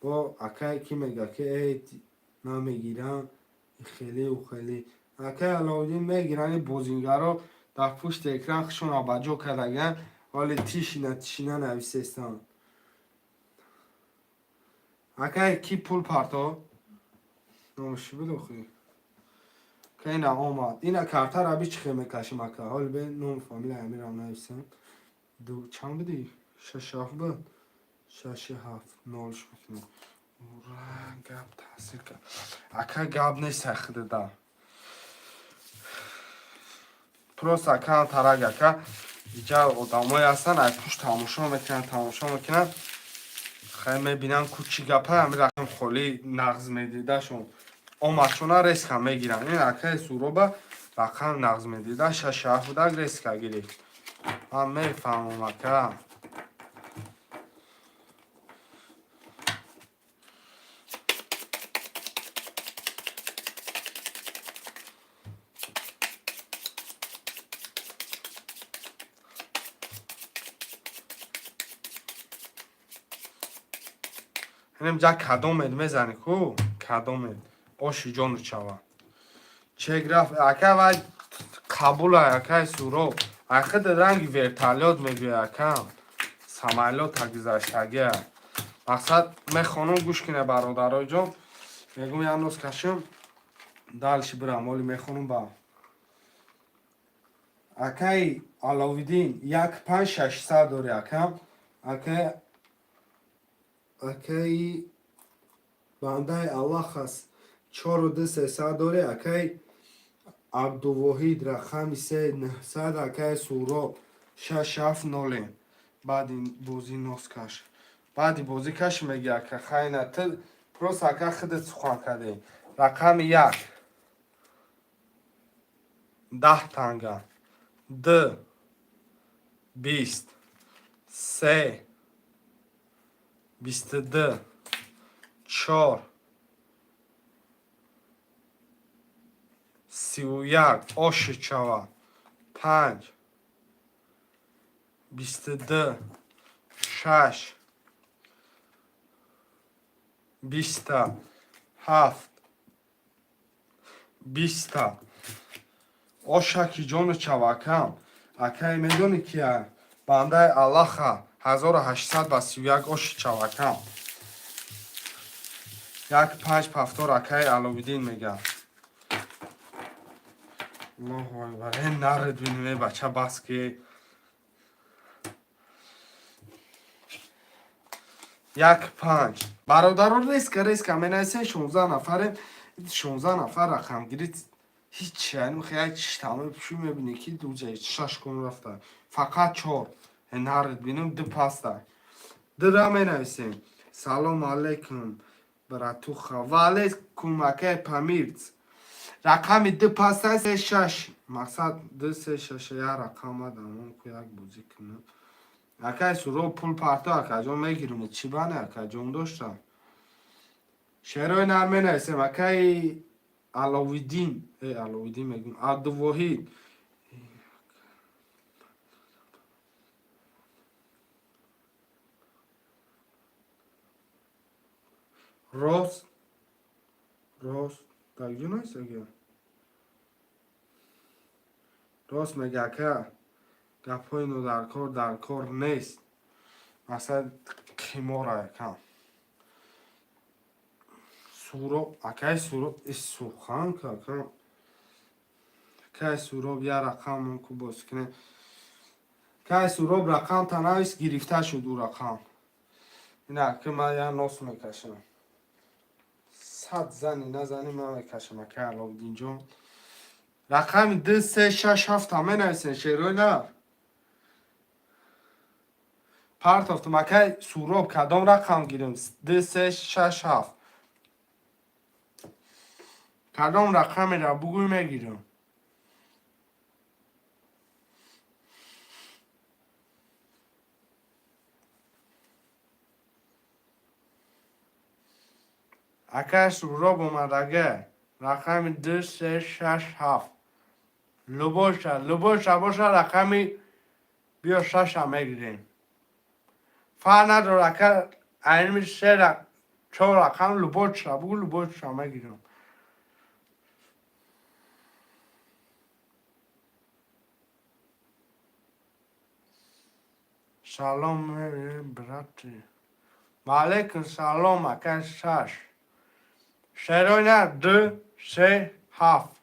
бо акай ки мега ки эй намегирам, хеле у хеле. Акай Аловиддин мегиранд, бозингаро дар пушти экран хушона ба ҷо кардаган, вале тишина тишина нависестанд. Акай ки пул парто? Номаш буд охи? Ка ина омад. Ина картаро би чӣ хел мекашим ака? Ҳоли бе ном фамилия амирам нависам. Ду чанд будӣ? Шаш ҳафт буд? Шаши ҳафт нолш мекунем. Ура, гап таъсир кард. Ака, гап нест худада. Просто ака тарак ака. Иҷа одамое ҳастанд, ай пушт тамошо мекунанд, тамошо мекунанд. Хай мебинанд ку чӣ гапа, ҳамин рақам холӣ нағз медидашон. Омадшона резко мегиранд. Ин акаи Суроба рақам нағз медида, шаш ҳафт будак, резко гирифт. Ман мефаҳмам ака. Инем ҷа кадомед мезанӣ ку? Кадомед? Оши ҷону чава. Чек рафт. Ака вай қабулай, акай Суроб. Ай худ ранги вертолёт мегӯяй ака. Самолёта гузаштагия. Мақсад мехонам, гӯш кине, бародарои ҷон. Мегӯм як нос кашам. Дальше бирам, оли мехонам ба. Акай Аловиддин як панҷ шашсад дори ака. Акай акаи бандаи Аллаҳ аст, чору ду сесад дори. Акаи Абдувоҳид рақами се нӯҳсад. Акаи Суроб шаш ҳафт ноле. Баъди бозӣ нос каш. Баъди бозӣ каш меги ака, хайна ту просто ака худат сухан кардӣ. Рақами як 10 танга, д 20, се 22, чор 31, оши чава, панҷ 22, шаш 20-та, ҳафт 20-та. Ошаки ҷону чава акам. Акай медонӣ кия? Бандаи Аллаха 1800 ба 31, оши чавакам. Як панҷ пафтор акаи Аловиддин мега. Аллоҳу акбар. Э наред бинем, э бача, бас ки. Як панҷ. Бародарон, резко резко менависен, 16 нафарем, 16 нафар рақамгирӣ ҳеч, яъне як чиштама пӯши мебинӣ, ки дуҷа шаш кун рафта, фақат чор нарид бинем, ду паста дира менависем. Салом алейкум, братуха. Ва алейкум, акай Памирц. Рақами ду паста, се, шаш, мақсад ду, се, шаш, як рақам адамон ку як бозӣ кунам. Акай Суроб, пул парто, акаҷон, мегирим. Чӣ бане, акаҷон, доштам. Шерои нар менависем. Акаи Аловиддин, Аловиддин мегӯм, Абдувоҳид. Рост, рост, дар куҷо нависагия? Рост мега, ака, гапҳои нодаркор дар кор нест. Мақсад қимора якам. Суроб, акаи Суроб, сухан ака. Акаи Суроб, як рақам ку боз кунем. Акаи Суроб, рақам танавис, гирифта шуд ӯ рақам. Ина ки ман як нос мекашам. Сад зани назани ман мекашам, акаи Аловиддинҷон. Рақами ду, се, шаш, ҳафта менависен, шерои нар. Партофтум, акаи Суроб, кадом рақам гирем? Ду, се, шаш, ҳафт. Кадом рақамеро бугӯй, мегирам. Акаи Суроб омадага. Рақами ду, се, шаш, ҳафт. Любоша, любоша боша, рақами биё шаша мегирем. Фарқ надорад, ака, айними се, чор рақам, любоша бугӯ, любоша мегирам. Салом, брати. Ва алейкум салом, акаи шаш. Шерои нар ду, се, ҳафт.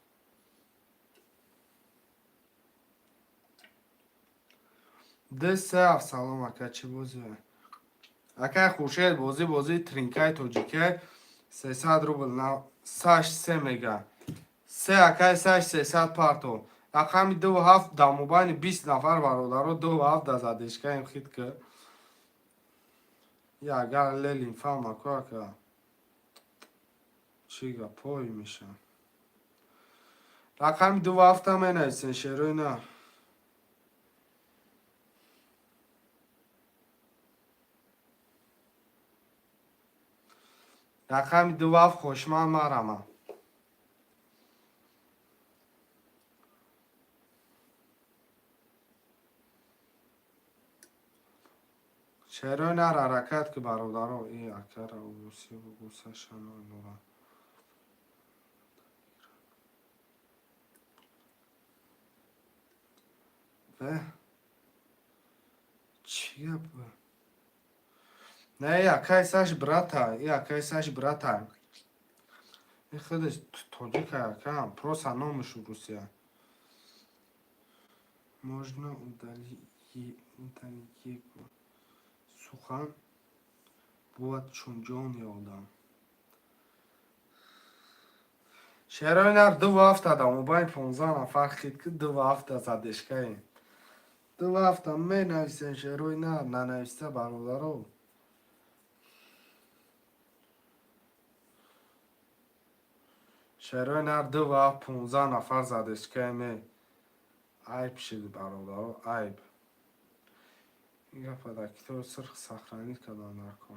Ду, се, ҳафт. Салом, ака, чӣ бозӣ? Акаи Хуршед, бозӣ, бозии тринкаи тоҷикӣ, 300 рубл. Саш се мега. Се, акаи Саш, 300 парто. Рақами дуву ҳафт дар мобайни 20 нафар, бародаро, дуву ҳафт да задешкаем, хит ки. Я агар лелин фаҳма ку, ака. Чӣ гапҳое мешавад? Рақами дуву ҳафта менависен, шерои нар. Рақами дуву ҳафт хошман марама. Шерои нар, ҳаракат ки, бародаро, и акара уси гусашано нора. Э? Чӣ гап? Не, акай Саш брата, и акай Саш брата. И худаш тоҷика, акам, просто номаш Русия. Можно удалить его. Сухан бувад чун ҷони одам. Шерои нар, дуву ҳафта дар мобайни 15 нафар хит ки, дуву ҳафта задешкаем. Дуву ҳафта менависен, шерои нар, нанависта, бародаро. Шерои нар, дуву ҳафт, 15 нафар задешкаем. Айб шуд, бародаро, айб. Ин гапа дар китоби сурх сохранить кардан дар кор.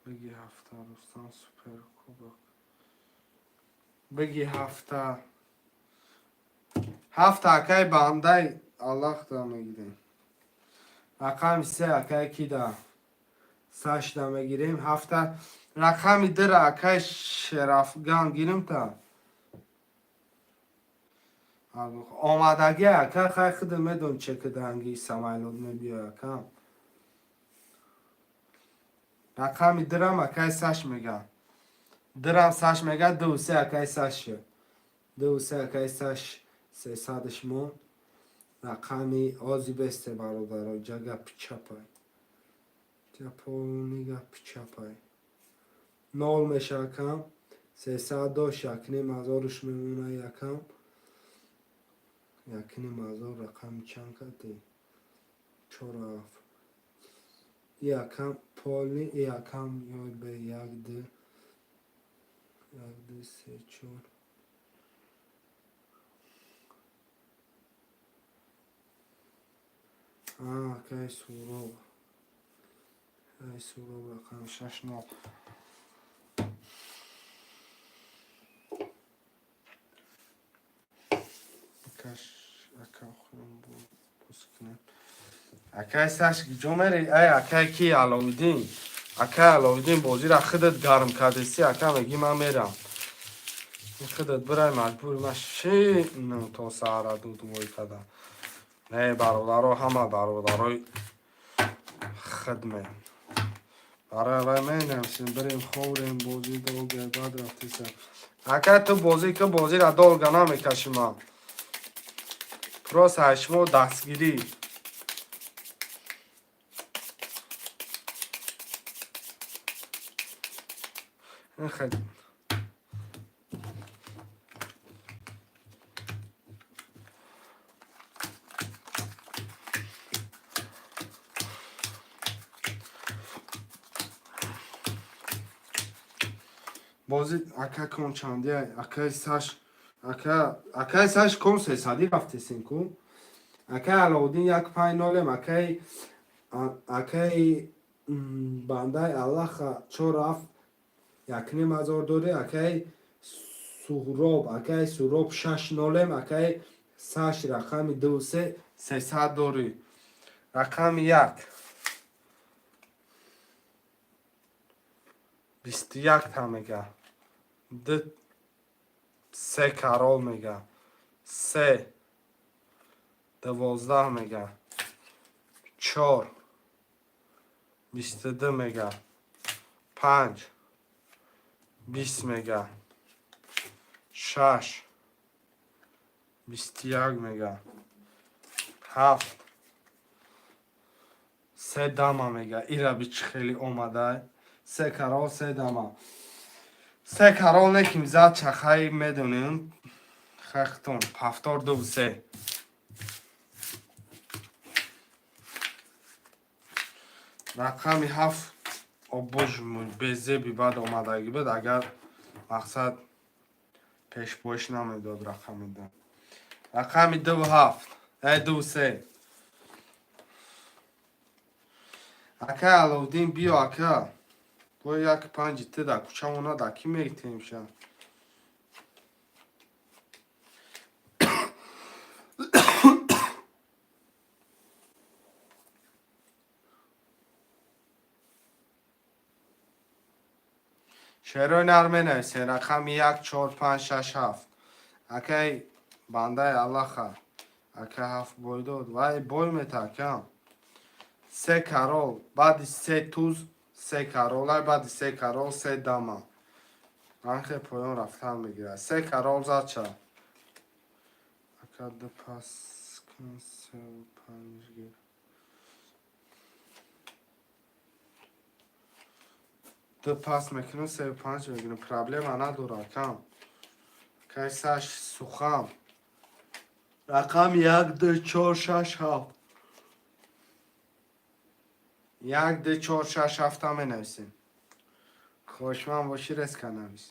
Бигӣ ҳафта, Рустам супер кубок. Бигӣ ҳафта. Ҳафта, акай бандаи Аллах да мегирем. Рақами се, акай кида? Сашда мегирем. Ҳафта рақами дира, акай Шерафган, гирим та. Омадагӣ, ака, хай худо медон, че киданги самолёт мебиёй, ака. Рақами дирам акай Саш мега. Дирам Саш мега, дуву се, акай Саш. Дуву се, акай Саш, сесадаш мо. Рақами ози бесте, бародаро, ҷага пичапай. Полный гапи чапай. Нол меша акам. 300 дошт, 1500-ш мемона якам. 1500 рақами чанд кардӣ? Чор ҳафт. Якам полный, якам ёй бе як ду. Як ду се чор. Акай Суроб. Ай Суроб рақами шаш нол. Каш ака хурам боз кунем. Акай Саш ҷо мери? Ай акай ки Аловиддин. Акай Аловиддин бозиро худат гарм кардеси, ака меги ман мерам. Худат бирай маҷбур ма шинам то саҳара дудвой када. Не бародаро ҳама бародарои хидме. Барои вай менависем, бирем ховрем, бозӣ долга баъд рафтиса. Ака ту бозӣ ки бозиро долга намекаши ман. Просто аз шумо дастгирӣ. Хел бозӣ ака кон чандия акаи Саш ака акаи Саш кон сесадӣ рафтесин ку. Акаи Аловуддин як панҷ нолем, акаи бандаи Аллаха чор ҳафт 1500 додӣ, акаи Суҳроб, акаи Суҳроб шаш нолем, акаи Саш рақами ду се 300 дорӣ. Рақами як. 21 та мега. Д се король мега. Се 12 мега. Чор 22 мега. Панҷ 20 мега. Шаш 21 мега. Ҳафт се дама мега. Ира би чӣ хеле омадай. Се король, се дама. Се король неким зад чахай медонем. Хахтон повтор ду се. Рақами ҳафт о боже мой безеби бад омадагӣ буд агар мақсад пешпоиш намедод рақами ду. Рақами дуву ҳафт, э дуву се. Акай Аловуддин биё ака. Бо як панҷи ту дар кӯчамона дар кӣ мегитем ша? Шерои нар менависен рақами як чор панҷ шаш ҳафт. Акай бандаи Аллаха. Ака ҳафт бой дод. Вай бой мета акам. Се король, баъди се туз се королай, баъди се король се дама. Анхе поён рафтан мегирад. Се король зад ша. Ака ду пас кун севу панҷ гир. Ду пас мекунам, севу панҷ мегирам. Проблема надора акам. Акай Саш сухан. Рақами як ду чор шаш ҳафт. Як ду чор шаш ҳафта менависем. Хоҳишманд бошӣ резко навис.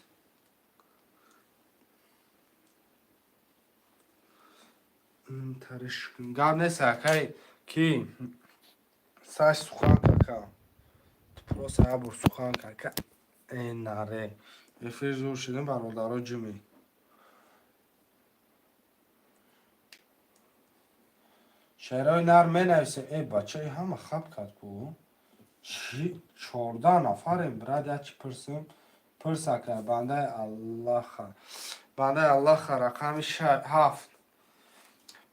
Тариш гап нест акай ки Саш сухан кака. Просто як бор сухан кака. Э наре. Эфир зур шудем бародаро ҷуми. Шерои нар менависем. Э бачаи ҳама хаб кард ку. Чӣ 14 нафарем брат як чӣ пурсем. Пурс ака бандаи Аллаха. Бандаи Аллаха рақами ҳафт.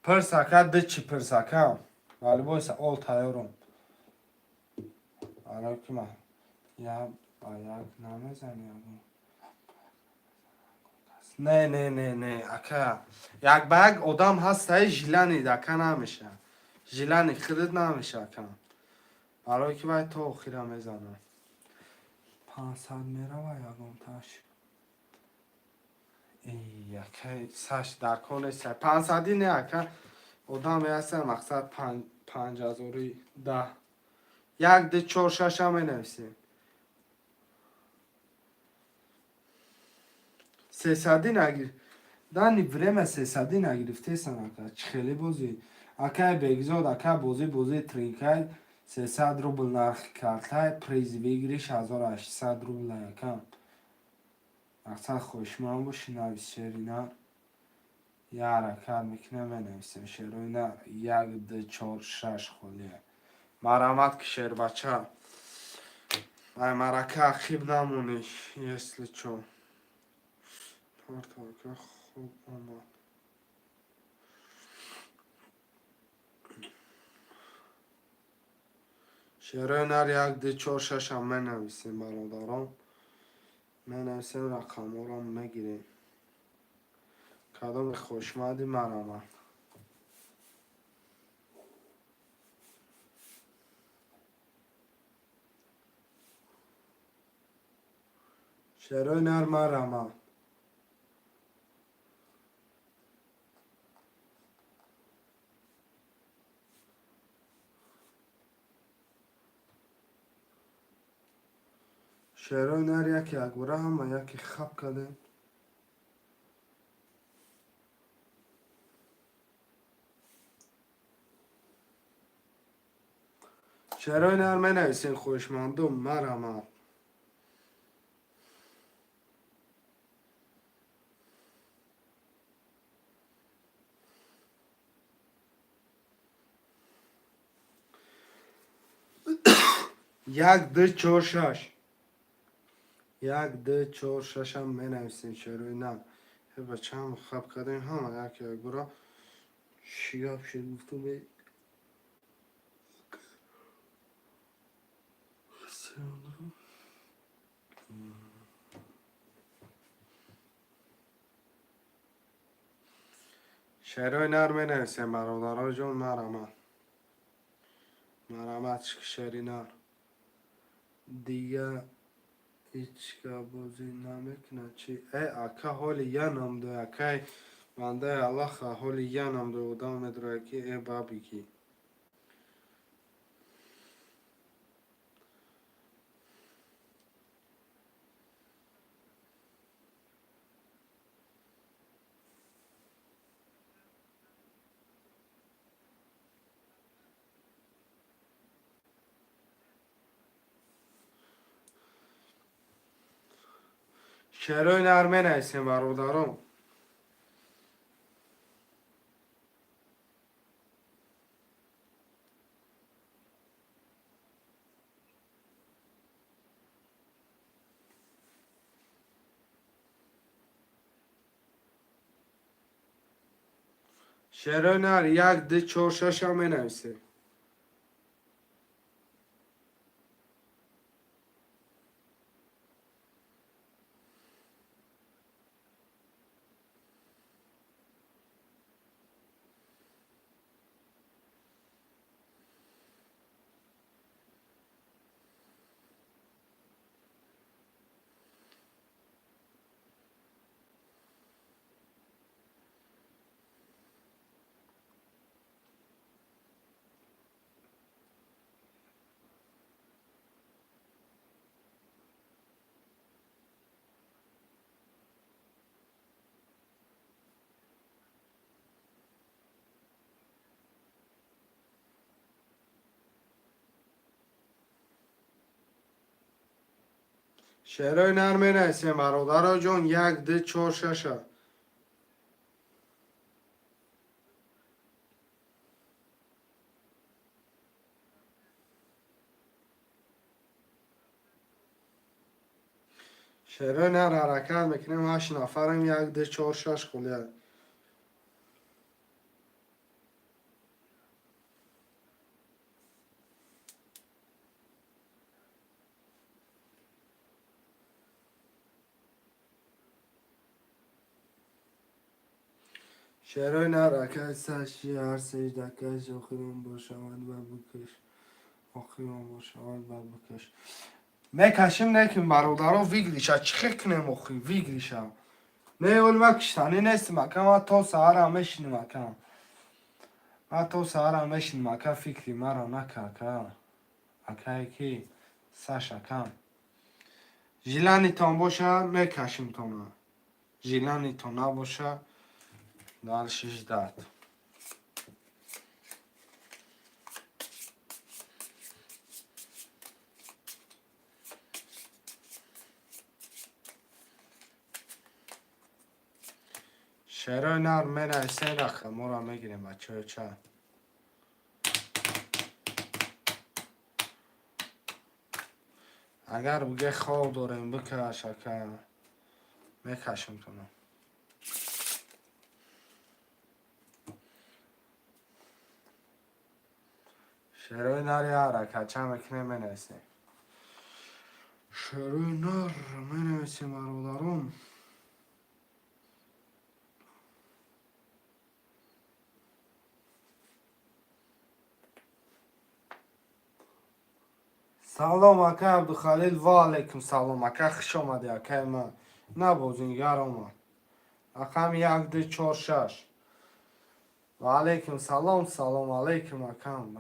Пурс ака ду чӣ пурс ака. Вале бойса ол тайёрум. Барои ки ман як ба як намезанӣ ягон. Не, не, не, не, ака. Як ба як одам ҳастаи желание ака намеша. Желание худат намеша ака. Барое ки вай то охира мезанад. 500 мерава ягонташ. Якай саш дар кор нест. 500-и не, ака, одаме ҳастан, мақсад панҷ ҳазори даҳ. Як, ду, чор, шаша менависем. 300-и нагир. Дани время 300-и нагирифтесан, ака. Чӣ хеле бозӣ. Акай Бегзод, ака, бозӣ, бозӣ тринкай, 300 рубл нархи картай, приз выигрыш 1800 рубл, ака. Мақсад, хоҳишманд бошӣ, навис шери нар. Я ҳаракат мекунем, менависем шерои нар. Як, ду, чор, шаш холия. Марамат ки, шербача. Ай марака ақиб намонӣ, если чо. Парто, ака, хуб омад. Шерои нар як, ду, чор, шашам менависем, бародарон. Менависем, рақамҳоро мегирем. Кадоме хоҳишманди, марамат. Шерои нар, марамат. Шерои нар яке якбора ҳама яке хап кардем. Шерои нар менависем, хоҳишмандум, марамат. Як, ду, чор, шаш. Як, ду, чор, шашам менависем, шерои нар. Бачаам, хап кардем ҳама яке якбора. Чӣ гап шуд, гуфтум. Шерои нар менависем, бародаро ҷон, марамат. Марамат, шери нар. Дига ҳечка бозӣ намекунад чӣ? Э, ака, ҳоли я намдой, акай, бандаи Аллаха, ҳоли я намдой одам медорад ки э баби ки. Шерои нар менависем, бародарон. Шерои нар як, ду, чор, шашам менависем. Шерои нар менависем, бародаро ҷон, як, ду, чор, шаша. Шерои нар ҳаракат мекунем, ҳашт нафарем, як, ду, чор, шаш хулия. Шерои нар, акай, саши ҳар сеждакаш охирон бошавад ва бикаш. Охирон бошавад, баъд бикаш. Мекашим, неким, бародаро, выигрыша чӣ хел кунем охи выигрыша? Не, оли ма киштанӣ нестим, ака, ма то саҳарам мешинем, ака. Ма то саҳарам мешинем, ака, фикри маро нака, ака. Акае ки Саш, ака. Желаниетон боша, мекашимтона. Желаниетон набоша, дальше ждать. Шерои нар менависем, рақаморо мегирем, бачаҳо ча. Агар буге хоб дорем, бикаш, ака. Мекашимтона. Шерои нари ҳаракатча мекунем, менависем. Шерои нар менависем, бародарон. Салом, ака Абдухалил, ва алайкум салом, ака, хуш омадӣ, акаи ман. На бозингар омад. Рақами як, ду, чор, шаш. Ва алайкум салом, салом алайкум, акам.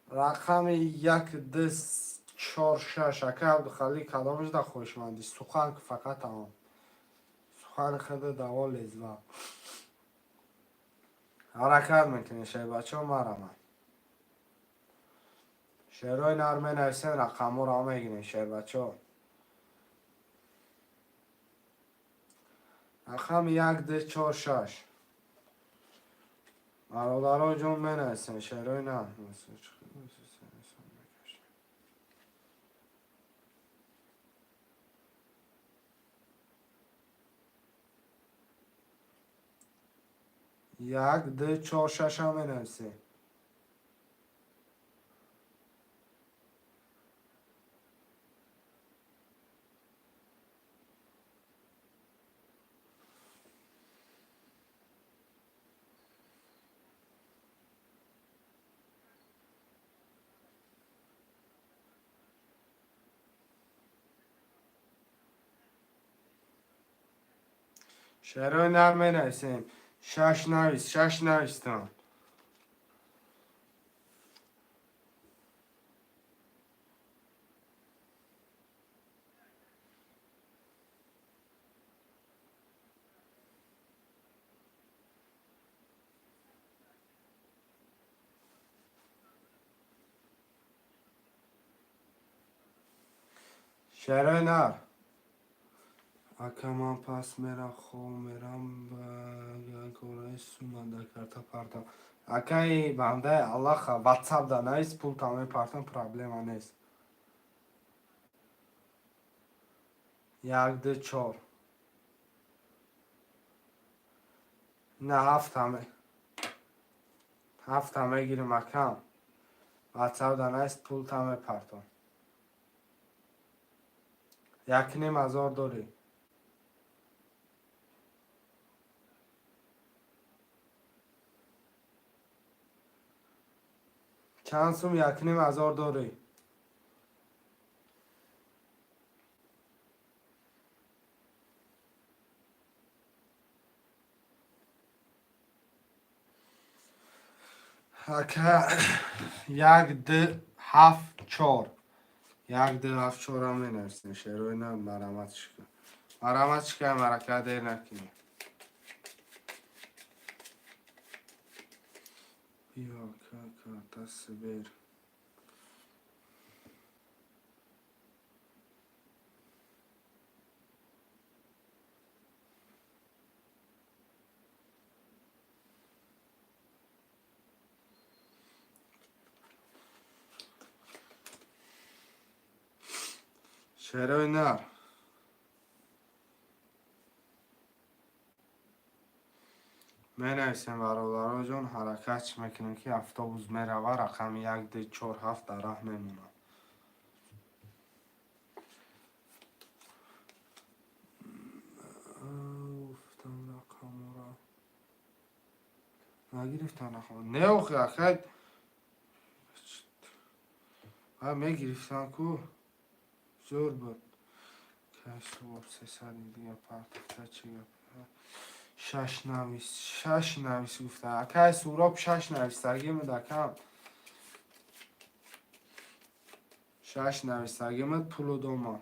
Рақами як, ду, чор, шаш, ака Абдухалил, кадомаш да хоҳишмандӣ? Сухан фақат тамом. Сухани худа даво лезва. Ҳаракат мекунем, шербачаҳо, марамад. Шерои нар менависем, рақамҳоро мегирем, шербачаҳо. Рақами як, ду, чор, шаш. Бародаро ҷон, менависем шерои нар. Як, ду, чор, шашам менависем. Шерои нар менависем. Шаш навис, шаш навистам. Шерои нар. Ака, ман пас мерам, хоб мерам, ба кораи сума да карта партам. Акаи бандаи Аллаха, ватсап да навис, пулта мепартам, проблема нест. Як, ду, чор. На ҳафта ҳафта мегирим, акам. Ватсап да навис, пулта мепартам. 1500 дорӣ. Чанд сум 1500 дорӣ? Ака, як, ду, ҳафт, чор. Як, ду, ҳафт, чорам менависем. Шерои на марамат шика. Марамат шика, марака дер накунӣ. Биё, ака, карта Сбер. Шерои нар. Менависем, бародароҷон, ҳаракат мекунем, ки автобус мерава, рақами як, ду, чор, ҳафт дар раҳ мемонад. Гуфтам рақамора. Нагирифтам рақам. Не охи, акай Мегирифтам ку зӯр буд. Кайсубоб 300 дига партофта чӣ гап? Шаш навис, шаш навис гуфта. Акай Суроб шаш навистагимуд акам. Шаш навистагимуд пулу дома.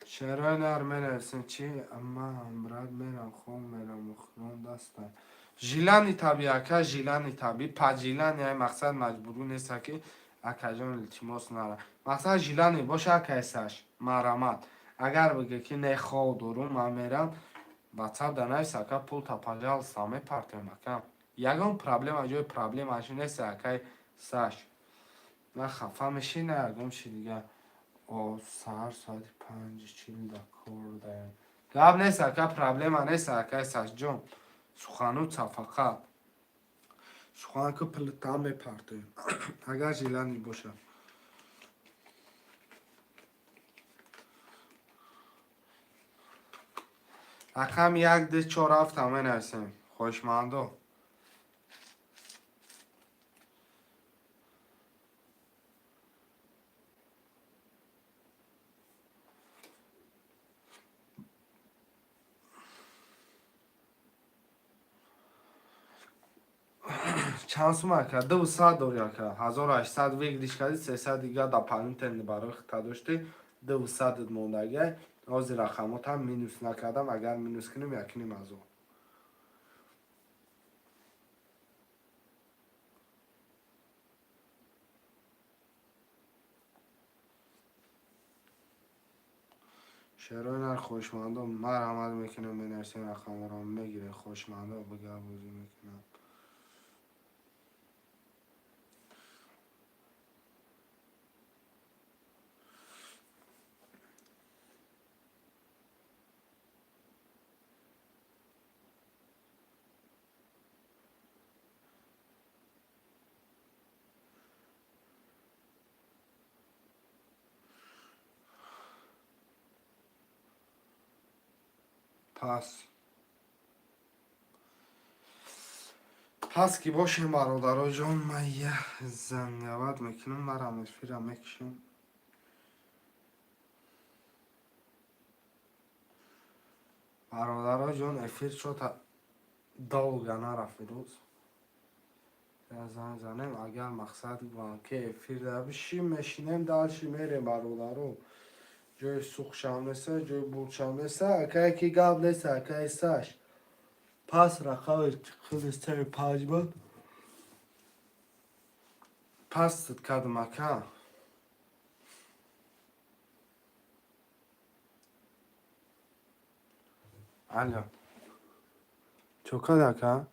Шерои нар менависем чи? Ман брат мерам, хом мерам, охирон даста. Жилани таби ака, жилани таби, па жилани ай мақсад маҷбуру неста ки акаҷон илтимос нара. Мақсад жилани боша акай саш, марамат. Агар биге ки не хов дорум, ман мерам, ватсап да навис ака пул та пожалуйста мепартем ака. Ягон проблема ҷои проблемаш нест акай саш. На хафа мешӣ, на ягон чи дига. О, саҳар соати 5:40 да кор даем. Гап нест ака, проблема нест акай Сашҷон. Сухануца фақат. Сухан ки пултам мепартоем. Агар жилани бошад. Рақами 1, 2, 4, 7 менависем. Хоҳишмандо. Чанд сум ака? 200 дори ака. 1800 выигрыш кардӣ, 300 дига дополнительный барои хита доштӣ. 200 мондагиай. Ҳозир рақамотам минус накардам, агар минус кунем 1,5 ҳазор. Шерои нар хоҳишмандо марҳамат мекунем, менависем рақамҳоро мегирем. Хоҳишмандо ба гап бозӣ мекунам. Пас. Пас ки бошем бародароҷон, ман як зангават мекунам, марам эфира мекушам. Бародароҷон, эфир чота долго нарафт рӯз. Я занг занем, агар мақсад гӯям ки эфир бишим, мешинем, дальше мерем бародаро. Ҷои сухшам неста, ҷои бурчам неста, акае ки гап неста, акаи Саш. Пас рақами худи 3 5 буд. Пастат кардам ака. Алло. Чо кард ака?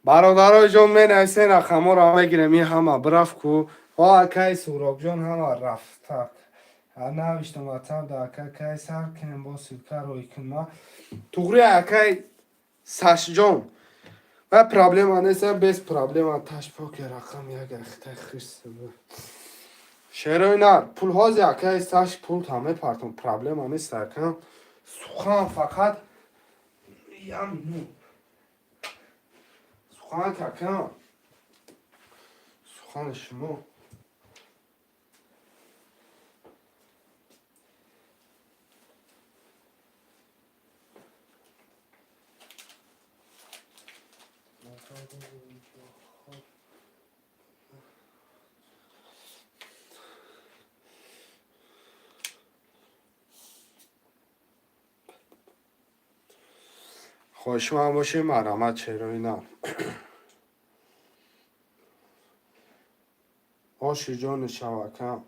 Бародарои ҷон, менависен, рақамҳоро мегирем. Ин ҳама бирафт ку. О, акаи Суҳробҷон ҳама рафта. Навиштам ватсап да, ака, кай сар кунем, бо ссылка рой кунма. Туғри, акай Сашҷон, ва проблема нест, без проблема. Ташпоки рақам як ахтай хирс. Шерои нар, пулҳози акаи Саш, пул та мепартом, проблема нест, ака. Сухан фақат ям минут. Сухан какам. Сухани шумо. Хоҳишманд бошем, марҳамат, шерои нар. Оши ҷони шавакам,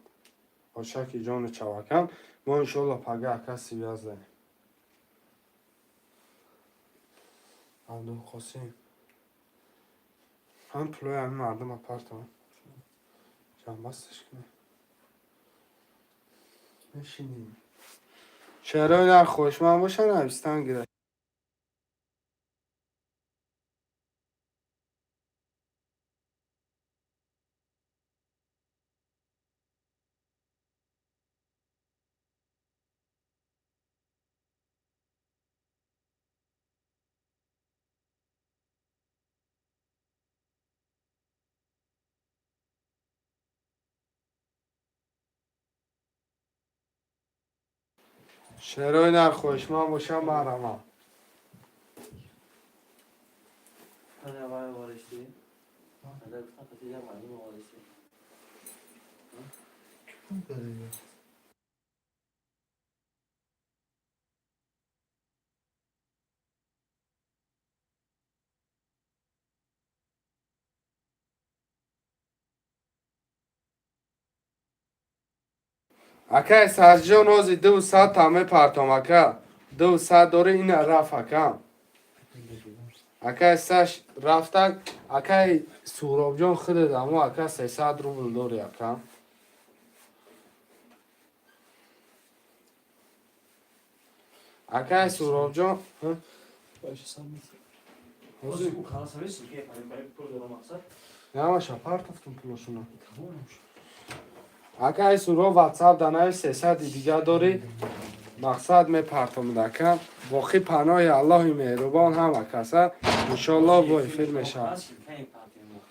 ошаки ҷони чавакам. Мо иншоалло пага, ака, связь дорем. Абдулқосим, ҳам пулои ҳамин мардума партом, ҷамъбасташ кунем, мешинем. Шерои нар, хоҳишманд боша, навистан гирад. Шерои нар, хоҳишманд боша, марҳамат. Hadi havaya var işte. Hadi guftan qatida ma'lum var işte. Акай Сарҷон, ози 200 та мепартом, ака. 200 дори, ина раф, ака. Акай Саш рафтак. Акай Суҳробҷон, худет амо, ака, 300 рубл дори, ака. Акай Суҳробҷон. Hozir u xalos ki, pul doram maqsad. Намаша партофтум пулошуно. Tamam. Акай Суҳроб, ватсап да нави, 300-и дига дорӣ, мақсад мепартомид, ака. Боқӣ паноҳи Аллоҳи меҳрубон ҳама каса. Иншоалло бо эфир мешавад.